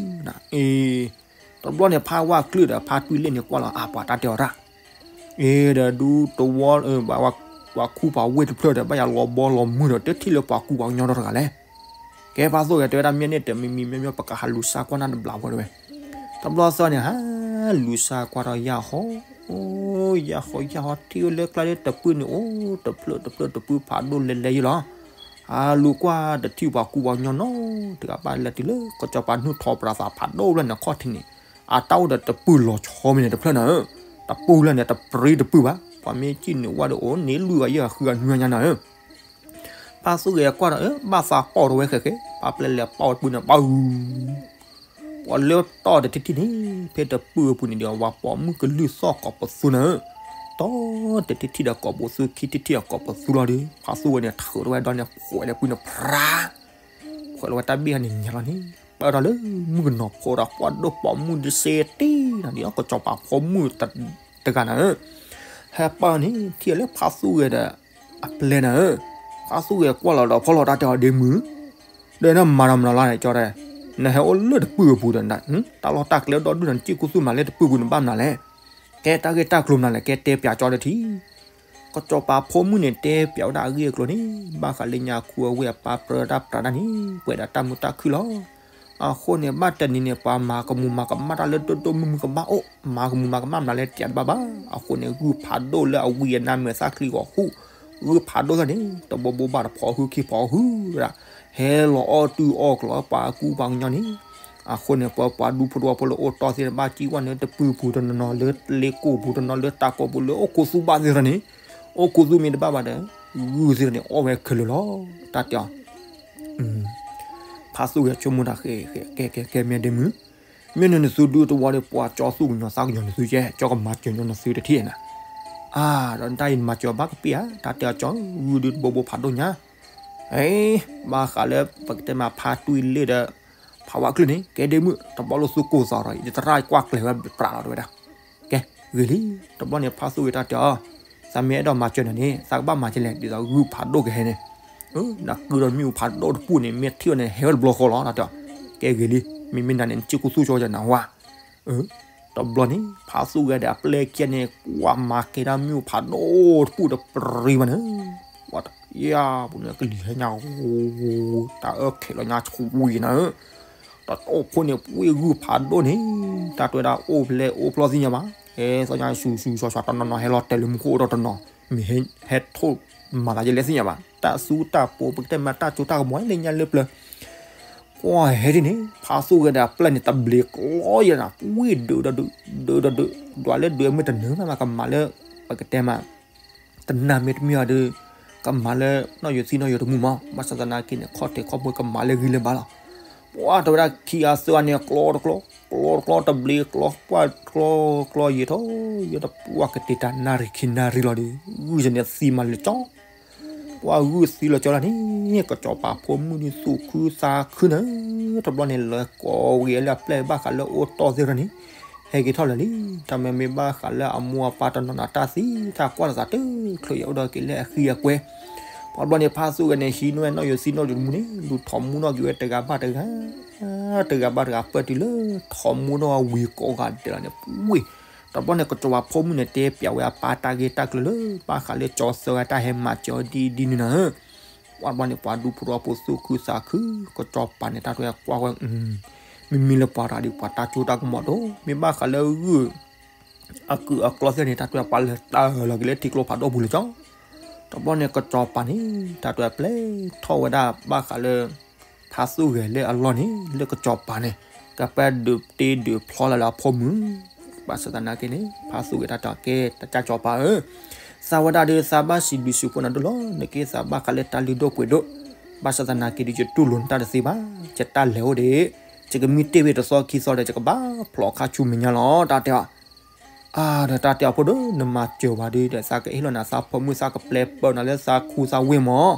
နၤ, အ့ တဘျီန့ၣ် ဖါဝၣ်ကျုၢ်ဒီးဖါတွံၢ်လ့ၣ်န့ၣ်ကွၢ်လီၤ အါ ပှၤတၢ်တဲအီၤတၢ် အ့ ဒီးဒူသဝီ, ပှၤခူပှၤဝ့ၢ်တဖျၢၣ်ဒီး ဘၣ်ယၤလီၤဘီလီၤမုၢ်ဒီး တထံၣ်လၢပှၤကူပှၤကညီဒီတဂၤလဲၣ်. ကဲ ဖါသူၣ်ဂဲၤတဲဝဲဒၣ် မ့ၢ်န့ၣ်တမံၤမံၤမ့ၢ်မ့ၢ် ပကဟးလူၤစါကွၢ်နၢ်တဘျီဝဲတဝဲ. တဘျီသီန့ၣ် ဟးလူၤစါကွၢ်ဒီးယၢ်ဟီ, ယၢ်ဟီယၢ်ဟီ ထံၣ်ဝဲလၢကျါလၢတပုၢ်န့ၣ် အိၣ်တဖျၢၣ်တဖျၢၣ်တပုၢ်ဖးဒိၣ်လဲၤလဲၤယဲလီၤ. ဟးလူၤကွၢ်တထံၣ်ပှၤကူပှၤကညီနီတဂၤဘၣ်, လဲၤတုၤလၢကစီၤပၤနုာ်ထီၣ်ပရၣ်သးဖးဒိၣ်လၢန့ၣ်ခီၣ်ထံးန့ၣ်, အတၢ်အိၣ်ဒီးတပုၢ်လီၤဆီမ့ၢ်န့ၣ်တဖျၢၣ်န့ၣ်, တပုၢ်လၢန့ၣ် တပြံတပုၢ်ဘၣ်, ပှၤမ့ၢ်စံၣ်န့ၢ်ဝဲဒီးအိၣ်န့ၢ်လွံၢ်ဂၤယဲၢ်ဂၤဃုဂၤနွံဂၤညါနၤဧၢ. ဖါသူၣ်ဂဲၤကွၢ်ဒီး ဘၣ်သးပီၣ်တဝဲဃဲးဃဲး, ပှၤပျဲလဲၤပီၣ်ဝဲတပုၢ်န့ၣ် ပၢ်ဧူ ပှၤလၢတီၢ်တထံၣ်ထံၣ်န့ၣ် ဖဲတပုၢ်အပူၤန့ၣ်ဒီး ဝၤပိာ်မုၣ်ကလုၢ်သီၣ်ကိးပသူနၤဧၢ. တီၢ်တထံၣ်ထံၣ်ဒီးကိးပသူ, ခံထံၣ်ထံၣ်ဒီးကိးပသူလီၤဒီး ဖါသူၣ်ဂဲၤန့ၣ် ထုးထီၣ်ဝဲဒီးန့ၣ် ခွဲးလၢပုၢ်န့ၣ် ဖြး ခွဲးလီၤဝဲတၢ်ဘ့ၣ်န့ၣ်ညါလီၤန့ၣ်, ပၢၢ်ထီၣ်လၢမုၣ်ကနီၤဖိဒီး ပှၤဒိၣ်ပိာ်မုၣ်တစ့တ့ၢ်နၤဒီး ကစီၤပၤဖိမုၣ်တဂၤနၤဧၢ. ဟဲပၢၢ်န့ၣ် ထံၣ်လၢဖါသူၣ်ဂဲၤဒီး အပျဲၢ်နၤဧၢ. ဖါသူၣ်ဂဲၤကွၢ်လီၤဒီးဖီလီၤတၢ်တဲအီၤ ဒ့မုၣ်, ဒီးနမၤတၢ်မနုၤလီၤန့ၣ် ကၠီတဲ, နဟဲအိၣ်လၢတပုၢ်အပူၤဒီး တၢ်လီၢ်တၢ်ကျဲဒီဒူၣ်နၤ နစံၣ်ကူသူၣ်မၤလၢတပုၢ်ပူၤန့ၣ် ဘၣ်မနုၤလဲၣ်. ကဲတၢ်ဂ့ၢ်တၢ်ကျိၤမနုၤလဲၣ် ကဲတဲပၠးကၠီတထံၣ်. ကစီၤပၤဖိမုၣ်န့ၣ် တဲပၠးဝဲဒၣ်အဂ့ၢ်အကျိၤန့ၣ် ဘၣ်ဃးလၢညါခူအဝ့ၢ်အပၢ်ပြၢတၢ်ပြးတၢ်န့ၣ် ပှဲၤဒီးတၢ်မုာ်တၢ်ခုၣ်လီၤ. အဃိန့ၣ် ဘၣ်တနံၤန့ၣ် ပှၤမၤကမူၤမၤကမၣ်တၢ်လၢဒိၣ်ဒိၣ်မုၢ်မုၢ်ကဘၣ်အိၣ်, မၤကမူၤမၤကမၣ်မနုၤလဲၣ် တၢ်တဘၣ်ဘၣ်. အဃိန့ၣ် ဂုၢ်ဖးဒိၣ်လၢအဝံၤအနၢ်မုာ်သၣ်ချံဂီၤဟူး, ဂုၢ်ဖးဒိၣ်သၢန့ၣ် တဘိဘိဘၣ်တဖီဟုခံဖီဟုဒီး ဟဲလီၤအီၣ်တုၤအီၣ်ကျီၤပှၤကူပှၤကညီန့ၣ်. အဃိန့ၣ် ပှၤပှၤဒူဖိသဝီဖိလၢအိၣ်တီၢ်သ့ၣ်တဖၣ် စံၣ်ဝဲန့ၣ် တပုၢ်ပူၤတနီၤနီၤ လၢလ့ကိၢ်ပူၤတနီၤ လၢတၢ်ကိၢ်ပူၤ လၢအိၣ်ခိးသူဘၣ်သ့ၣ်တဖၣ်န့ၣ်, အိၣ်ခိးသူမ့ၢ်တဘၣ်ဘၣ်ဒီး ဂုၢ်သ့ၣ်တဖၣ်န့ၣ် အီၣ်ဝဲခဲလၢာ်လီၤ. တၢ်တဲအီၤ ဖါသူၣ်ဂဲၤဆိကမိၣ်တၢ်ဃဲးဃဲး ကဲကဲကဲ မ့ၢ်ဒ့မုၣ်, မ့ၢ်နနသုဒုတဝီဒီး ပှၤကၠီသူၣ်ကညီၤသးကညီၤနသုကဲ ကၠီကမၤစၢၤညီနသုတထံၣ်နၤ. အါ ဒီးတၢ်အံၤနမၤစၢၤဘၣ်ကပ့ၢ်ဧါ, တၢ်တဲအီၤကၠီ ဂုၢ်ဒုတဘိဘိဖးဒိၣ်ညါ. အ့ ဘၣ်ဃးလၢပကတဲမးဖါတွံၢ်လ့ၣ်ဒီး ဖးဝးကျုၢ်န့ၣ် ကဲဒ့မုၣ် တဘျီလိာ်သုကိၢ်သီရီၤ ယတရၣ်ကွၢ်ကျဲၤဝဲပြးလီၤတဝဲဒၣ်. ကဲ ဂ့ၤလံ. တဘျီန့ၣ် ဖါသူၣ်ဂဲၤတၢ်တဲအီၤ, သးမ့ၢ်အဲၣ်ဒိးမၤစၢၤနၤန့ၣ် သးကဘၣ်မၤကလဲၣ် ဒ်သိးဂုၢ်ဖးဒိၣ်ကဟဲန့ၣ်, နကုဒီးမ့ၣ်အူဖးဒိၣ်တပူၤန့ၣ် မ့ၢ်ထံၣ်ဝဲန့ၣ် ဟဲဝဲတဘျီဃီလီၤ တၢ်တဲအီၤ. ကဲဂ့ၤလံ, မ့မ့ၢ်နၤန့ၣ် နစံၣ်ကူသူၣ်ကၠီယနၤဝါ တဘျီန့ၣ် ဖါသူၣ်ဂဲၤဒီးအပျဲၢ်ခံဂၤန့ၣ် ကွၢ်မၤကဲဒၣ်မ့ၣ်အူဖးဒိၣ်တပူၤတပြံၤဘၣ်န့ၣ်, ဝဲတယၢ်ပူၤန့ၣ် ကလံၤဟဲညါ, တၢ်အၢၣ်ခဲးလီၤညါဆူဝံၤနၤဧၢ, တၢ်တိၢ်ခိၣ်န့ၣ် ပှ့ၢ်ဂုၢ်ဖးဒိၣ်န့ၣ်, တၢ်တဲဝဲဒၣ်အိၣ်ဖျဲၣ်အိၣ်ဖျီသ့ၣ်ညါဘၣ်, ဟဲသီညါဆူၣ်ဆူၣ်ဆှီဆှီ တနီၤနီၤဟဲလီၤတဲာ်လၢမူခိၣ်အိၣ်ဒီးတနီၤ, မ့ၢ်ဟဲထိၣ်မၤသးယဲလဲၣ်သ့ၣ်ညါဘၣ်, တၢ်သူတၢ်ပိၤ ပကတဲမးတၢ်စိတၢ်ကမီၤလၢညါလၢပျၢၤ ကွၢ်ဟဲဒ်န့ၣ် ဖါသူၣ်ဂဲၤဒီးအပျဲၢ်န့ၣ် တဘျ့ကျီယဲနၤ, ဝ့ၢ်ဒုးဒီးဒုး, ဒုးဒီးဒုး, ဒွးလၢဒုးအမ့ၢ်တနၢၤမး ကမၤလၢ ပကတဲမး တနၢ်မ့ၢ်တမ့ၢ်အီၤဒီး ကမၤလၢနီၣ်ယိၤသံနီၣ်ယိၤတမူမး, ဘၣ်ဆၣ်သနာ်က့န့ၣ် ခီၣ်ထံးခီၣ်ဘိကမၤလၢဂံၢ်လၢဘါလီၤ. ပှၢ်တဲဝဲဒၣ်ခံဂၤသၢဂၤန့ၣ် ကျီတကျီ, ကျီတကျီတဘျ့ကျီ, ပှၢ်ကျီကျီယံာ်ထီၣ်ယံာ်ထီၣ် ပှၢ်ကတ့ၤတၢ်နၣ်ရံၣ်ခံနၣ်ရံၣ်လီၤဒီး ဂုၢ်န့ၣ်သံမးလၢကၠီ ပှၢ်ဂုၢ်သံလီၤကၠီလၢန့ၣ် ကစီၤပၤဖိမုၣ်န့ၣ်သူၣ်ခုသးခုနၤ, တဘျီန့ၣ် လဲၤကိးဝံၤလၢအပျဲၢ်ဘၣ်ဃးလၢအိၣ်တီၢ်သ့ၣ်တဖၣ်န့ၣ် ဟဲက့ၤထီၣ်လၢာ်လံ. တၢ်မ့မ့ၢ်ဘၣ်ဃးလၢအမိၢ်အပၢ်တနီၤနီၤတၢ်သံတၢ်ကွၢ်တသးတချုး ယအိၣ်ဒီးက့ၤလၢအဃံအကွဲ ပှၤဘျီန့ၣ် ဖါသူၣ်ဂဲၤန့ၣ် ဟံးန့ၢ်ဝဲနီၣ်ယိၤသံနီၣ်ယိၤတမူန့ၣ် လူၤထီၣ်မူနီၣ်က့ၤဝဲတဂၤဘၣ်တဂၤ, တဂၤဘၣ်တဂၤ ပၢၢ်တုၤလၢထီၣ်မူနီၣ်ဝံၤကိးဂၤဒဲးလီၤန့ၣ် ဝ့ၢ်, တဘျီန့ၣ် ကစီၤပၤဖိမုၣ်န့ၣ် တဲပျးဝဲအပၢ်တၢ်ဂ့ၢ်တၢ်ကျိၤလၢ ဘၣ်ဃးလၢကၠီၤသၢဂၤတၢ်ဟဲမၤစၢၤအီၤဒ်ဒ်န့ၣ်နၤဧၢ. ပှၤဘျီန့ၣ် ပှၤဒူဖိထီဖိသူၣ်ခုသးခု, ကစီၤပၤန့ၣ် တၢ်တဲကွၢ်ဝဲ မ့မ့ၢ်လၢပှၤတဂၤဒီး ပှၤတၢ်စိတၢ်ကမီၤဒိၣ်, မ့ၢ်ဘၣ်ဃးလၢဂုၢ် အကုၢ်အကျီသ့ၣ်န့ၣ် တၢ်တဲပှၤလဲၤတၢ်လီၤက့ၤလၢထံကျိဖးဒိၣ်ပူၤလၢကၠီ. တဘျီန့ၣ် ကစီၤပၤန့ၣ် တၢ်တဲပျဲထီၣ်ဝဲဒၣ်ဘၣ်ဃးလၢ ဖါသူၣ်ဂဲၤလၢအလီၢ်န့ၣ် လၢကစီၤပၤန့ၣ် ကပၢၢ်ဒုးတ့ဒုးဖျီလၢ်လၢအဖိမုၣ်, ဘၣ်ဆၣ်သနာ်က့န့ၣ် ဖါသူၣ်ဂဲၤတၢ်တဲကဲ တၢ်ကၠီၤကစီၤပၤဧၢ, သးဝဲဒၣ်ဒီးသးဘၣ်စံးဘျုးစံးဖှိၣ်နၤဒိၣ်လီၤ, နက့သးဘၣ်ဃးလၢတၢ်လုၢ်ဒိၣ်ပှ့ၤဒိၣ်, ဘၣ်ဆၣ်သနာ်က့ဒီး ယတူၢ်လိာ်နတၢ်တသ့ဘၣ်, ယတၢ်လဲၤအိၣ်ဒီး ယကမံတ့ၢ်ဝဲတသီခံသီဒီး ယကဘၣ်ဖျိးခါဆူမဲာ်ညါလီၤ တၢ်တဲအီၤ. အါ ဒီးတၢ်တဲအီၤဖိဒီး နမၤစၢၤဝဲဒီး သးကဟ့ၣ်လီၤနၤသးဖိမုၣ် သးကပျဲပၢနၤလၢသးခူသးဝ့ၢ်မး,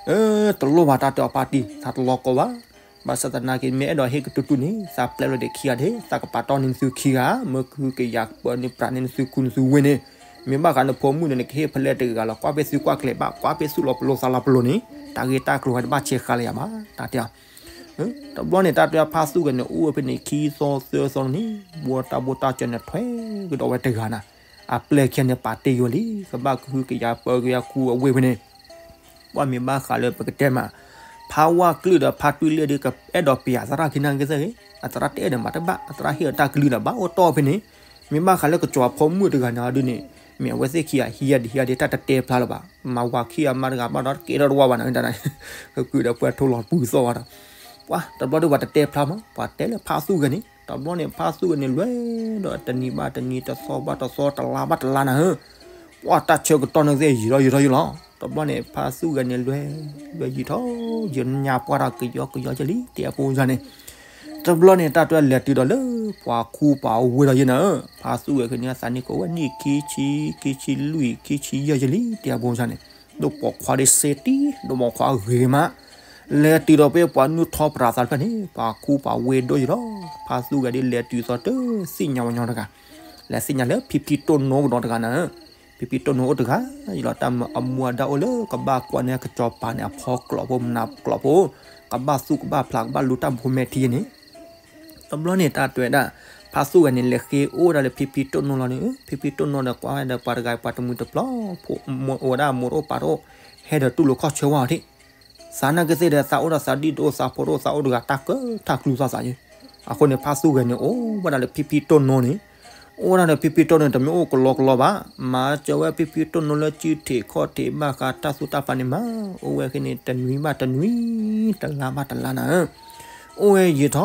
အၢ တလိၣ်ဘၣ်တၢ်တဲအီၤဖါတံၢ် သးတလီၤကီဘၣ်, ဘၣ်ဆၣ်သနာ်က့ မ့ၢ်အဲၣ်ဒိးဟ့ၣ်ကတူၢ်တူၢ်န့ၣ် သးပျဲလီၤဒီးခံဂၤဒၣ်, သးကပာ်တီၢ်န့ၢ်နသုခံဂၤ, မ့ၢ်ကဟုကယာ်ပၢန့ၢ်ပြးန့ၢ်နသုခူနသုဝ့ၢ်န့ၣ်, မ့ၢ်ဘၣ်ဃးနဖိမုၣ်န့ၣ် နကဟ့ၣ်ဖဲလဲၣ်တဂၤလီၤ, ကွၢ်ဖဲသုကွၢ်ကျဲၤဘၣ်, ကွၢ်ဖဲသုလီၤပလိာ်သးလီၤပလိာ်န့ၣ် တၢ်ဂ့ၢ်တၢ်ကျိၤဝဲတဘၣ်ဆဲးဃာ်လၢယၤဘၣ် တၢ်တဲအီၤ. တဘျီန့ၣ် တၢ်တဲဖါသူၣ်ဂဲၤန့ၣ် အိၣ်ဝဲဖဲန့ၣ် ခံသီသၢသီန့ၣ် ဘိတၢ်ဘိတၢ်စၢၤန့ၣ် ထွဲကဒီးဝဲတဂၤနၤ, အပျဲၢ်ခံဂၤန့ၣ် ပာ်တ့ၢ်ယိာ်လံ, ကဘၣ်ကဟုကယာ်ပၢက့ၤအခူအဝ့ၢ်ဖဲန့ၣ်, ပှၤမ့ၢ်ဘၣ်ဃးလၢပကတဲမး ဖါဝၣ်ကလုၢ်ဒီးဖါတွံၢ်လ့ၣ်ဒီး ကအဲၣ်ဒိးပျးသရၣ်ခံနၢ်က့သ့ၣ်ဂ့ၤ, အသရၣ်တအဲၣ်ဒီးမၤတဘၣ်, အသရၣ်ဟ့ၣ်အတၢ်ကလုၢ်ဒီးဘၣ်အိၣ်တီၢ်ဖဲန့ၣ်, မ့ၢ်ဘၣ်ဃးလၢကစီၤပၤဖိမုၣ်တဂၤန့ၣ်ဒုန့ၣ်, မ့ၢ်အဝဲသ့ၣ်ခံဂၤဟံးယၤဒံးဟံးယၤဒံး တၢ်တတဲဖျါလၢၤဘၣ်, မၤဝၤခံဂၤမါတဂၤဘၣ်ဒီး တကဲထီၣ်တဝၢဘၣ်နၤ, ကကုၢ်ဒီးပှဲၤထိလီၤပူၤသီၣ်ဝဲဒီး, ပှၤတဘျီဒီးပှၤတတဲဖျါမး, ပှၤတဲလၢဖါသူၣ်ဂဲၤန့ၣ်, တဘျီန့ၣ် ဖါသူၣ်ဂဲၤန့ၣ် လဲၤဒီးတနံၤဘၣ်တနံၤ တသီဘၣ်တသီ တလါဘၣ်တလါနၤဧၢ, ပှၤတၢ်ဆၢကတီၢ်န့ၣ်သ့ၣ်ယံာ်ထီၣ်ယံာ်ထီၣ်ယံာ်လီၤ, တဘျီန့ၣ် ဖါသူၣ်ဂဲၤန့ၣ် လဲၤ လဲၤယံာ်ထီၣ်ယံာ်ညါပှၢ်ဒီးကယီကယီကလံ တဲအဖိစၢ်န့ၣ်, တဘျီန့ၣ် တၢ်တဲလဲၤတုၤဒီးလၢ ပှၤခူပှၤဝ့ၢ်ဒီးယဲနၤဧၢ, ဖါသူၣ်ဂဲၤခဲန့ၣ် သးနံၣ်ကအိၣ်ဝဲနံၣ်ခံဆံ ခံဆံလွံၢ် ခံဆံယဲၢ်ယဲလံ တဲအဖိစၢ်န့ၣ်, ဒိၣ်ပိာ်ခွါဒ်စ့တံ ဒိၣ်ပိာ်ခွါဂ့ၤမး, လဲၤတုၤဒီးဖဲပှၤနုၢ်ထီၣ်ပြးသးတဖျၢၣ်န့ၣ် ပှၤခူပှၤဝ့ၢ်ဒိၣ်ယံာ်လီၤ, ဖါသူၣ်ဂဲၤဒ်လဲၤတုၤသီတသ့ၣ်ညါဝဲညီတဂၤ, လဲၤသ့ၣ်ညါလၢဖံဖံတိၢ်နိကဒီးတဂၤနၤဧၢ, ဖံဖံတိၢ်နိအိၣ်တဂၤ, ယလီၤတၢ်မၢအမူအဒါအိၣ်လၢကဘၣ်ကွၢ်န့ၢ်ကစီၤပၤန့ၣ် အဖီကျိးဖိ မနၤကျိးဖိ, ကဘၣ်သူၣ်ကဘၣ်ဖျး ကဘၣ်လူၤတၢ်ဖိမဲာ်ထံယဲန့ၣ်, တဘျီန့ၣ် တၢ်တဲဝဲဒၣ်, ဖါသူၣ်ဂဲၤန့ၣ် လဲၤဃ့အိၣ်ဝဲဒၣ်လၢဖံဖံတိၢ်နိလီၤန့ၣ်, ဖံဖံတိၢ်နိဒီးကွၢ်ဝဲဒီးပှၤတဂၤပှၤတမှံၤတပျီ, အိၣ်ဝဲဒၣ်မိၢ်တအိၣ်ပၢ်တအိၣ်, ဟဲဒီးတူၢ်လိာ်ခီၣ်ဆၢဝဲအီၤထံး, သးနာ်က့သ့ၣ်ဒီး သးအိၣ်ဒီးသးဒံၣ်တအိၣ် သးဖိတအိၣ် သးအိၣ်တဂၤတၢ်ကၢတၢ်ကျူသီသးယဲ, အဃိန့ၣ် ဖါသူၣ်ဂဲၤန့ၣ် အိၣ်ဝဲဒၣ်လၢဖံဖံတိၢ်နိန့ၣ်, အိၣ်ဝဲဒၣ်လၢဖံဖံတိၢ်နိန့ၣ် တမ့ၢ်အိၣ်ကလီကလီဘၣ်, မၤစၢၤဝဲဖံဖံတိၢ်နိလၢစုထံးခီၣ်ထံး ဘၣ်ဃးတၢ်သူၣ်တၢ်ဖးန့ၣ်မး, အိၣ်ဝဲခဲန့ၣ် တနွံဘၣ်တနွံ, တလါဘၣ်တလါနၤဧၢ, အိၣ်ဝဲယံာ်ထီ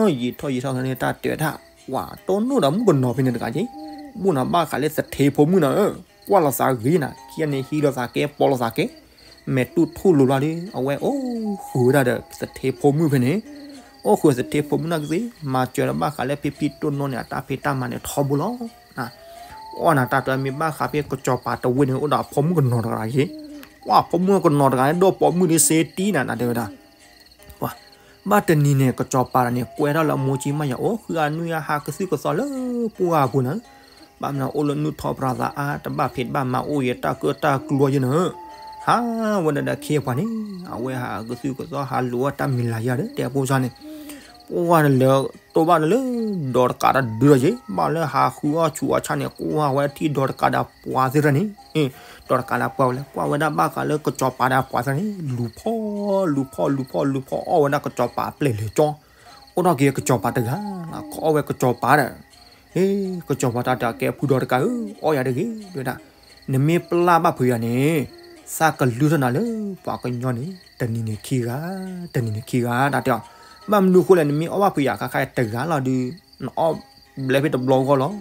ၣ်, ယံာ်ထီၣ်ယံာ်ထီၣ်န့ၣ် တၢ်တဲဝဲဒၣ်, ပှၤတိၢ်နိဒီးမုၣ်ကနီၤဖဲန့ၣ်တဂၤက့, ဘိၣ်နၤဘၣ်ဃးလၢသထ့ဖိမုၣ်နၤဧၢ, ကွၢ်လိာ်သးဂ့ၤနၤ, ခံဂၤန့ၣ်ဟံးလိာ်သးကဲ ပိာ်လိာ်သးကဲ, မဲာ်တူၢ်ထူၣ်လိၤလီၤဒီး အဝဲအိၣ်ဃုာ်ဝဲဒၣ်ဒီးသထ့ဖိမုၣ်ဖဲန့ၣ်, အိၣ်ဃုာ်သထ့ဖိမုၣ်နာ်က့သ့ၣ် မၤစၢၤဒီးဘၣ်ဃးလၢဖံဖံတိၢ်နိန့ၣ် အတၢ်ဖံးတၢ်မၤန့ၣ်ထီဘိလီၤ. အီၣ်နၤတၢ်တဲမ့ၢ်ဘၣ်ဃးဖဲကစီၤပၤတဝ့ၢ်န့ၣ် အိၣ်ဒီးအဖိမုၣ်ကနီၤတဂၤက့, ကွၢ်ဖိမုၣ်ကနီၤတဂၤန့ၣ် ဒိၣ်ပိာ်မုၣ်ဒ်စ့တံနၤ နတဲဝဲဒၣ် ပှၤ, ဘၣ်တနံၤန့ၣ် ကစီၤပၤတဂၤန့ၣ် ကွဲထီၣ်လၢအမိၢ်ကၠံမးယၤအိၣ် ဃုအနွံအဟးကသုၣ်ကသီလၢပှၢ်ပူၤနၤ, ဘၣ်မနုၤအိၣ်လၢနုၢ်ထီၣ်ပြးသးအါ တဘၣ်ဖံးတဘၣ်မၤအိၣ်ယဲတၢ်ကၢတၢ်ကျူယဲနၤ, ဟးဝဲဒၣ်ဒီးခ့ပှၤန့ၣ် အဝဲဟးကသုၣ်ကသီဟးလိာ်အီၣ်တၢ်မံၤလၤယၤဒီး တဲအဖိစၢ်န့ၣ်, ပှၤန့ၣ်လဲၤတိၢ်ဘၣ်န့ၣ်လၢ ဒီးတကးဒီးဒုဒီးယဲ ဘၣ်လၢဟးဃုအီၣ်ဆူးအီၣ်ဆၣ်န့ၣ် ကွၢ်ဝဲထံၣ်ဒီးတကးဒီးပှၤသ့ၣ်တဖၣ်န့ၣ် ဒီးတကးလၢပှၤဝဲလဲၣ် ကွၢ်ဝဲဒၣ်ဘၣ်ဃးလၢကစီၤပၤဒီးပှၤသ့ၣ်န့ၣ် လူၤဖီၣ်လူၤဖီၣ်လူၤဖီၣ်လူၤဖီၣ်အီၣ်ဝဲဒၣ်ကစီၤပၤအပျဲၢ်လဲၤကၠီ, အိၣ်ထီၣ်က့ၤကစီၤပၤတဂၤ, ခီအီၣ်ဝဲကစီၤပၤဒီး, ကစီၤပၤတၢ်တဲကဲဖုဒီးတကးဧၢ, အီၣ်ယၤတဂ့ၤ တဲဝဲဒၣ်, နမ့ၢ်ပျၢ်ဘၣ်ဖုးယၤန့ၣ်, သးကလုၢ်ထီၣ်နၤလၢပှၤကညီန့ၣ် တနံၤန့ၣ်ခံဂၤ, တနံၤန့ၣ်ခံဂၤ တၢ်တဲအီၤ, ဘၣ်မနုၤအဃိလဲၣ် နမ့ၢ်အီၣ်ဘၣ်ဖုးယၤခါခါတဂၤလီၤဒုး, နအီၣ်ဘျဲဖဲတဘျီဂီၢ်လီၤ,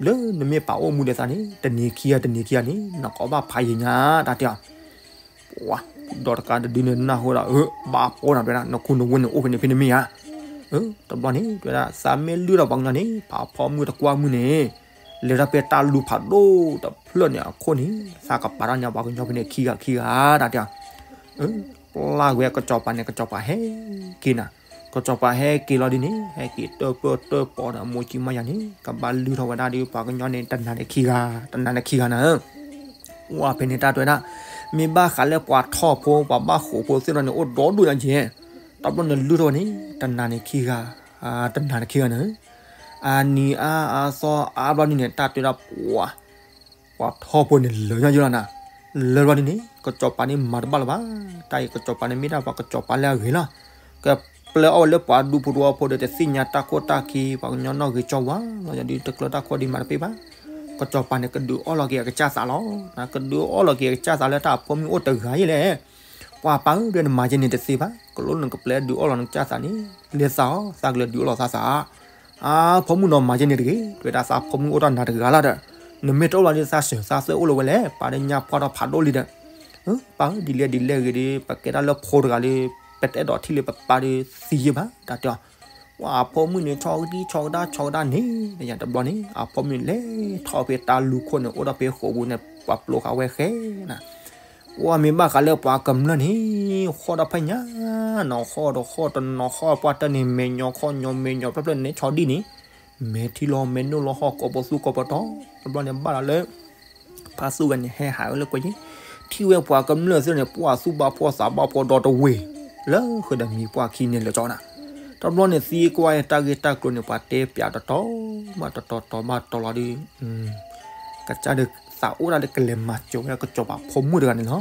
လၢနမ့ၢ်ပာ်အိၣ်မူဒီးသးန့ၣ် တနံၤခံဂၤတနံၤခံဂၤန့ၣ် နကအီၣ်ဘၣ်ဖးယံၤညါ တၢ်တဲအီၤ, ပှၤ, ဒီးတကးတဒုန့ၣ်နၢ်ဟူဒီး အၢ ဘၣ်ပီနၤတဲဝဲဒၣ် နခူနဝ့ၢ်န့ၣ်အိၣ်ဖဲန့ၣ်ဖဲန့ၣ်မ့ၢ်ဧါ, တဘျီန့ၣ် တဲဝဲဒၣ် သးမ့ၢ်လုၢ်ထီၣ်ပှၤကညီန့ၣ် ဖးဖီမုၢ်တကွၢ်မုၢ်န့ၣ်, လဲၤထီၣ်ဖဲတၢ်လူၤဖးဒိၣ်တဖျၢၣ်န့ၣ်အခိၣ်န့ၣ် သးကပာ်ထီၣ်န့ၢ်ပှၤကညီဖဲန့ၣ်ခံဂၤခံဂၤ တၢ်တဲအီၤ, ပျၢ်ဝဲကစီၤပၤန့ၣ် ကစီၤပၤဟဲက့ၤနၤ, ကစီၤပၤဟဲက့ၤလီၤဒ်န့ၣ် ဟဲက့ၤတၢၢ်ပၢၢ်တၢၢ်ပီၤဒီးအမိၢ်ကၠံမါယၤန့ၣ် ကဘၣ်လုၢ်ထီၣ်ဝဲဒၣ်ဒီးပှၤကညီန့ၣ် တနၤန့ၣ်ခံဂၤ, တနၤန့ၣ်ခံဂၤနၤဧၢ ဝဲဖဲန့ၣ်တၢ်တဲဝဲဒၣ်, မ့ၢ်ဘၣ်ဃးလၢပှၤထီၣ်ဖိ ပှၤဘၣ်ဃိးဖိသ့ၣ်နီၣ်န့ၣ် အိၣ်ဒီဒူၣ်ညါက့ၤ, တဘျီန့ၣ်လုၢ်ထီၣ်ဝဲန့ၣ် တနၤန့ၣ်ခံဂၤ, တနၤန့ၣ်ခံဂၤန့ၣ်, အနံၤအါအါသီအါဘျီဒ်န့ၣ် တၢ်တဲဒၣ်ပှၤ ပှၤထီၣ်ဖိန့ၣ်လၢာ်ညီယိလီၤနၤ, လၢာ်ဘျီဒ်န့ၣ် ကစီၤပၤန့ၣ်မၤတဘၣ်လၢၤဘၣ်, တၢ်အံၤကစီၤပၤန့ၣ်မ့ၢ်ဒၣ်ပှၤကစီၤပၤလၢအဂ့ၤလီၤ, ကပျဲအီၣ်ဝဲလၢပှၤဒူဖိတဝီဖိဒီးတသ့ၣ်ညါတၢ်ခိၣ်တၢ်ခံ ပှၤကညီနီၣ်ဂ့ၤကၠီဝါလီၤ, ယဒုးတကျၢၤတၢ်ခိၣ်ဒံးမၤတပ့ၢ်ဘၣ်, ကစီၤပၤန့ၣ် ကဒုးအီၣ်လီၤက့ၤအကစၢ်သးလီၤ, ကဒုးအီၣ်လီၤက့ၤအကစၢ်သးလၢတၢ်အဖိမုၣ်အိၣ်တဂၤယဲလဲၣ်, ပှၤပၢ်ဧၢ ဒ်နမၤကဲန့ၣ်တသ့ဘၣ်, ကလိနကပျဲဒုးအီၣ်လီၤနကစၢ်သးန့ၣ်, လဲၤသးအီၤ သးကလဲၤဒုးအီၣ်လီၤသးသး, အဖိမုၣ်နီၤမၤကဲန့ၣ်တဂ့ၤ, တဲဒၣ်သးဖိမုၣ်အိၣ်တၢ်နၤတဂၤလီၤဒီး, နမ့ၢ်တအိၣ်လီၤဒီးသးစၢၤသးသွဲၣ်အိၣ်လၢၤဝဲလဲၣ်, ပၢ်ဒီးညါပှၢ်ထီၣ်ဖးဒိၣ်လံဒီး, ပၢ်ဧၢ ဒ်လဲၣ်ဒ်လဲၣ်ဂ့ၤဒီး ပကဲဒၣ်လၢဖိတဂၤဒီး ပတအဲၣ်ဒိးထံၣ်လၢပပၢ်ဒီးသံယဲဘၣ်, တၢ်တဲအီၤ, ပှၤအဖိမုၣ်န့ၣ် ဆီကဒံဆီကဒါဆီကဒါန့ၣ်, တဘျီန့ၣ် အဖိမုၣ်န့ၣ် လဲၤထီၣ်ဖဲတၢ်လူၢ်ခိၣ်န့ၣ် အိၣ်ဒီးဖဲဃိာ်ပူၤန့ၣ် ပှၤပျိဃာ်ဝဲဃဲနၤ ပှၤမ့ၢ်ဘၣ်ဃးလၢပှၤကမျၢၢ်န့ၣ်, ဃီၣ်ဒီးဖဲညါ, နီၢ်ဃီၣ်ဒီးဃီၣ်တနီၤဃီၣ်ပှၢ်တၢၢ်န့ၣ် မဲာ်ညီခီၣ်ညီမဲာ်ညီဖျၢၣ်ဖျၢၣ်န့ၣ် ဆီဒံၣ်န့ၣ်, မဲာ်ထံလီၤမဲာ်နိၣ်လီၤဟီၣ်ကိးပသူကိးပတီၢ်, တဘျီန့ၣ်ဘၣ်လီၤလၢ ဖါသူဝဲန့ၣ် ဟဲဟးဝဲလၢကွဲးယံၤ, ထံၣ်ဝဲပှၤကမျၢၢ်သ့ၣ်န့ၣ် ပှၤသူၣ်ဘၣ်ဖှီၣ်သးဘၣ်ဖှီၣ်ဒီတဝ့ၢ်, လၢဃုာ်ဒီးမံၤပှၢ်ခံန့ၣ်လၢာ်ကၠီနၤ, တဘျီန့ၣ်သံကွၢ်တၢ်ဂ့ၢ်တၢ်ကျိၤန့ၣ် ပှၤတဲပၠးတတီၤဘၣ်တတီၤတီၤဘၣ်တီၤလီၤဒီး ကစၢ်ဒီးသးအိၣ်ဒၣ်လၢကလဲၤမၤစၢၤဝဲဒၣ်ကစီၤပၤဖိမုၣ်တဂၤန့ၣ်လီၤ.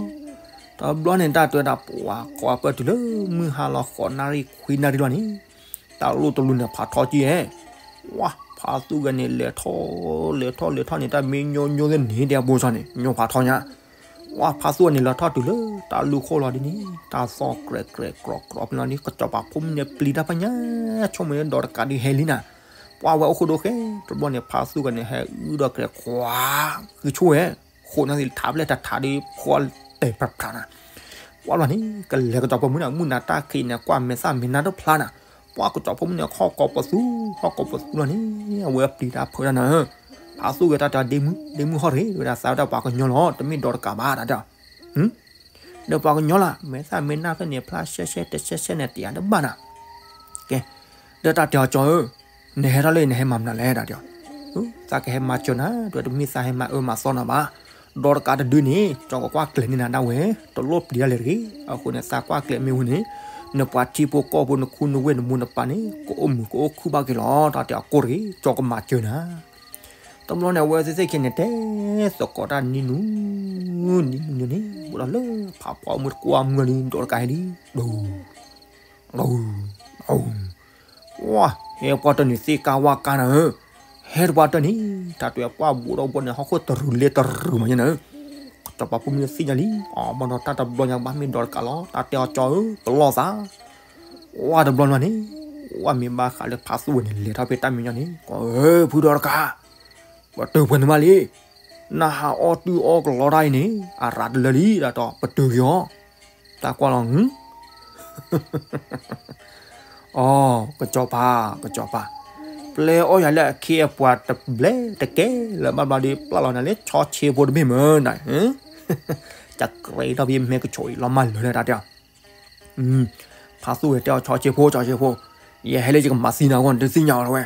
တဘျီန့ၣ် တၢ်တဲဝဲဒၣ် ပှၤကိးပၢၢ်တုၤလၢမုၢ်ဟါလီၤ ဃိးနၣ်ရံၣ်ခွံနၣ်ရံၣ်လီၤန့ၣ်, တၢ်လိၣ်တလူန့ၣ် ဖးထီက့ၤဧဲ, ဝါ ဖါသူဝဲန့ၣ် လဲၤထီၣ် လဲၤထီၣ်လဲၤထီၣ်န့ၣ် တၢ်မ့ၢ်ညိညိသ့ၣ်န့ၣ် တဲအဘိဆီန့ၣ် ညိဖးထီညါ ဝါ ဖါသူဝဲန့ၣ် လဲၤထီၣ်တုၤလၢတၢ်လူၢ်ခိၣ်လီၤဒ်န့ၣ် တၢ်သီၣ်ကြဲးကြဲးကြီကြီဖဲလီၤန့ၣ် ကစီၤပၤဖိမုၣ်န့ၣ် ပျံၤတၢ်ဖးညါ ဆိကမိၣ်န့ၣ် ဒီးတကးဒုးဟဲလံနၤ, ပှၤဝဲအိၣ်ခိၣ်ဒိၣ်ဃဲ တဘျီန့ၣ် ဖါသူဝဲန့ၣ် ဟဲအုၣ်ဒီးကြဲးခွါ ဃုဆိၣ်ဝဲ, ဃိးနၣ်ရံၣ်ထးဖျဲၣ်တထးဒီး ဖှီတဲာ်ဖျါဖျါနၤ ပှၤလီၤန့ၣ် ကလဲၤကစီၤပၤဖိမုၣ်န့ၣ် မုၢ်နၤတၢ်ခံးန့ၣ် ကွၢ်မဲာ်သၣ်မဲာ်နါတဖျါနၤ, ပှၤကစီၤပၤဖိမုၣ်န့ၣ် ဟီၣ်ကိးပသူ ဟီၣ်ကိးပသူလီၤန့ၣ် အဝဲပျံၤတၢ်ဖုးတၢ်နၤ, ဖါသူဝဲတၢ်တဲ ဒ့မုၣ် ဒ့မုၣ်ဟီၣ်ရ့ၣ် ဝဲဒၣ်သးဝဲဒၣ်ပှၤကညီလီၤ တမ့ၢ်ဒီးတကးဘၣ် တၢ်တဲ ဒီးပှၤကညီလီၤ မဲာ်သၣ်မဲာ်နါဖျၢၣ်န့ၣ် ဖျါရှဲရှဲတရှဲရှဲန့ၣ် တယၤတဘၣ်နၤ, ကဲ, ဒီးတၢ်တဲအီၤ ကၠီဧၢ, နဟဲထီၣ်လၢအံၤ နဟဲမၤမနုၤလဲၣ် တၢ်တဲအီၤ, သးကဟဲမၤစၢၤနၤ တမ့ၢ်သးဟဲမၤအၢမၤသီနၤဘၣ်, ဒီးတကးတဒုန့ၣ် ကၠီကကွၢ်ကျဲၤန့ၢ်နၤဒၣ်ဝဲ, တလိၣ်ပျံၤတၢ်လဲၣ်တဂ့ၤ, အဃိန့ၣ် သးကွၢ်ကျဲၤမ့ၢ်ဝံၤန့ၣ်, နပှၤထံဖိကီၢ်ဖိ နခူနဝ့ၢ် နမိၢ်နပၢ်န့ၣ် ကအိၣ်မုာ်ကအိၣ်ခုၣ်ဘၣ်က့ၤလီၤ တၢ်တဲအီၤ ကိၢ်တဂ့ၤ ကၠီကမၤစၢၤနၤ တဘျီန့ၣ် အဝဲသ့ၣ်သ့ၣ်ခံန့ၣ် တဲသကိးတၢ်နံၤနုၤ, နံၤနုၤန့ၣ် ဘူးဒီးလၢဖးဖီမုၢ်တကွၢ်မုၢ်လံ ဒီးတကးဟဲလံ, ဒူ, ဒူ, ဒူ, ဝါ, ဟဲပှၢ်တၢၢ်န့ၣ် သ့ၣ်ကါဝၣ်ကါနၤဧၢ, ဟဲတပှၢ်တၢၢ်န့ၣ် တၢ်တဲပှၢ်ဘူးဒီးဘူးန့ၣ် ဟီၣ်ခိၣ်တရူးလ့တရူးမးညါနၤဧၢ, ကစီၤပၤဖိမုၣ်သ့ၣ်ညါလံ, အမ့ၢ်ဒီးတၢ်တဘျီညါဘၣ်မ့ၢ်ဒီးတကးလီၤ တၢ်တဲအီၤ ကၠီဧၢ ပလီၢ်သး ဝါတဘျီလီၤန့ၣ်, ဝါမ့ၢ်ဘၣ်ဃးလၢဖါသူဝဲန့ၣ် လဲၤထီၣ်ဖဲတၢ်မဲာ်ညါန့ၣ် ကွၢ်ဧၢ ဖုဒီးတကး, ပတုာ်ပှဲၤန့ၣ်မးလံ, နဟးအီၣ်တုၤအီၣ်ကလီတၢ်အံၤန့ၣ် အရၤတလၢလံ တၢ်တဲ ပတုာ်က့ၤအီၤ, တၢ်ကွၢ်လီၤ အီ, ကစီၤပၤ, ကစီၤပၤ, ပျဲအီၣ်ယၤလၢအခ့အပှၤတဘျဲတကဲလၢၤဘၣ်ဘျီဒီး ပျၢ်လီၤနၤလၢဆီဆ့ဖိတဘ့ၣ်မၢနၤ, တကြဲးထီၣ်ဖဲမဲာ်ကဆိးအံၤလီၤမၢ်လၢာ်လၢတၢ်တဲအီၤ ဖါသူဝဲတဲအီၤ ဆီဆ့ဖိ ဆီဆ့ဖိ, ယဟဲလၢယကမၤသံနၤအဂီၢ် နတသ့ၣ်ညါအီၤလၢၤဝဲ,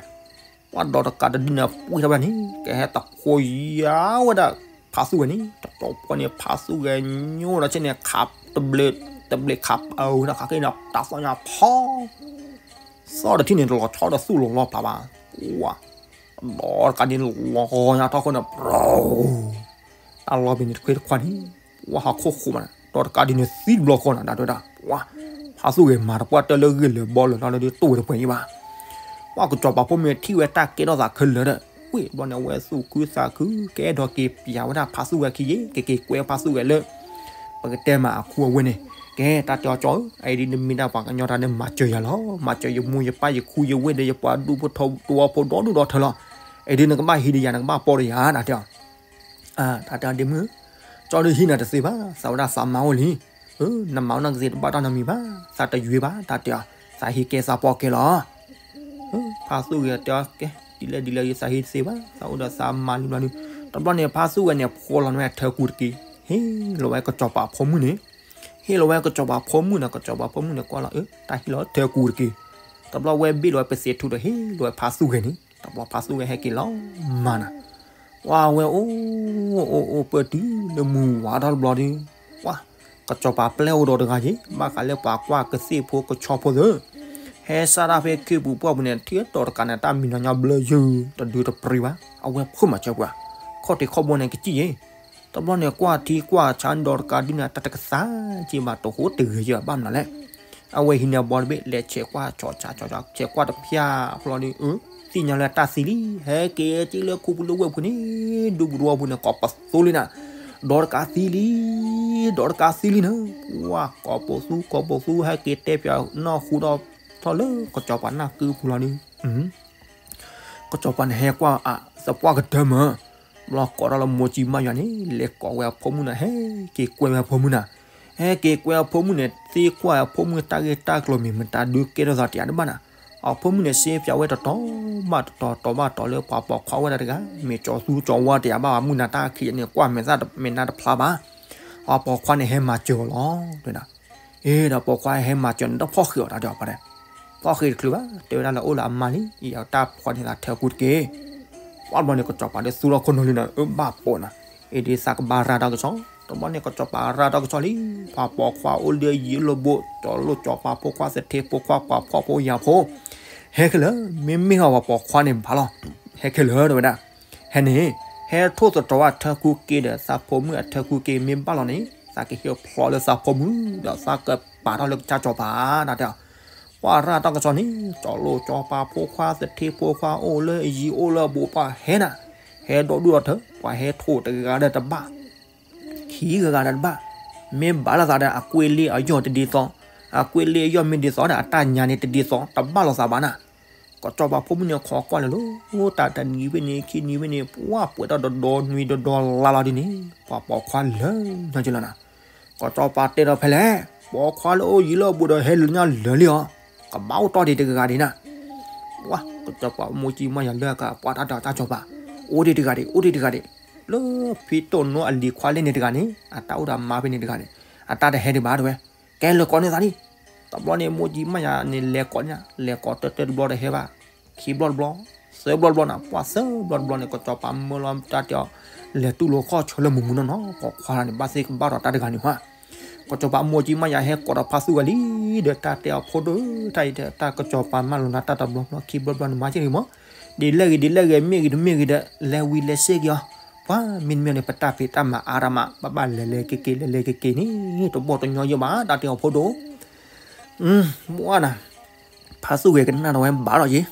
ပှၤဒီးတကးတဒုန့ၣ် ပှံၢ်ထီၣ်ဝဲဒၣ်န့ၣ် ကဟဲတဖိယါဝဲဒၣ် ဖါသူဝဲန့ၣ် တတီၤပှၢ်န့ၣ် ဖါသူဝဲညိဒီးဆ့ၣ်န့ၣ် ခးတဘျ့, တဘျ့ခးပဝဲဒၣ်ခးက့ၤန့ၣ် တၢ်သီၣ်ညါဖီ သီၣ်တထံၣ်န့ၣ် တလီၤဆီဒီးသူၣ်လီၤလီၤဖျါဘၣ်, ဝါ, ဒီးတကးဒ်န့ၣ် လီၤဂီၤညါထီၣ်ဃိန့ၣ် ပြူၤ တၢ်လီၤဘ့ၣ်န့ၣ်တခွ့တခွါန့ၣ် ဝါဟးခိၣ်ဃိမးနၤ ဒီးတကးဒ်န့ၣ်သံတဘျီဃီနၤ တၢ်တဲဝဲဒၣ် ဝါ, ဖါသူဂဲၤမၤတပှၢ်တၢၢ်လၢဂ့ၢ်လၢာ်ဘီလၢာ်လီၤလၢဒ်တိၢ်ဝဲတပှဲၤယံၤဘၣ်, ပှၤကစီၤပၤဖိမ့ၢ်ထံၣ်ဝဲတၢ်ကဲထီၣ်သးခဲလၢာ်ဒီး ဝ့ၢ်ဘျီန့ၣ် အဝဲသူၣ်ခုသးခု ကအဲၣ်ဒိးက့ၤပျးဝဲဒၣ်ဖါသူဂဲၤခံယ့ၢ် ကက့ၤကွဲဖါသူဂဲၤလၢ ပကတဲမၤအခူအဝ့ၢ်န့ၣ်, ကဲ တၢ်တဲအီၤကၠီဧၢ, အအံၤဒ်နမ့ၢ်ဒၣ်ပှၤကညီတၢ်န့ၣ်မၤစၢၤယၤလီၤ, မၤစၢၤယမိၢ်ယပၢ်ယခူယဝ့ၢ်ဒီးယပှၤဒူဖိထဝီဖိဒီဒူၣ်ဒီထၢလီၤ, အံၤဒ်နကဘၣ်ဟံးဒီးယၤ နကဘၣ်ပိာ်ဒီးယၤ တၢ်တဲအီၤ တၢ်တဲအီၤဒ့မုၣ်, ကၠီဒုးဟံးနၤတသ့ဘၣ်, သးဝဲဒၣ်သးမါအိၣ်လံ, နမၤအိၣ်နီၢ်ကသ့တဘၣ်တၢ်နီတမံၤဘၣ်, သးတယွ့ဘၣ် တၢ်တဲအီၤ, သးဟံးကဲသးပိာ်ကဲလီၤ, ဖါသူဂဲၤတဲအီၤကဲ, ဒ်လဲၣ်ဒ်လဲၣ်ဂ့ၤ သးဟံးတသ့ဘၣ်, သးအိၣ်ဒီးသးမါလံဘျီဒုး, တဘျီန့ၣ် ဖါသူဂဲၤန့ၣ် ဖှီလီၤန့ၢ်ဝဲထၢကူတက့ၢ်, ဟ့ၣ်လီၤဝဲကစီၤပၤဖိမုၣ်န့ၣ်, ဟ့ၣ်လီၤဝဲကစီၤပၤဖိမုၣ်န့ၣ် ကစီၤပၤဖိမုၣ်န့ၣ်ကွၢ်လီၤ အၢ တၢ်ဟ့ၣ်လီၤထၢကူတက့ၢ်, တဘျီဝဲဘ့ၣ်လီၤဝဲပသ့ၣ်ထူဒီးဟ့ၣ်လီၤဝဲဖါသူဂဲၤန့ၣ်, တဘျီဖါသူဂဲၤဟဲက့ၤလီၤမၤနၤ, ဝါဝဲအိၣ်, အိၣ်အိၣ်ပၢၢ်တုၤလၢမုၢ်ဝါထီၣ်တဘျီဒုး, ဝါ, ကစီၤပၤပျဲၢ်အိၣ်ဒီးတဂၤယ့ၣ် ဘၣ်ဃးလၢပှၤကွၢ်ကသ့ၣ်ဖိကဆီဖိသ့ၣ်, ဟဲစးဒၣ်ဖဲခ့ပူၤပှၢ်ပူၤန့ၣ် ထံၣ်ဒီးတကးန့ၣ် တၢ်မံၤနီၤညါဘျၢယုၢ် တဒုတပြံဘၣ် အဝဲဖုးမၤစၢၤပှၤ, ခီၣ်ထံးခီၣ်ဘိန့ၣ်ကစံၣ်ယ့ၣ်, တဘျီန့ၣ်ကွၢ်ထံကွၢ်ဆးဒီးတကးဒုန့ၣ် တၢ်တကသးက့ဘၣ် တဟူးတဂဲၤယဲၢ်ဘၣ်မနုၤလဲၣ်, အဝဲဟံးန့ၢ်အဘီတဘ့ၣ် လဲၤဆဲးကွၢ်ဆီဆီဆီဆီ ဆဲးကွၢ်တဖၠၣ်ဖျီဒီး သ့ၣ်ညါလၢတၢ်သံလံ, ဟဲက့ၤက့ၤလၢခူပူၤလၢဝဲၢ်ပူၤန့ၣ် ဒူပူၤတဝီပူၤန့ၣ် ကိးပသူလံနၤ, ဒီးတကးသံလံ, ဒီးတကးသံလံနၤ, ပှၢ်ကိးပသူကိးပသူ ဟဲက့ၤတဲပၠးနီၢ်ဃူဒီးထီၣ်လၢကစီၤပၤနၢ်ကုပူၤလီၤဒီး ကစီၤပၤန့ၣ်ဟဲကွၢ်အသပှၢ်ကတၢၢ်မး, ဘျီကိးထီၣ်လၢမိၢ်ကၠံမးယၤန့ၣ် လဲၤကိးဝဲအဖိမုၣ်နၤ ဟဲက့ၤကွဲဝဲအဖိမုၣ်နၤ, ဟဲက့ၤကွဲအဖိမုၣ်န့ၣ် သ့ကွၢ်အဖိမုၣ်တၢ်ဂ့ၢ်တၢ်ကျိၤမ့ၢ်မတၤဒုးကဲထီၣ်သးတယၤတဘၣ်နၤ, အဖိမုၣ်န့ၣ် စ့ပၠးဝဲတတီၤဘၣ်တတီၤ တီၤဘၣ်တီၤလၢပှၤပိာ်ခွါဝဲဒၣ်တဂၤ မ့ၢ်ကၠီၤသူကၠီၤဝါတယၤဘၣ် မုၢ်နၤတၢ်ခံးန့ၣ် ကွၢ်မဲာ်သၣ်မ့ၢ်နၤတဖျါဘၣ်, အပိာ်ခွါန့ၣ်ဟဲမၤစၢၤအီၤလီၤ, တဲဒၣ် အ့ဒီးပိာ်ခွါဟဲမၤစၢၤန့ၣ် တဖီၣ်ဃံးအီၤတၢ်တဲအီၤပှၤတဲ, ဖီၣ်ဃံးတချုးဘၣ် တဲဝဲဒၣ်လၢအိၣ်လၢအမါလံ အံၤအတၢ်ဖီၣ်န့ၢ်သးထၢကူတက့ၢ်, ပှၢ်ဘျီန့ၣ် ကစီၤပၤဒီးသူလီၤခိၣ်နီၤလံနၤ အၢဘၣ်ပိာ်နၤ, အ့ဒ်သးကဘၣ်ရၤတၢ်ကစီၣ်, တဘျီန့ၣ် ကစီၤပၤရၤတၢ်ကစီၣ်လံ, ပှၤပိာ်ခွါအိၣ်လၢယံၤလၢဘိ ကၠီၤလိၣ်ကၠီၤပၤဖိခွါ သထ့ဖိခွါပှၤဖှီၣ်ဖိယာ်ဖိ ဟဲခဲလၢာ်, မ့မ့ၢ်ဟီပှၤပိာ်ခွါန့ၣ်ဘၣ်လီၤ, ဟဲခဲလၢာ်တဲဝဲဒၣ်, ဟဲန့ၣ်, ဟဲထိၣ်သတြီၤအထၢကူက့ဒီး သးဖိမုၣ်အထၢကူက့မ့ၢ်ဘၣ်လီၤန့ၣ် သးကဟ့ၣ်ဖျီလၢသးဖိမုၣ် ဒီးသးကပာ်ထီၣ်လၢကစၢ်စီၤပၤ တၢ်တဲအီၤ, ပှၢ်ရၤတၢ်ကစီၣ်န့ၣ် ကၠီၤလိၣ်ကၠီၤပၤဖိခွါ သထ့ဖိခွါအိၣ်လၢယံၤအိၣ်လၢအဘိပှၤဟဲနၤ, ဟဲဒီဒူၣ်ဒီထၢ ပှၤဟဲထိၣ်တဂၤဒီးတဘၣ် ခံဂၤဂၤဒီးတဘၣ်, မ့ၢ်ဘၣ်လိာ်သးဒီး အကွ့ၢ်လ့အယီၢ်တဒ်သိး, အကွ့ၢ်လ့အယီၢ်မ့ၢ်ဒ်သိးဒီး အတၢ်ညါန့ၣ်တဒ်သိး တဘၣ်လိာ်သးဘၣ်နၤ, ကစီၤပၤဖိမုၣ်န့ၣ် ခိးကွၢ်လၢာ်လီၤ, တၢ်တနံၤဖဲန့ၣ် ခံနံၤဖဲန့ၣ် ပှၢ်ပှဲၤထီၣ်ဒီဒီနွံဒီဒီလါလီၤဒ်န့ၣ် ပှၤပိာ်ခွါလၢာ်ညီက့လီၤနၤ, ကစီၤပၤတဲဒီးဖဲလဲၣ်, ပိာ်ခွါလၢအိၣ်ယံၤလၢအဘူးဒီး ဟဲလၢညါလၢာ်လံအီၤ, ကဘၣ်အိၣ်တီၢ်ဒံးတဂၤဒံးနၤ ဝါ, ကစီၤပၤမိၢ်ကၠံမါယၤလၢအကပှၤတၢ်တၢ်ကစီၤပၤ, အိၣ်ဒံးတဂၤဒံး အိၣ်ဒံးတဂၤဒံး, လၢဖံတိၣ်နိအလံၤခွါလဲၣ်န့ၣ်တဂၤန့ၣ် အတၢ်အိၣ်ဒီးအမါဖဲန့ၣ်တဂၤန့ၣ် အတၢ်တဟဲဒံးဘၣ်တဲဝဲ, ကဲလၢာ်ကိးန့ၢ်သးဒံး, တဘျီန့ၣ် မိၢ်ကၠံမါယၤန့ၣ် လဲၤကိးန့ၢ်, လဲၤကိးတၢၢ်တၢၢ်တဘျီတဟဲဘၣ်, ခံဘျီတဘျီ, သၢဘျီတဘျီနၤ, ပှၤသၢဘျီတဘျီန့ၣ် ကစီၤပၤမၢလီၤတၢ်တဲအီၤ, လဲၤတူၢ်လိာ်ခီၣ်ဆၢလၢမုၢ်မုၢ်နီၢ်နီၢ်, ပိာ်ခွါန့ၣ် ဘၣ်သ့ၣ်ကဘၣ်ဒီးတၢ်တဂၤန့ၣ်ဟါ ကစီၤပၤမိၢ်ကၠံမါယၤဟဲကိးဒီးဖါသူၣ်ဂဲၤလံ, ဒီးတၢ်တဲအီၤဖိဒိၣ်, တၢ်အံၤဒီး တၢ်ကစီၤပၤမၢလီၤနၤတၢ်တဘျီဘျီ ခံဘျီဘျီန့ၣ် မၤစ့ၢ်ကီးမး, ဒ်လဲၣ်ဂ့ၤ ဒ်လဲၣ်ဂ့ၤ မ့ၢ်ဂ့ၤတမ့ၢ်ဂ့ၤဒီး လဲၤဝံၤလဲၤစ့ၢ်ကီးအီၤ, ပှၤမ့တမ့ၢ်န့ၣ် ပတၢ်ဖံးတၢ်မၤအါတၢ်မး ဘၣ်ဘၣ်လဲၤလဲၤက့ၤက့ၤ လဲၤလဲၤက့ၤက့ၤန့ၣ် တဘီတညီယဲၢ်ဘၣ် တၢ်တဲအီၤဖိဒိၣ်, မ့ၢ်နၤ ဖါသူၣ်ဂဲၤကနၣ်ဒီးဝဲဘၣ်လီၤယ့ၣ်,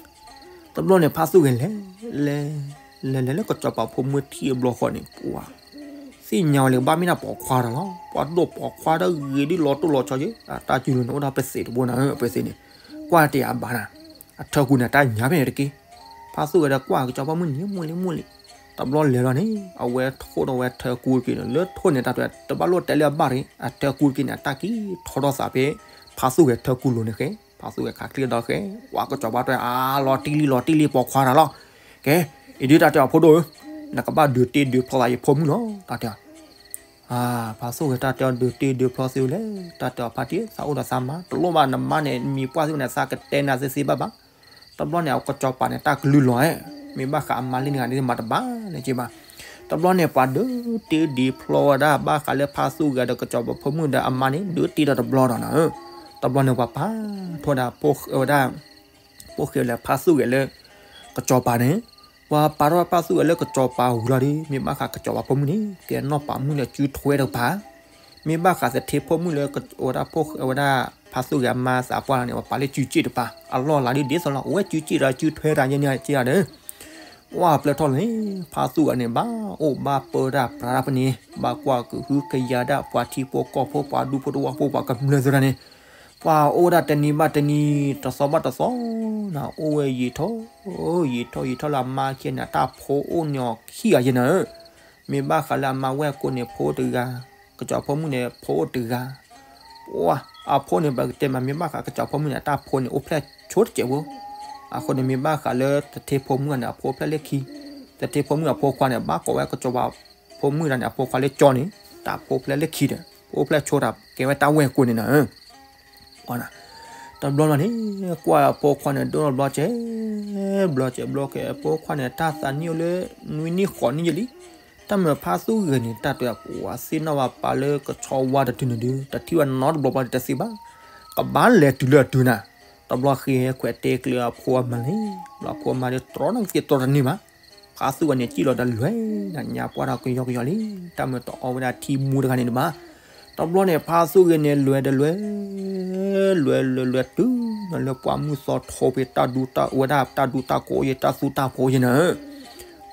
တဘျီန့ၣ် ဖါသူၣ်ဂဲၤလဲၤ, လဲၤ, လဲၤလဲၤလၢကစီၤပၤဖိမုၣ်ထံၣ်အဘျီဃီန့ၣ် ပှၤ, သ့ၣ်ညါဝဲလၢကဘၣ်မ့ၢ်ဒၣ်ပိာ်ခွါတၢ်လီၤ, ပှၤဒိၣ်ပိာ်ခွါတၢ်ဂ့ၤဒ်လီၤတိၢ်လီၤဆီယ့ၣ်, အတၢ်စုလိၤန့ၣ် အိၣ်ဒၣ်ပသ့းတဘိနၤဧၢ ပသ့းန့ၣ်, ကွၢ်တယၤဘၣ်နၤ, အထၢကူန့ၣ် တၢ်ညါဖဲန့ၣ်တက့ၢ်, ဖါသူၣ်ဂဲၤဒီးကွၢ်ကစီၤပၤမုၣ်န့ၣ် မိၢ်လံမိၢ်လံ, တဘျီလဲၤလီၤန့ၣ် အဝဲထိၣ်ဒီးဝဲထၢကူတက့ၢ်န့ၣ် လၢထိၣ်န့ၣ် တၢ်တဲတဘၣ်လိၣ်တဲလၢအဘၣ်တဂ့ၤ အထၢကူတက့ၢ်န့ၣ် အတၢ်က့ၤထီထီၣ်သးဖဲ ဖါသူၣ်ဂဲၤထၢကူလိၤန့ၣ်ဃဲ, ဖါသူၣ်ဂဲၤခးချ့ဒီးဃဲ, ကွၢ်ကစီၤပၤတဲအါ လီၤတံၢ်လံ လီၤတံၢ်လံ ပိာ်ခွါတၢ်လီၤ, ကဲ, အံၤဒုးတၢ်တဲအီၤဖိဒိၣ်ဧၢ, နကဘၣ်ဒုးတ့ဒုးဖျီသးယဖိမုၣ်လီၤ တၢ်တဲအီၤ ဖါသူၣ်ဂဲၤတၢ်တဲအီၤ ဒုးတ့ဒုးဖျီသ့ဝဲလဲၣ်, တၢ်တဲအီၤဖါတံၢ် သးအိၣ်ဒီးသးမါ တလိၣ်ဘၣ်နမါန့ၣ် မံၤပှၢ်သ့ၣ်ဝဲန့ၣ် သးကတဲနၤသ့သ့ဘၣ်ဘၣ်, တဘျီန့ၣ် အကစီၤပၤန့ၣ် တၢ်ကလုၢ်လီၤဧဲ, မ့ၢ်ဘၣ်ဃးအမါလၢန့ၣ်ဂၤန့ၣ်မၤတဘၣ်န့ၣ်က့ဘၣ်, တဘျီန့ၣ် ပှၤဒုးတ့ဒုးဖျီဝဲဒၣ် ဘၣ်ဃးလၢဖါသူၣ်ဂဲၤဒီးကစီၤပၤဖိမုၣ်ဒီးအမါန့ၣ် ဒုးတ့ဒီးတဘျီဒီးနၤဧၢ, တဘျီန့ၣ် ပှၤပာ်ထီၣ်ဒၣ် ဝဲဒၣ် ဖိၣ်ဃဲလဲၤဖါသူၣ်ဂဲၤလၢ ကစီၤပၤန့ၣ်, ပှၤပာ်ထီၣ်ဖါသူၣ်ဂဲၤလၢကစီၤပၤဝံၤလီၤဒီး မ့ၢ်ဘၣ်ဃးကစီၤပၤဖိမုၣ်န့ၣ် ကဲနီၢ်ပၤမုၣ်လၢစုထွဲတကပၤ, မ့ၢ်ဘၣ်ဃးသထ့ဖိမုၣ်လၢ ဝဲဒၣ်ဖိၣ်ဃဲဝဲဒၣ် ဖါသူၣ်ဂဲၤအမါသးပှၢ်လီၤန့ၣ် ပှၤပာ်လၢစုစ့ၣ်တကပၤ အလီၢ်လၤဒ်ဒ်သိးလီၤ အဝဲစုစ့ၣ်ဒီးစုထွဲတၢ်ယဲၢ်န့ၣ်က့ဒီး ဝဲပျဲၢ်ထီၣ်န့ၣ် ဖါသူၣ်ဂဲၤန့ၣ် ဘၣ်အိၣ်ဘၣ်ပၢတၢ်ပြးတၢ်ဖဲန့ၣ် ဘၣ်ကွၢ်ကဟုကယာ်ဒၣ်ပှၤထံဖိကီၢ်ဖိ ပှၤဒူဖိသဝီဖိ ပှၤကမျၢၢ်သ့ၣ်တဖၣ်န့ၣ် ပှၤအိၣ်ဝဲဒၣ်တနံၤဘၣ်တနံၤ တသီဘၣ်တသီ နၤ အိၣ်ဝဲယံာ်ထီၣ် ယံာ်ထီၣ်ယံာ်ထီၣ်လၢအမါခံဂၤန့ၣ် အတၢ်ဖိအိၣ်န့ၢ်အီၤခံဂၤယဲၢ်နၤဧၢ, မ့ၢ်ဘၣ်ဃးလၢအမါဝဲၢ်ကိာ်န့ၣ် ဖိတဂၤ, ကစီၤဖိမုၣ်န့ၣ် ဖိအိၣ်တဂၤ ပှၤအဖိန့ၣ် ပကတဲမး မ့ၢ်ဘၣ်ဃးကစီၤဖိမုၣ်န့ၣ် အတၢ်ဖိန့ၣ် အိၣ်ဖျဲၣ်ဆိတစဲးဖိ, အဃိန့ၣ် မ့ၢ်ဘၣ်ဃးလၢသထ့ဖိမုၣ်န့ၣ် အဖိအိၣ်ဖျဲၣ်လၢခံ, သထ့ဖိမုၣ်အဖိခွါန့ၣ် ဘၣ်ကိးဝဲကစီၤပၤဖိမုၣ်တဂၤန့ၣ် အဖိခွါလၢကၠီန့ၣ် တၢ်ဖိအိၣ်ဖျဲၣ်လၢခံဒီး အိၣ်ဖျဲၣ်ဆိတၢ်ကဲဝဲတၢ်ဝဲၢ်ကိာ်န့ၣ်နၤဧၢ တဘျီလီၤန့ၣ် ကွၢ်အဖိခွါန့ၣ် ဒိၣ်ထီၣ်ဘျီစဲး, ဘျီစဲးဘျီကဲ အဖိခွါန့ၣ် တၢ်သးနံၣ်အိၣ်လၢ နွံနံၣ်ဃိးနံၣ်ယဲၢ်လံ, တၢ်မ့ၢ်ဖါသူၣ်ဂဲၤန့ၣ် တၢ်တဲအပူၤ သ့ၣ်နီၣ်ဝဲပၢ်လၢကဆီဝါတတုၤန့ၣ်ဒုး တထံၣ်ဝဲနီတဘျီဘၣ်ဒီးတသ့ဘၣ်, ကဘၣ်လဲၤတုၤလၢအတုၤနၤ, တဘျီဃ့ဟဲခွဲးတဲကျၢၤအဖိအမါန့ၣ်, ဘျီအဖိအမါဒီးတြီနီၣ်ကသ့ၣ်တြီတန့ၢ်ဘၣ်, ဖါသူၣ်ဂဲၤန့ၣ် စံၣ်လီၤဒီးလဲၤ, နညါပှၢ်ဒီးကယီကယီလံ, တၢ်မ့ၢ်တအီဝဲဒၣ်ထံမူတဂၤန့ၣ်တဘၣ်, တဘျီန့ၣ် ဖါသူၣ်ဂဲၤန့ၣ် လဲၤဒီးလဲၤ လဲၤလဲၤလဲၤတုၤနီၤလၢပှၢ်မုၢ်သီထိဖဲတၢ်ဒူတၢ်ဝဲဒၣ်တၢ်ဒူတၢ်ကိးယဲ တၢ်သူတၢ်ဖိယဲနၤဧၢ,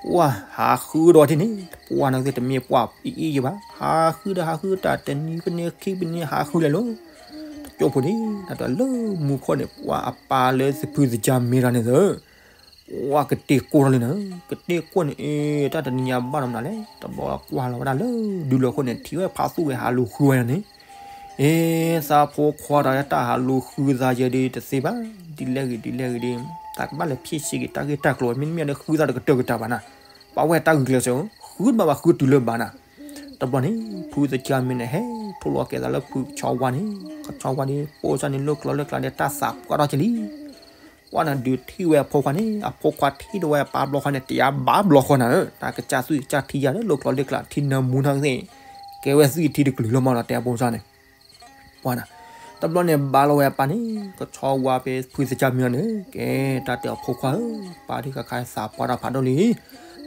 ပှၢ်ဟးဃုဒီးထံန့ၣ် ပှၢ်နီၢ်ကသ့ၣ်တမ့ၢ်ပှၢ်အံၤအံၤယဲဘၣ်, ဟးဃုဒီးဟးဃုတၢ်တနံၤဖဲန့ၣ်ခံဖဲန့ၣ် ဟးဃုလဲၤလီၤ, တကၠိဖိန့ၣ် တၢ်တလၢမူခိၣ်န့ၣ် ပှၢ်အပၢ်လၢသဖုသကၢ်မ့ၢ်တၢ်န့ၣ်သၢ ပှၢ်ကတ့ၢ်ကိၢ်ထီၣ်လံနၤ, ကတ့ၢ်ကိၢ်န့ၣ် အ့ တၢ်တနံၤညါဘၣ်ဒီးမနုၤလဲၣ်, တဘျီကွၢ်လီၤဝဲဒၣ်လၢဒုးလီၤခိၣ်န့ၣ် ထံၣ်ဝဲဖါသူၣ်ဂဲၤဟးလူၤဃုဝဲဒၣ်န့ၣ်, အ့ သးဖိခွါဒီးတၢ်ဟးလူၤဃုသးယဲဒုးတသ့ဘၣ်, ဒ်လဲၣ်ဂ့ၤဒ်လဲၣ်ဂ့ၤဒုး တၢ်ကဘၣ်လဲၤဖံးဆံးက့ၤတၢ်ဂ့ၢ်တၢ်ကျိၤဝဲ မ့တမ့ၢ်ဒီးဃုသးတကတၢၢ်ကတၢၢ်ဘၣ်နၤ, ပှၤဝဲတၢ်ဂုာ်ကျဲးစၢး ဃုတဘၣ်ဘၣ်ဃုတုၤလၢဘၣ်နၤ, တဘျီန့ၣ် ဖုသကၢ်မ့ၢ်န့ၣ် ဟဲထိၣ်လီၤကဲသးလၢဖုကဆီဝါန့ၣ်, ကဆီဝါန့ၣ် ပိၢ်စၢ်န့ၣ် လၢကျီလၢကျါဒီးတၢ်သးပှၢ်ထီၣ်ကလံ ပှၢ်နၤဒုးထံၣ်ဝဲအဖိခွါန့ၣ်, အဖိခွါထံၣ်ဒီးဝဲအပၢ်ဘျီဃီန့ၣ် တယါဘၣ်ဘျီဃီနၤဧၢ, တၢ်ကစၢ်သွံၣ်ကစၢ်ထံယၤလၢလၢကျီလၢကျါ ထံနၢမူနီၢ်ကသ့ၣ်, ကဲဝဲသွံၣ်ထံတကလုာ်လီၤမးဒီးတဲအပိၢ်စၢ်န့ၣ်, ပှၢ်နၤ, တဘျီန့ၣ်ဘါလီၤဝဲအပၢ်န့ၣ်, ကဆီဝါဖဲဖုသကၢ်မ့ၢ်အီၤန့ၣ် ကဲတၢ်တဲအဖိခွါဧၢ, ပၢ်ဒုးခါခါသးပှၢ်တၢ်ဖးဒိၣ်လံ,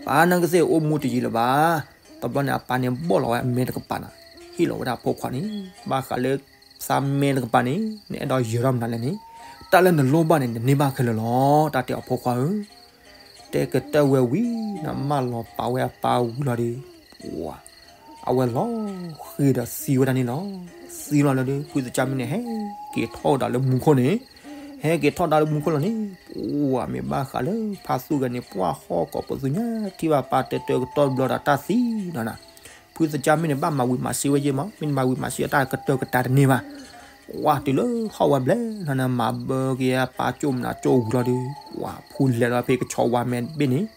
ပၢ်နီၢ်ကသ့ၣ်အိၣ်မူတယံၤလၢၤဘၣ်, တဘျီန့ၣ်အပၢ်န့ၣ်ဘီၣ်လီၤဝဲအမဲတကပၤနၤ, ဟ့ၣ်လီၤဝဲဒၣ်အဖိခွါန့ၣ်, ဘၣ်ဃးလၢ သးမဲတကပၤန့ၣ် နအဲၣ်ဒိးယၢၤထီၣ်မနုၤလဲၣ်န့ၣ်, တၢ်လၢနလိၣ်ဘၣ်န့ၣ် နန့ၢ်ဘၣ်ခဲလၢာ်လီၤ, တၢ်တဲအဖိခွါဧၢ, တဲကတၢၢ်ဝဲဝံၤ နမၢလီၤပာ်ဝဲအပၢ်ဝံၤလီၤဒီး, ပှၢ်, အဝဲလီၤဃံၤဒီးသံဝဲဒၣ်န့ၣ်လီၤ, သံလီၤလၢဒုး ဖုသကၢ်မ့ၢ်န့ၣ် ဟဲက့ၤထီၣ်ဒၣ်လၢမူခိၣ်န့ၣ်, ဟဲက့ၤထီၣ်ဒၣ်လၢမူခိၣ်လီၤန့ၣ်, ပှၢ်မ့ၢ်ဘၣ်ဃးလၢဖါသူၣ်ဂဲၤန့ၣ် ပှၢ်ဟီၣ်ကိးပသူညါ ထံၣ်ဘၣ်ပၢ်တၢၢ်တၢၢ်ကတီၢ်တဘျီဒီးတၢ်သံလီၤနၤ, ဖုသကၢ်မ့ၢ်န့ၣ် ဘၣ်မၤဝံၤမၤစ့ဝဲယဲၢ်မး, မ့ၢ်မၤဝံၤမၤစ့အတၢ်ကတၢၢ်ကတၢၢ်တန့ၢ်ဘၣ်, ပှၢ်တုၤလၢဟီၣ်ဝဲဘျဲၣ်လီၤန့ၣ် မၤဘၢက့ၤအပၢ်ကၠိၣ်မနုၤကၠိၣ်ဝံၤလီၤဒီး, ပှၢ်ဖူလဲၤလီၤဖဲကဆီဝါမဲာ်တဘ့ၣ်န့ၣ်,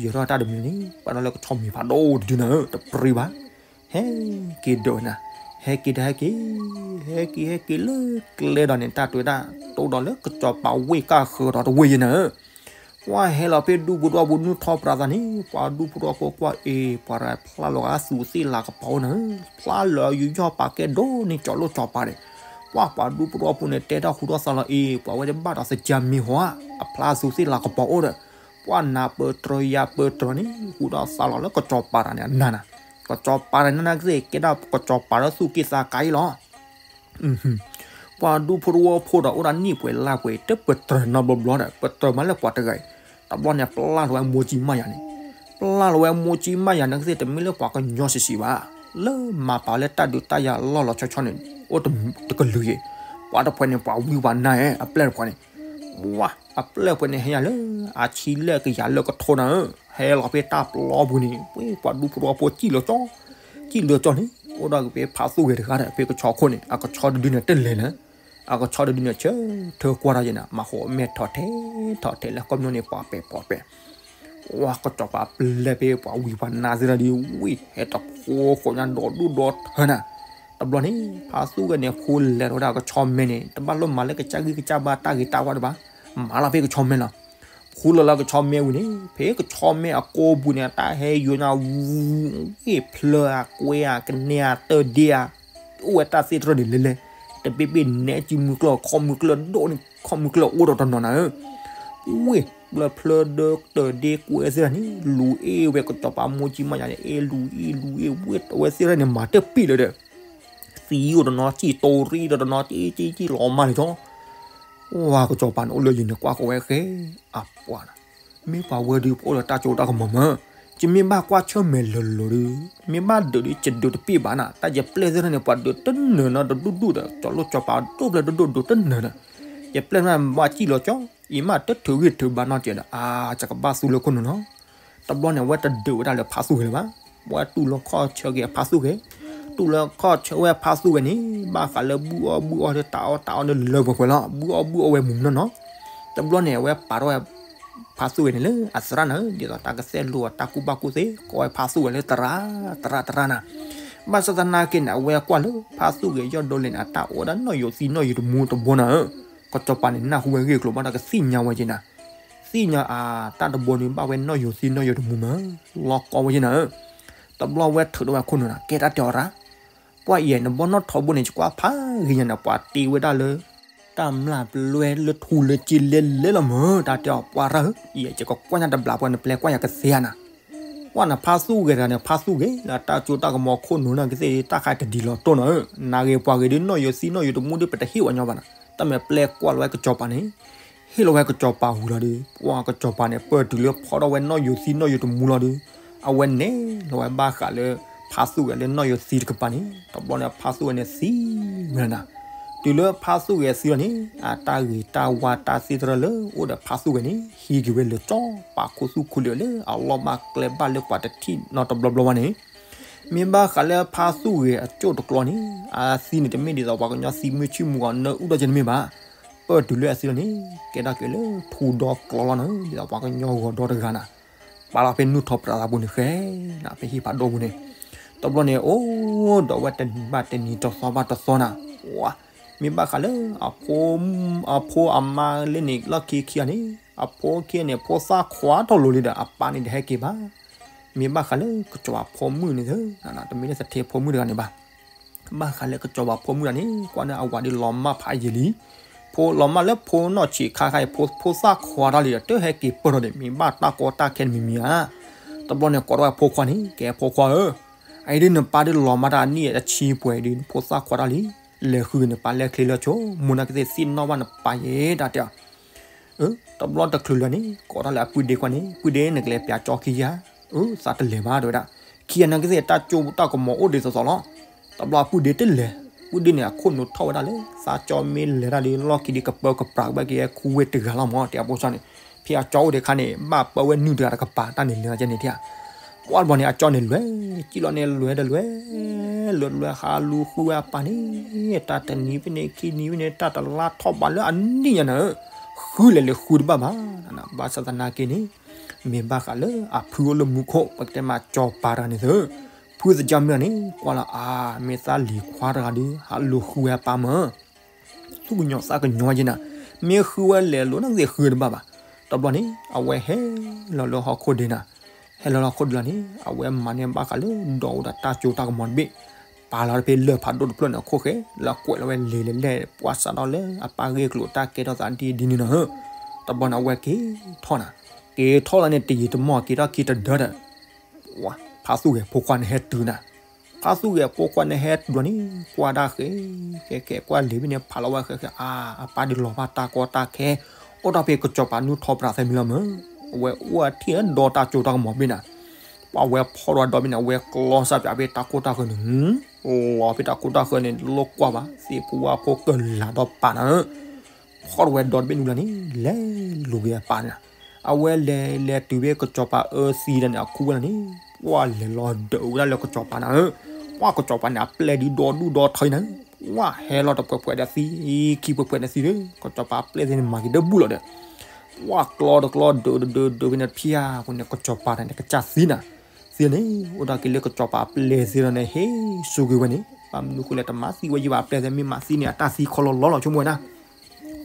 ယၢၤထီၣ်တၢ်တမံၤန့ၣ် ပှၢ်ဒီးလၢကဆီမံၤဖးဒိၣ်တဒုနၤဧၢ, တပြံဘၣ်, ဟဲက့ၤဒၢးနၤ, ဟဲက့ၤဒီးဟဲက့ၤ, ဟဲက့ၤဟဲက့ၤလၢကျဲဒီးန့ၣ် တၢ်တွဲၤတၢ်တိၢ်ဒီးလၢကစီၤပၤဝ့ၢ်ကၢ်ဃၢၤဒီးတဝ့ၢ်ယဲၢ်နၤဧၢ ပှၢ်ဟဲလီၤဖဲဒူဖိတဝီဖိနုၢ်ထီပြးသးန့ၣ်, ပှၤဒူဖိတဝီဖိကွၢ်အ့ၤ ပှၤဖျါလီၤဂာ်သူးသ့ၣ်လၤကပီၤအိၣ်နၤ, ဖျါလီၤယူးယီၣ်ပာ်ကဲဒိၣ်န့ၢ်ကၠီၤလိၣ်ကၠီၤပၤဒီး, ပှၢ်ပှၤဒူဖိတဝီဖိန့ၣ် တဲတၢ်ဃူထီၣ်သးလီၤအ့ၤ ပှၤဝဲတဘၣ်ဒီးသကၢ်မ့ၢ်ဟီဧါ, အဖျါသူးသ့ၣ်လၤကပီၤအိၣ်ဒီး, ပှၢ်နၤပၢတြီယၤပၢတြီန့ၣ် ဃူထီၣ်သးလီၤလၢကစီၤပၤတဂၤန့ၣ်အနၤနၤ, ကစီၤပၤတဂၤန့ၣ်နကသ့ၣ်ကဲဒၣ်ကစီၤပၤလၢသူၣ်က့သးကါအံၤလီၤ ပှၤဒူဖိတဝီဖိဒီးအိၣ်ဒီးနံၣ်ပှဲၤလါပှဲၤ တပတြၢၤနီတဘျီဘျီဒီး ပတြၢၤမးလၢပှၤတဂၤအံၤ, တဘျီန့ၣ် ပျၢ်လီၤဝဲမိၢ်ကၠံမးယၤန့ၣ်, ပျၢ်လီၤဝဲမိၢ်ကၠံမးယၤန့ၣ်ကသ့ၣ် တမ့ၢ်လၢပှၤကညီစံးစံးဘၣ်, လၢမၤပာ်လၢတၢ်ဒုးတၢ်ယၤလီၢ်လီၤဆီဆီန့ၣ် အိၣ်တကလုာ်အံၤ, ပှၤတဖှဲးန့ၣ် ပှၤဝံပှၤနါဧါ အပျဲၢ်တဖှဲးန့ၣ်, ဝါ အပျဲၢ်တဖှဲးန့ၣ် ဟဲယၤလၢ အဆံလၢကယၤလၢကထိနၤဧၢ, ဟဲလီၤဖဲတၢ်ပျီပူၤန့ၣ် ပှၤဒူဖိတဝီဖိစံၣ်လီၤကၠီ စံၣ်လီၤကၠီန့ၣ် အိၣ်ဒီးက့ၤဖဲဖါသူၣ်ဂဲၤတဂၤဒီး ဖဲကဆီခိၣ်န့ၣ် အကဆီတဒုန့ၣ်တလဲၤလၢ, အကဆီတဒုန့ၣ် ဆၢထၢၣ်ကွၢ်ထီၣ်ယဲၢ်နၤ မၤဃိးမဲာ်ထီၣ်ထဲထီၣ်ထဲလၢ ကိးမံၤန့ၣ် ပှၤပဲာ်ပှၤပဲာ်, ဝါ ကစီၤပၤပျဲၢ်ဖဲပှၤဝံၤပှၤနါသ့ၣ်တဖၣ်ဒီး ဝံၤဟဲတဖိဃိးညါဒီးဒူၣ်ဒီးထၢနၤ, တဘျီန့ၣ် ဖါသူၣ်ဂဲၤန့ၣ် ဖိလဲၤထီၣ်ဝဲဒၣ်ကဆီမဲာ်န့ၣ် တဘၣ်လိၣ်မၤလၢကစၢ်ဂံၢ်ကစၢ်ဘါတၢ်ဂ့ၤတၢ်ဝါတဘၣ်, မၤလီၤဖဲကဆီမဲာ်လီၤ ခူလီၤလၢကဆီမဲာ်ဝံၤန့ၣ် ဖဲကဆီမဲာ်အကိာ်ပူၤန့ၣ် တၢ်ဟဲယိာ်ညါဝူ ဝ့ၢ်ဖျၢၣ်ဧါ ကွဲဧါ ကနဲဧါ တၢ်ဒ့ဧါ အိၣ်ဝဲတၢ်သ့ၣ်တဖၣ်န့ၣ်လဲၤလဲၤ, တဘ့ၣ်ဘ့ၣ်နဲကံမုၢ်ကျၢၢ် ခီၣ်မုၢ်ကျၢၢ်ဒိၣ်န့ၣ် ခီၣ်မုၢ်ကျၢၢ်အိၣ်ဒီးတနီၤနၤဧၢ, ဝ့ၢ်ဖျၢၣ်ဖျၢၣ်ဒီးတၢ်ဒ့ကွဲသ့ၣ်တဖၣ်န့ၣ် လူၤအ့ၣ်ဝဲကစီၤပၤမိၢ်ကၠံမးယၤန့ၣ် အ့ၣ်လူၤအ့ၣ်လူၤအ့ၣ်ဝ့ၢ်အဝဲသ့ၣ်တဖၣ်န့ၣ် မၤတပ့ၢ်လၢၤဒီး သံအိၣ်တနီၤ စံၣ်တိရံဒီးတနီၤ စံၣ်စံၣ်စံၣ်လီၤမၢ်န့ၣ်ကီ ဝါ ကစီၤပၤန့ၣ် အိၣ်လၢယံၤန့ၣ် ကွၢ်ဃီၤဝဲဃဲ အပှၤန့ၣ် မ့ၢ်ပှၤဝဲဒုး ပအိၣ်ဒီးတၢ်စိတၢ်ကမီၤမး, ယမ့ၢ်ဘၣ်ကွၢ်ဆၢၣ်မဲာ်လၢာ်လၢာ်ဒီး မ့ၢ်ဘၣ်ဒုးဒီး ယဒုးတပ့ၢ်ဘၣ်နၤ, တၢ်ယပျဲၢ်သ့ၣ်တဖၣ်န့ၣ် ပှၤဒုးတနၢၤနီၤတဒူၣ်ဒူၣ်ဒီး ကၠီၤလိၣ်ကၠီၤပၤဒိၣ်ဖျၢၣ်ဒိၣ်ဒိၣ်ဒိၣ်တနၢၤဒီး ယပျဲၢ်မ့ၢ်ဘၣ်စံၣ်လီၤကၠီ ယမ့ၢ်တထုးဂံၢ်ထုးဘါနီတစဲးဒီး အါ ယကဘၣ်သူလၢခိၣ်နူာ်လီၤ. တဘျီန့ၣ် အဝဲတဒုးဝဲဒၣ်လၢဖါသူၣ်ဂဲၤလၢၤဘၣ်, အဝဲတူၢ်လီၤခီၣ်ဆၢက့ၤအဖါသူၣ်ဂဲၤ, တူၢ်လီၤခီၣ်ဆၢဝဲဖါသူၣ်ဂဲၤန့ၣ် ဘၣ်ဃးလၢဘုၣ်အီၣ်ဘုၣ်အီဒီးတၢ်အီၣ်တၢ်အီဒီးလၢပှဲၤပှဲၤလီၤ, ဘုၣ်အီၣ်ဘုၣ်အီဝဲမုၢ်မနီၢ်နီၢ်, တဘျီန့ၣ် အဝဲပာ်ထီၣ်ဝဲ ဖါသူၣ်ဂဲၤန့ၣ်လၢအသရၣ်နၤ, ဒ်သိးတၢ်ကသဲၣ်လိာ်အတၢ်ကူၣ်ဘၣ်ကူၣ်သ့ ကိးဝဲဖါသူၣ်ဂဲၤလၢသရၣ် သရၣ်သရၣ်နၤ, ဘၣ်ဆၣ်သနာ်က့န့ၣ် အဝဲကွၢ်လၢဖါသူၣ်ဂဲၤယီၢ်ဒိးလဲၣ်န့ၣ် အတၢ်အိၣ်ဝဲဒၣ်နီၣ်ယိၤသံနီၣ်ယိၤတမူတဘိနၤဧၢ, ကစီၤပၤန့ၣ် နၢ်ဟူဝဲဂ့ၢ်ကျိၤဘၣ်ဒီးကသ့ၣ်ညါဝဲက့ၤနၤ, သ့ၣ်ညါအတၢ်တဘိန့ၣ် ဘၣ်ဝဲနီၣ်ယိၤသံနီၣ်ယိၤတမူမး, လီၤကီဝဲက့ၤနၤဧၢ, တဘျီဝဲထုးဒီးဝဲခိၣ်နူာ်နၤ ကဲတၢ်တဲအီၤရၣ်, ပှၢ်အံၤ နဘီၣ်နီၣ်ထီဘိန့ၣ် ယကွၢ်ဖးဂ့ၤညါန့ၣ် ပှၤတ့ဝဲဒၣ်လၢ တၢ်မျၢ်ပလွဲလၢထူလၢက့လဲလဲလီၤမၢ် တၢ်တဲအီၤ ပှၢ်ရၣ်ဧၢ, ယကကွၢ်ညါတဘျီပှဲၤ နပျဲကွၢ်ယၤကသ့ဧါနၤ. ပှၢ်နဖါသူၣ်ဂဲၤတဂၤန့ၣ် ဖါသူၣ်ဂဲၤလၢတၢ်ကၠိတၢ်ကမီၤခိၣ်နူာ်န့ၣ်ကသ့ၣ် တၢ်ခါတဒ်လီၤတိၢ်နီၤဧၢ, နၤဂ့ၤပှၤဂ့ၤဒီးနီၣ်ယိၤသံနီၣ်ယိၤတမူဒီး ပတဟ့ၣ်ဝဲညီဘၣ်နၤ. တၢ်မဲာ်ပျဲကွၢ်လီၤဝဲကစီၤပၤန့ၣ် ဟ့ၣ်လီၤဝဲကစီၤပၤဝံၤလီၤဒီး ပှၢ်ကစီၤပၤန့ၣ် ပၢၢ်တုၤလၢဖီထီၣ်ဝဲနီၣ်ယိၤသံနီၣ်ယိၤတမူလီၤဒီး အဝဲနဲၣ်လီၤဝဲဘၣ်ဃးလၢ ဖါသူၣ်ဂဲၤလၢနီၣ်ယိၤသံတကပၤန့ၣ် တဘျီန့ၣ်ဖါသူၣ်ဂဲၤန့ၣ်သံဝဲဒၣ်နၤ. တုၤလၢဖါသူၣ်ဂဲၤသံလီၤန့ၣ် အတၢ်ဂ့ၤတၢ်ဝါတၢ်သ့ၣ်တဖၣ်လၢအိၣ်ဒီးဖါသူၣ်ဂဲၤန့ၣ် ဟံးက့ၤဝဲလၢကၠီၤပၤခိၣ်သူၣ်ခိၣ်လံၤလၢအလီၢ်ဘၣ်ကျဲဘၣ်လၢပှၤတထံၣ်နီတဘျီဘျီဘၣ်န့ၣ် မ့ၢ်ဘၣ်ဃးလၢဖါသူၣ်ဂဲၤအကၠိၣ်တကျီန့ၣ် အသံန့ၣ်တမ့ၢ်ဒ်သိးပှၤကညီသံမုၢ်ဆ့ၣ်မူဂီၤနၢအုၣ်ဒီးကဲန့ၣ်မ့ၢ်ဘၣ်. ပၢၢ်တုၤလၢအသံလီၤန့ၣ် ကဲထီၣ်က့ၤလၢထူဒီကျီလီၤနၤ ဒ်သိးပှၤကညီဂီၤဒီတဂၤနၤ ပာ်လီၤဖဲနူၢ်ထီၣ်ပြးသးပူၤန့ၣ်ဃဲနၤ ဖဲဟံၣ်ဖးဒိၣ်ပူၤန့ၣ် တဘျီန့ၣ် အိၣ်ဒီးဝဲတနံၤဘၣ်တနံၤတသီဘၣ်တသီနၤ မ့ၢ်ဘၣ်ဃးလၢ အဖိအမါလၢန့ၣ် လီၢ်ခံခံဂၤန့ၣ် အဖိခံဂၤန့ၣ် ဖိသၣ်ခွါထီၣ်လိၤလံဒီး အပၢ်န့ၣ်တဟဲက့ၤဘၣ်. မ့ၢ်ဘၣ်ဃးလၢကစီၤပၤဖိမုၣ်န့ၣ်သၢ တမ့ၢ်လၢသထ့ဖိမုၣ်တဂၤန့ၣ်ဘၣ်. ဘၣ်ဃးလၢကစီၤပၤဖိမုၣ်တဂၤန့ၣ် ကွၢ်န့ၣ်အဝၤဒ်လီၤမၢ်ဖးယံာ်လံ ဖိလီၤမၢ်လၢဖိနီၢ်ဆံးခါခါအံၤ ဖိသၣ်ခွါတၢ်လံဒီး တဟဲက့ၤပၢၢ်ထီၣ်ဒီး မ့ၢ်ဘၣ်တၢ်ကီတၢ်ခဲန့ၣ်မံၤမံၤဧါ. တဘျီန့ၣ်ကိးထီၣ်ဝဲဖိခွါန့ၣ် ကဲဖိခွါဧၢ, အအံၤဒ်နပၢ်ဒ်လီၤမၢ်တၢ်အနံၣ်အဆံပှဲၤအံၤဒ် ဖိသၣ်ခွါတၢ်လံ, လဲၤဃုက့ၤနပၢ်လဲၤချ့လၢဆိ မိၢ်န့ၣ်ကသ့ၣ်သ့ၣ်နီၣ်ဘၣ်နပၢ်ယဲ တၢ်တဲအီၤ တဘျီတချုးလၢာ်န့ၣ် ကိးထီၣ်လၢအပုၢ်ဒ့ခွါန့ၣ် ပုၢ်ဒ့ နကလဲၤပၠးကၠီခံယၤ, အၢ သးတလဲၤဘၣ် တဲဝဲဒၣ်. ခံဂၤန့ၣ်ကသ့ၣ်တၢ်ကၠိတၢ်ကမီၤအိၣ်ဒ်သိးသိးလီၤ. တဘျီအပုၢ်ဒ့တလဲၤ, ပုၢ်ဒ့န့ၣ် အခိၣ်နူာ်ထီၣ်ဝဲဒၣ်လၢ သးကၠီမ့ၢ်လဲၤတၢ်ဒီး လီၢ်ခံဒီးကပၢကပြးကဘၣ်က့ၤခူဝ့ၢ်တဂၤလီၤမၢ် တဲအဖိဆၢန့ၣ်, ဖဲအကၠီအိၣ်ဒံးခါန့ၣ် ဘၣ်ပၢဝဲနုာ်တဂၤတကပၤ တၢ်န့ၣ်လဲၤကဲန့ၣ်ထံၣ်ဧါ. ပှၢ်တဘျီန့ၣ် အကၠီန့ၣ်လဲၤ, ကံၣ်လီၤန့ၣ်လဲၤဒီးလဲၤ လဲၤလဲၤဟးလူၤဃုဝဲအပၢ်န့ၣ်, တၢ်တနံၤဖဲန့ၣ် ခံနံၤဖဲန့ၣ် တၢ်တလါထီၣ်ဘးလၢအနံၣ်ညါန့ၣ်, ဃုလဲၤလဲၤဃုတဘၣ်ဘၣ်, ဘၣ်ဆၣ်သနာ်က့န့ၣ် မ့ၢ်ဘၣ်ဃးလၢအဖုအိၣ်လၢမူခိၣ် ပကတဲမးကၠီၤပၤတဂၤန့ၣ်သၢ, ဖုသကၢ်မုၢ်န့ၣ် ကွၢ်လီၤအါ မ့ၢ်သးလံၤခွါတဂၤဒီး ဟးလူၤဃုဝဲအပၢ်မၢ် သူၣ်ကညီၤသးကညီၤက့ၤနၤ, မ့ၢ်ဃုဝဲလဲၤလိၤန့ၣ်သ့ၣ်ဃုတဘၣ်ဘၣ်. တဘျီန့ၣ် အဝဲဟဲလီၤလၢဟီၣ်ခိၣ်ဒ့နၤ, ဟဲလီၤလၢဟီၣ်ခိၣ်ဒ့လီၤန့ၣ် အဝဲမၤန့ၢ်ဘၣ်ဃးလၢဒီးအိၣ်ဒီးတၢ်ကၠိတၢ်ကမီၤတဘ့ၣ်, ပာ်လီၤတဖဲလၢၢ်ဖးဒိၣ်တဖျၢၣ်န့ၣ်အခိၣ်ဃဲ, လၢကွဲးလီၤဝဲလဲၤလဲၤလဲၤ ပှၢ်စးထီၣ်လၢအပၢ်ဂ့ၢ်ကျိၤတၢ်ကဲထီၣ်သးဒ်ဒ်န့ၣ်နီၤဧၢ, တဘျီန့ၣ်အဝဲက့ၤထီၣ်နၤ, က့ၤထီၣ်လီၤန့ၣ် တယံာ်တမီၢ်က့ၤထီၣ်ခံတဒၢဒီး ဖါသူၣ်ဂဲၤဖိခွါန့ၣ်ဟဲတုၤနၤ, ဖါသူၣ်ဂဲၤဖိခွါန့ၣ်ဟဲတုၤလီၤန့ၣ် ကွၢ်ဒၣ်ဃဲ, ကဲကဲကွၢ်လံာ်ဖဲန့ၣ် ဖးလီၤဝဲဃဲဃဲ အါ အပၢ်ဒုးလီၤဘၣ်တၢ်ကီတၢ်ခဲ, အိၣ်တၢ်ဖဲကစီၤပၤနူၢ်ထီၣ်ပြးသဲမုၢ်လီၤမၢ်, အဝဲအိၣ်အထံၣ်ဒီးတၢ်ကၠိတၢ်ကမီၤဘ့ၣ်နၤ, ပှၢ်ဝဲဖီၣ်ဒီးဒီဘ့ၣ်န့ၣ် အဝဲကျီစၢ်ပၠးဖဲတၢ်ခိၣ်တၢ်ဃၢၤန့ၣ်, လီၤဖဲတၢ်ခိၣ်တၢ်ဃၢၤန့ၣ် လိၣ်ကွၢ်ဘၣ် သ့ၣ်ဖိဝါဖိကလၤဒီးပာ်နၤဧၢ ဖီၣ်ဝဲဒီတဘ့ၣ်နုာ်လီၤန့ၣ် လဲၤလူၤက့ၤအပၢ်န့ၣ်, အဝဲလဲၤလဲၤတုၤဖဲကစီၤပၤအၢသံဒီးန့ၣ် အခူဝဲလီၤန့ၣ်, ပှၢ်လဲၤလီၤဒၢးဝဲဒၣ်လၢကစီၤပၤနၤဧၢ, ပှၢ်ကစီၤပၤန့ၣ် အပျဲၢ်ဒုးဒီဒူၣ်ဒီထီနၤ, ပှၢ်ဟဲလီၤတပှဲၤပှဲၤဒီးသံ, ခံပှဲၤပှဲၤဒီးသံဒီး ကစီၤပၤအပျဲၢ်သ့ၣ်န့ၣ် မၤက့ၤဒီဘူၣ်လီၤဒီး ပှၢ်ကျီတကျီဒၢးဒၢးဒၢးဖဲန့ၣ်ဖၠၣ်အဃိန့ၣ် ကစီၤပၤတဂၤန့ၣ် ကစၢ်သံနၤ, သံန့ၣ် အိၣ်ဒၣ်က့ၤလၢကစီၤပၤအပျဲၢ်သ့ၣ်ဒီးန့ၣ် ဟ့ၣ်ဆူက့ၤဝဲန့ၣ်, ဘၣ်မနုၤဃိလဲၣ် တမၤသံဝဲယဘၣ်အပျဲၢ်သ့ၣ် မ့ၢ်မၤသံန့ၣ် အတၢ်သံခီလီၤလီၤလီၤဆိကမိၣ်ဝဲဒၣ်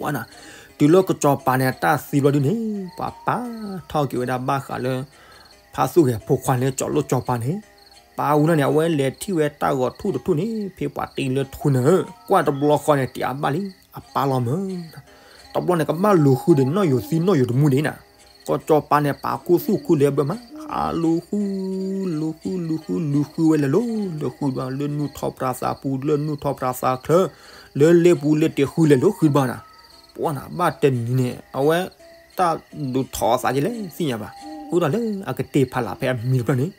ဝဲနၤ, တုၤလၢကစီၤပၤန့ၣ် အတၢ်သံဘျီဒုန့ၣ် ပှၤပာ်ထီၣ်က့ၤဝဲဒၣ်ဘၣ်ဃးလၢ ဖါသူၣ်ဂဲၤဖိခွါလၢကၠီၤလိၣ်ကၠီၤပၤန့ၣ်, ပာ်ဝံၤလီၤန့ၣ် အဝဲလဲၤထံၣ်ဝဲတၢ်ဂီၤထူၣ်တထူၣ်န့ၣ် ဖဲပှၤတ့လၢထူန့ၣ်, ကွၢ်တဘျီဃီန့ၣ် တံာ်အဘၣ်လံ အပၢ်လီၤမၢ် တဘျီန့ၣ် ကဘၣ်လူၤဃုဒီးနီၣ်ယိၤသံနီၣ်ယိၤတမူန့ၣ်နၤ, ကစီၤပၤန့ၣ် ပာ်ခူသူၣ်ခူလဲၤဘၢမး, ဟးလူၤဃု လူၤဃု လူၤဃု လူၤဃုဝဲလဲၤလိၤ လဲၤဃုဘၣ်လၢနူၢ်ထီၣ်ပြးသးပူၤ လၢနူၢ်ထီၣ်ပြးသးချၢ လၢလ့ပူၤလၢတ့ဃုလဲၤလိၤဃုဘၣ်နၤ, ပှၢ်နၤ ဘၣ်တနံၤန့ၣ် အဝဲ တၢ်ဒုးထီၣ်အသးက့ၤလဲၣ်သ့ၣ်ညါဘၣ်, ဃုဒီးလၢအကတ့ၢ်ဖးလၢ်ဖဲအမံၤတဖျၢၣ်န့ၣ်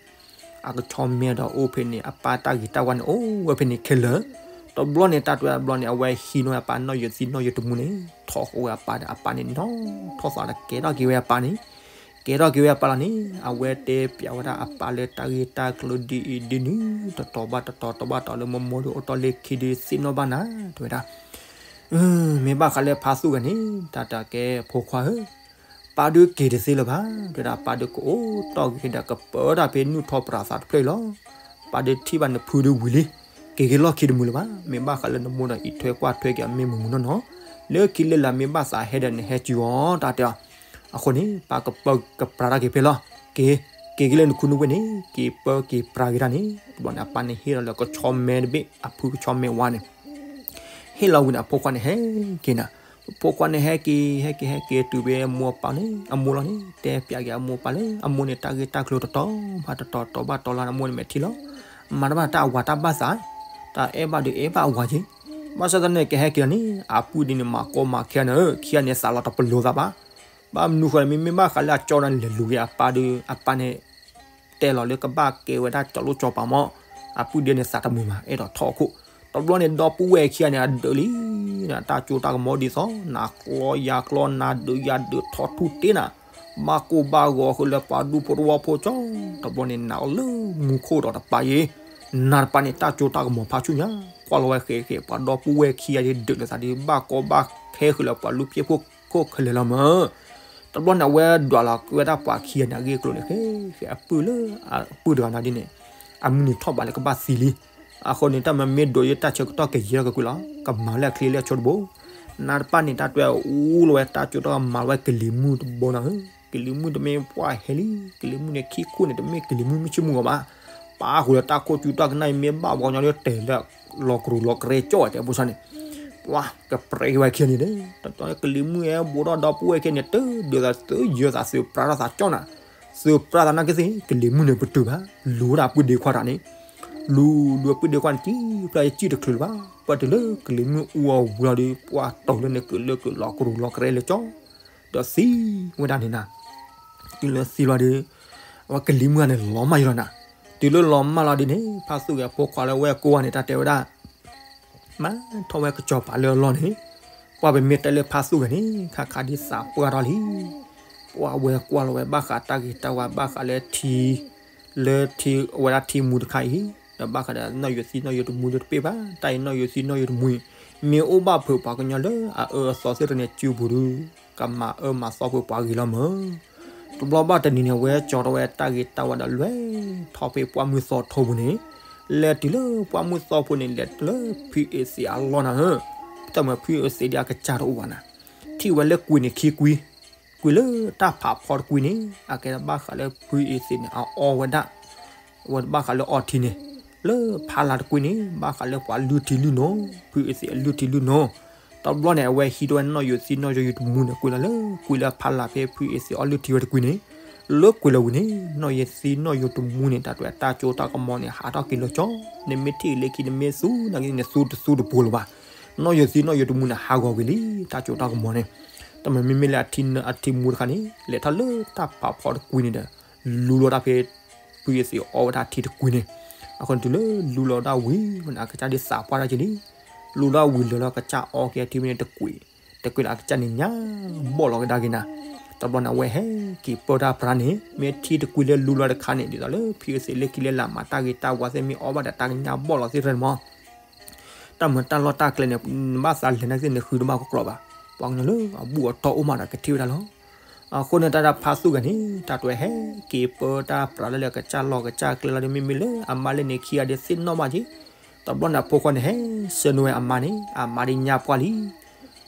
အကဆီမဲဒီးအိၣ်ဖဲန့ၣ် အပၢ်တၢ်ဂ့ၤတၢ်ဝါန့ၣ် အိၣ်ဝဲဖဲန့ၣ်ခဲလၢာ်, တဘျီန့ၣ် တၢ်တဝဲအဘျီန့ၣ် အဝဲဟံးန့ၢ်ဝဲအပၢ်နီၣ်ယိၤသံနီၣ်ယိၤတမူန့ၣ် ထီၣ်ဃီဝဲအပၢ်ဒီး အပၢ်န့ၣ်နီၣ်ထီၣ်သးဒီးကဲထီၣ်က့ၤဝဲအပၢ်န့ၣ်, ကဲထီၣ်က့ၤဝဲအပၢ်လီၤန့ၣ် အဝဲတဲပျးဝဲဒၣ်အပၢ်လၢတၢ်ဂ့ၢ်တၢ်ကျိၤဒ်အံၤဒ်နုၤ တတီၤဘၣ်တတီၤ တီၤဘၣ်တီၤလၢမိၢ်မိၢ်ဒီးအိၣ်တီၢ်လၢခံဒီးသ့ၣ်နီၣ်ဘၣ်နၤ တဲဝဲဒၣ် မ့ၢ်ဘၣ်ဃးလၢဖါသူၣ်ဂဲၤန့ၣ် တၢ်တၢ်ကဲဖိခွါဧၢ, ပၢ်ဒုးက့ၤတသ့လၢၤဘၣ်, တဲဝဲဒၣ်ပၢ်ဒုးကအိၣ်တီၢ်က့ၤဒီးကပၢတၢ်ဖဲနူၢ်ထီၣ်ပြးသးတဖျၢၣ်အံၤလီၤ. ပၢ်ဒုးထံၣ်ဘၣ်နဖုဒုးဝံၤလံ, က့ၤက့ၤလီၢ်ခံတမုာ်လၢၤဘၣ်, မ့ၢ်ဘၣ်ဃးလၢနမိၢ်ဒီးအံးထွဲကွၢ်ထွဲက့ၤအမ့ၢ်မုာ်မုာ်နီၢ်နီၢ်, လၢခံလၢလာ်မ့ၢ်ဘၣ်သးဟဲဒီးနဟဲစူၤအီၤ တၢ်တဲအီၤ, အဃိန့ၣ် ပၢ်ကပၢကပြးတၢ်က့ၤဖဲလီၤ, က့ၤ, က့ၤက့ၤလၢနခူနဝ့ၢ်န့ၣ် က့ၤပၢက့ၤပြးက့ၤတၢ်န့ၣ် တဘျီန့ၣ် အပၢ်န့ၣ်ဟ့ၣ်လီၤလၢကဆီမဲတဘ့ၣ် အဖုကဆီမဲဝါန့ၣ် ဟ့ၣ်လီၤဝံၤန့ၣ် အဖိခွါန့ၣ်ဟဲက့ၤနၤ, အဖိခွါန့ၣ်ဟဲက့ၤ ဟဲက့ၤ ဟဲက့ၤတုၤဖဲအမိၢ်အပၢ်န့ၣ် အမိၢ်လီၤန့ၣ် တဲပၠးက့ၤအမိၢ်အပၢ်လၢ အမိၢ်န့ၣ် တၢ်ဂ့ၢ်တၢ်ကျိၤတတီၤဘၣ်တတီၤ တီၤဘၣ်တီၤလီၤန့ၣ် အမိၢ်န့ၣ်မဲာ်ထံလီၤ, မၤတဘၣ်တၢ်အဝၤတၢ်ဘၣ်သး, တၢ်အဲၣ်ဘၣ်ဒုးအဲၣ်ဘၣ်အဝၤက့ၤ, ဘၣ်ဆၣ်သနာ်က့ဟဲက့ၤလီၤန့ၣ် အပုၢ်ဒ်န့ၣ် မၤကီမၤခဲန့ၣ် ခံဂၤန့ၣ်သးလီၤတပလိၤသးဘၣ်, ဘၣ်မနုၤဃိလဲၣ် မ့မ့ၢ်ဘၣ်ဃးလၢအကၠီန့ၣ် လဲၤလူၤက့ၤအပၢ်ဒီး အပၢ်န့ၣ် တဲလီၤလၢကဘၣ်ကဲဝဲဒၣ်ကၠီလိၣ်ကၠီပၤမီၢ်, အပုၢ်ဒ်န့ၣ်သးတမုာ်မး အဲၣ်ဒိးထီၣ်အခိၣ်, တဘျီန့ၣ် ဒီပုၢ်ဝဲၢ်ခံဂၤန့ၣ် အဒုးလံ, တၢ်ကၠိတၢ်ကမီၤဒ်သိး နၤကျီယၤကျီ နၤဒုးယၤဒုးထီၣ်ထူၣ်တ့ၢ်နၤ, ဘၣ်ကိၢ်ဘၣ်ဂီၤဃုာ်လၢပှၤဒူဖိတဝီဖိကၠီ, တဘျီန့ၣ် နၤအီၤလၢမူခိၣ်ဒီးတပၤအံၤ, နၤတပၤန့ၣ် တၢ်ကၠိတၢ်ကမီၤဖးဆူၣ်ညါ, ကွၢ်လီၤဝဲဃဲးဃဲး ပှၤဒီပုၢ်ဝဲၢ်ခံဂၤဒုးလၢသးဒီး ဘၣ်ကီဘၣ်ခဲဃုာ်လၢပှၤလူၤဖျဲၣ်ဖိခိၣ်ခဲလၢာ်လီၤမၢ် တဘျီန့ၣ် အဝဲဒွးလီၤက့ၤဝဲဒၣ်ပှၤခံဂၤန့ၣ် အဂ့ၢ်အကျိၤန့ၣ်ဃဲဃဲ အပုၢ်လၢ အပုၢ်တဂၤန့ၣ်ဒ်န့ၣ် အမုၢ်နံၤထီၣ်ဘးလၢကဘၣ်သံလံ. အဃိန့ၣ် တၢ်မၤမ့ၢ်ဒိးယတၢ်ဆၢကတီၢ်ကယံာ်ထီၣ်ကကွံာ်လီၤ. ကမၤလၢအချ့လၢအဆိတဘိ. နၤတပၣ်န့ၣ် တၢ်တွဲအူလီၤဝဲတၢ်ကၠိတၢ်ကမၤလီၤဝဲကလံၤမုၢ်တဘိနီၤဧၢ. ကလံၤမုၢ်တမ့ၢ်ပှၢ်ဟဲလံ, ကလံၤမုၢ်န့ၣ်ခံခိၣ်န့ၣ် တမ့ၢ်ကလံၤမုၢ်မုၢ်ဆ့ၣ်မုၢ်ဂီၤဘၣ်. ပာ်ဃုာ်လၢတၢ်ခိၣ်ကၠူတၢ်ကနၣ်အံၤ မ့ၢ်ဘၣ်ပှၤကညီလၢတဲာ်လၢလီၤကရူၢ်လီၤကရဲကၠီတဲဘိဆါန့ၣ် ပှၤကပြဲဝဲခံဂၤန့ၣ်ဒီး တၢ်ကလံၤမုၢ်ဟဲဘိးထီၣ်ဒီပုၢ်ဝဲၢ်ခံဂၤန့ၣ် တဒုးသးသုယၢၤသးသုပြးထီၣ်သးကၠီနၤ, သုပြးသးနာ်က့သ့ၣ် ကလံၤမုၢ်န့ၣ်ပတုာ်ဘၣ်, လူၤဝဲဒၣ်ပုၢ်ဒ့ခွါတၢ်န့ၣ်, လူၤလူၤပုၢ်ဒ့ခွါန့ၣ် ကံဖျၢၣ်ယစံၣ်တချုးလၢၤဘၣ်, ပှၤတုၤလၢကလံၤမုၢ်အူအီၤဝံၤလီၤဒီး ပှၤတီၤလၢန့ၣ်ကလၢကလီၤကရူၢ်လီၤကရဲလၢကၠီ ဒီးသံဝဲဒၣ်န့ၣ်နၤ, တုၤလၢသံလီၤဒီး အဝဲကလံၤမုၢ်ဂၤန့ၣ်လီၤမၢ်ယလီၤနၤ, တုၤလၢလီၤမၢ်လီၤဒ်န့ၣ် ဖါသူၣ်ဂဲၤဖိခွါလၢဝဲကိးဂၤန့ၣ် တၢ်တဲဝဲဒၣ် မၤထီၣ်ဝဲကစီၤပၤလၢအလီၢ်န့ၣ်, ပှၤပမ့ၢ်တဲလၢဖါသူၣ်ဂဲၤန့ၣ် ခါခါဒ်သးပှၢ်ထီၣ်လံ. ပှၤဝဲကွၢ်လီၤဝဲဘၣ်ဃးတၢ်ဂ့ၤတၢ်ဝါ ဘၣ်ဃးလၢထံ လၢထံ အဝဲဒၣ်ထံမူတခါအံၤ, ဒီးဘၣ်ဃးဒီးနီၣ်ယိၤသံနီၣ်ယိၤတမူဒီးတပ့ၢ်ဘၣ်, တၢ်အံၤနီၣ်ယိၤသံနီၣ်ယိၤတမူအံၤ မ့ၢ်အိၣ်ဘၣ်ဖုးပှၤကညီလၢအအၢအသီသ့ၣ်တဖၣ်န့ၣ် စုပူၤဒီး ကမၤအၢမၤသီဖုးပှၤဂ့ၤလီၤမၢ်. တဘျီဘၣ်တနံၤန့ၣ် အဝဲကၠီထီၣ်ဝဲတၢ်ဂ့ၤတၢ်ဝါဒီးလဲၤထီၣ်ဖဲပှၢ်မုၢ်သီထိပူၤန့ၣ်, လဲၤတုၤလၢပှၢ်မုၢ်သီဖိန့ၣ် လဲၤတုၤလၢဖုအ့စ့းအလီၢ်နၤဧၢ, တၢ်မၤဖုအ့စ့းဒ်အကစၢ်တအိၣ်ဘၣ်နၤ, ထံၣ်ဝဲလၢကွံာ်န့ၣ်ခံကွံာ်, ကွံာ်လၢတၢ်ဖးဖီတကွံာ်န့ၣ် အကဲဘၣ်ဃးလၢဖုအ့စ့းန့ၣ် အအီဝဲဒၣ် အဝဲဘၣ်ဃးလၢအီထံန့ၣ်, လၢဖးလၤတကွံာ်န့ၣ် ဘၣ်ဃးလၢပှၤလုၢ်ထံလုၢ်နိ, ဖုအ့စ့းအလုၢ်ထံလုၢ်နိ, တဘျီန့ၣ် အဝဲဟံးထီၣ်ဝဲနီၣ်ယိၤသံနီၣ်ယိၤတမူန့ၣ် ကွံာ်လီၤလၢ ကွံာ်လၢဖးလၤဖဲဖုအ့စ့းအီလုၢ်ထံဝဲတကွံာ်န့ၣ်, လၢကွံာ်လီၤဝံၤန့ၣ် နီၣ်ယိၤသံနီၣ်ယိၤတမူန့ၣ် တၢ်တွဲတၢ်ကၠိတၢ်ကမီၤန့ၣ် ဟးထီၣ်က့ၤလၢကၠီ, နမ့ၢ်ထံၣ်လၢခံ နမ့ၢ်သူ နာ်က့န့ၣ် သူတသူတပူၤလၢၤဘၣ်, နီၣ်ယိၤသံနီၣ်ယိၤတမူန့ၣ် ဟးဂီၤဝံၤလံ တၢ်ကၠိတၢ်ကမီၤန့ၣ်, တၢ်မၤမ့မ့ၢ်လၢအထံမူတခါန့ၣ် လဲၤထီၣ်လၢတၢ်ဖးဖီတကွံာ်န့ၣ်ဒီး လူလီၤတၢ်ဖဲ ဖုအ့စ့းအီဝဲဒၣ်ထံတကွံာ်န့ၣ်, အဃိန့ၣ်တုၤလၢလူလီၤဒၣ်ဝံၤ ဝဲန့ၣ်အကစၢ်ဒ်သးပှၢ်တၢ်က့ၤလံ, လူလီၤဝံၤလၢလီၤကစၢ်အီက့ၤအထံဝဲန့ၣ်တကွံာ်, တကွံာ်လၢအကစၢ်န့ၣ်ညါဘီၣ်လီၤကဒါက့ၤနၤ, တဘျီန့ၣ် အဝဲဟဲက့ၤပၢတၢ်ပြးန့ၣ် မ့ၢ်ထံတကွံာ်လၢလူလီၤတခါန့ၣ် ဒ်သိးလၢဖုအ့စ့းလၢခံလၢလာ်မၤတၢ်ဂ့ၤတၢ်ဝါသ့ၣ် မ့ၢ်အီဘၣ်ဒီးတၢ်ကညါဘီၣ်လီၤသ့ၣ်တဖၣ်န့ၣ်မး တၢ်မၤတၢ်လီၢ်တၢ်ကျဲန့ၣ် နဘၣ်သးလဲၤနာ်က့သ့ၣ်န့ၣ် ဃုတဘၣ်ကကျီဘၣ်, ပှၤကညီလၢအဘူၣ်အတီၢ်အိၣ်မးဒီးကထံၣ်ဝဲဒၣ်လီၤ. အဃိန့ၣ် တၢ်ဒၣ်ဖါသူၣ်ဂဲၤန့ၣ် တၢ်တွဲဟဲက့ၤပၢတၢ်ပြးလၢလၢကစၢ်လီၢ်ကစၢ်ကျဲလီၤဒီး မ့မ့ၢ်လၢအမါလၢန့ၣ်ခံဂၤဒ်သ့ၣ်နီၣ်မးက့ၤ, တဘျီန့ၣ်အဖိခွါန့ၣ် ဟဲဆှၢန့ၢ်ဝဲအမါန့ၣ် အမါဒ်ညါပှၢ်လံ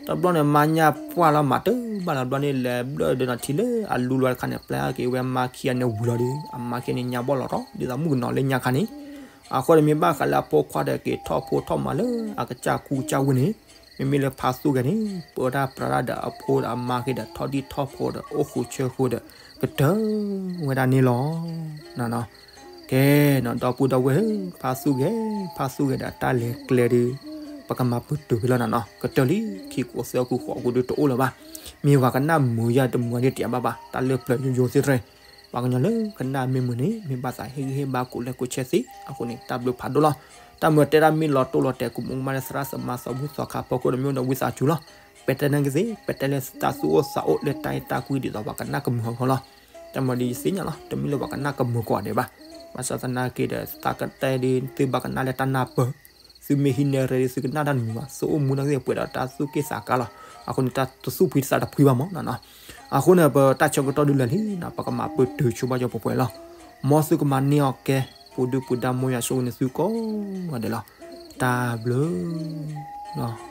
တဘျီန့ၣ် မါညါပှၢ်လီၤမးတဘၣ်လီၤဘျီန့ၣ် လဲၤဘျၢၣ်ဒီးနီၤထံလၢအလူလီၤတခါန့ၣ် ပျဲက့ၤဝဲမါခံဂၤန့ၣ်ဝံၤလီၤဒီး အမါခံဂၤန့ၣ်ညါဘီၣ်လီၤထီၣ် ဒ်သိးမုၣ်ကနီၤလၢညါခါန့ၣ်, အဃိန့ၣ် မ့ၢ်ဘၣ်ဃးလၢအဖိခွါဒီးက့ၤထီၣ်ဖိထီၣ်မၤလၢအကစၢ်ခူကစၢ်ဝ့ၢ်န့ၣ်, မ့မ့ၢ်လၢဖါသူၣ်ဂဲၤန့ၣ် ပၢတၢ်ပြးတၢ်ဒီးအဖိဒီးအမါက့ၤဒီးထီၣ်ဒံၣ်ထီၣ်ဖိဒီးအိၣ်ဃုာ်ဆၢဃုာ်ဒီး ကတၢၢ်ဝဲဒၣ်န့ၣ်လီၤ. ကဲနီၤ ဒီပုၢ်ဒီဝဲၢ်ဧၢ, ဖါသူၣ်ဂဲၤ ဖါသူၣ်ဂဲၤဒီးတၢ်လဲၤကျဲဒီး ပကမၤပတုာ်ဖဲလီၤနၤနီၤ, ကတၢၢ်လံ ခံကအိၣ်သၢကအိၣ်ဃိးကအိၣ်ဒုးတအိၣ်လၢၤဘၣ်, မ့ၢ်ပှၤကနၣ်မုာ်ယါတမုာ်ယါဒ်တယၤဘၣ်ဘၣ် တၢ်လၢပျၢၤယိယိသ့ၣ်တဖၣ်, ပှၤကညီလၢကနၣ်မ့ၢ်မုာ်န့ၣ် မ့ၢ်ဘၣ်သးဟ့ၣ်ဂံၢ်ဟ့ၣ်ဘါကိးလဲကိးဆဲသ့, အဃိန့ၣ် တၢ်ဘျုးဖးဒိၣ်လီၤ. တၢ်မုာ်တဲတၢ်မ့ၢ်လီၤတိၢ်လီၤတဲာ် ကမူးကမၣ်လၢသရၣ်သမါသးမူသီခါဖီခိၣ်ဒီး မ့ၢ်အိၣ်ဒီးဝံသးစူၤလီၤ. ပတဲနာ်က့သ့ၣ် ပတဲလၢတၢ်သူၣ်အိၣ်သးအိၣ်လၢတၢ်အဲၣ်တၢ်ကွံဒ်သိးပှၤကနၣ်ကမုာ်အဂီၢ်လီၤ. တၢ်မၤဒီးယသ့ၣ်ညါလီၤ တမ့ၢ်လၢပှၤကနၣ်ကမုာ်ကိးဂၤဒဲးဘၣ်. ဘၣ်ဆၣ်သနာ်က့ဒီး တၢ်ကတဲဒုး သုဘၣ်ကနၣ်လၢတၢ်နၢ်ပၢၢ်, သုမ့ၢ်ဟံးန့ၢ်ရ့ဒီး သုကနၣ်တၢ်တမုာ်ဘၣ်, သုအိၣ်မူနာ်က့သ့ၣ်ပှဲၤဒီးတၢ်သူၣ်က့ၣ်သးကါလီၤ. အဃိန့ၣ် တၢ်တသူၣ်ဖှံသးတဖှံဘၣ်မးနီၤ. အဃိန့ၣ် ပတၢ်ဆၢကတီၢ်ဒုးလၢာ်လံနီၤ ပကမၤပတုာ်ဆိဘၣ်ကၠီပှဲၤပှဲၤလီၤ. မ်သုကမၤန့ၢ်အီၤကဲ ပူၤဒုပူၤဒါ မ်ယွၤဆိၣ်ဂ့ၤန့ၢ်သုကိးဂၤဒဲးလီၤ. တၢ်ဘျုးနီၤ.